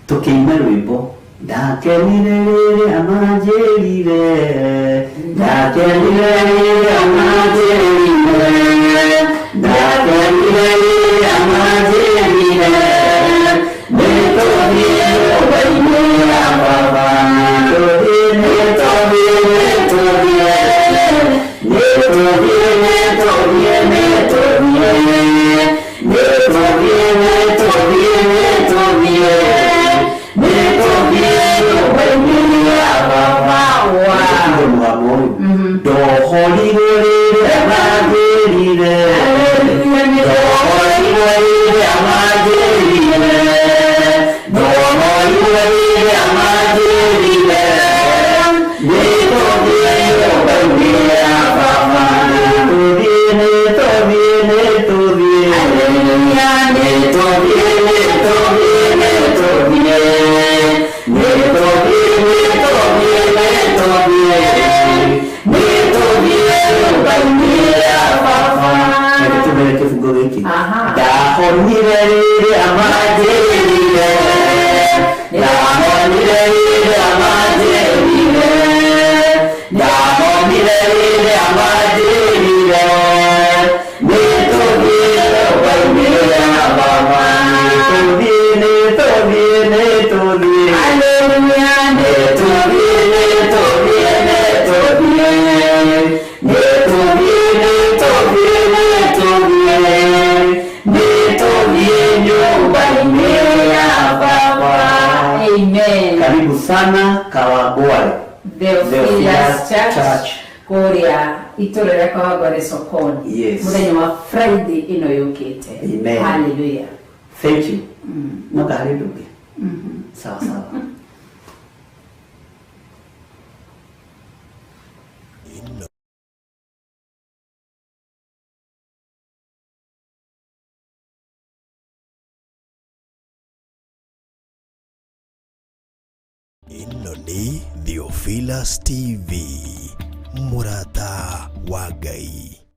Tũkĩina rwĩmbo, ndakenire rĩrĩa manjĩrire, ndakenire rĩrĩa manjĩrire, ndakenire rĩrĩa manjĩrire, nĩtũthiĩ nyũmba-inĩ ya Baba, nĩtũthiĩ, nĩtũthiĩ, nĩtũthiĩ, nĩtũthiĩ, nĩtũthiĩ, nĩtũthiĩ, nĩtũthiĩ, nĩtũthiĩ, nĩtũthiĩ, nĩtũthiĩ nyũmba-inĩ ya Baba. Wow. Nĩtũthiĩ mũgambo ũyũ, ndohorirwo rĩrĩa manjĩrire, ndohorirwo rĩrĩa manjĩrire, ndohorirwo rĩrĩa manjĩrire, nĩtũthiĩ nyũmba-inĩ ya Baba, nĩtũthiĩ, nĩtũthiĩ, nĩtũthiĩ, nĩtũthiĩ, nĩtũthiĩ, nĩtũthiĩ, nĩtũthiĩ, nĩtũthiĩ, nĩtũthiĩ, nĩtũthiĩ nyũmba-inĩ ya Baba. Reke tũmere kĩbungo gĩkĩ. Aha. Ndahonire rĩrĩa manjĩrire, ndahonire rĩrĩa manjĩrire, ndahonire rĩrĩa manjĩrire, nĩtũthiĩ nyũmba-inĩ ya Baba, nĩtũthiĩ, nĩtũthiĩ, nĩtũthiĩ, Hallelujah. nĩtũthiĩ, nĩtũthiĩ, nĩtũthiĩ, nĩtũthiĩ, nĩtũthiĩ, nĩtũthiĩ, nĩtũthiĩ nyũmba-inĩ ya Baba. Amen. Karibu sana Kawangware. Theophilus Theophilus Church, Church. kũrĩa itũra rĩa Kawangware sokoni. Yes. Mũthenya wa Friday ĩno yũkĩte. Amen. Hallelujah. Thank you. No harĩ ũndũ ũngĩ? Sawa sawa. Ĩno ĩno nĩ Theophilus TV, mũrata wa Ngai.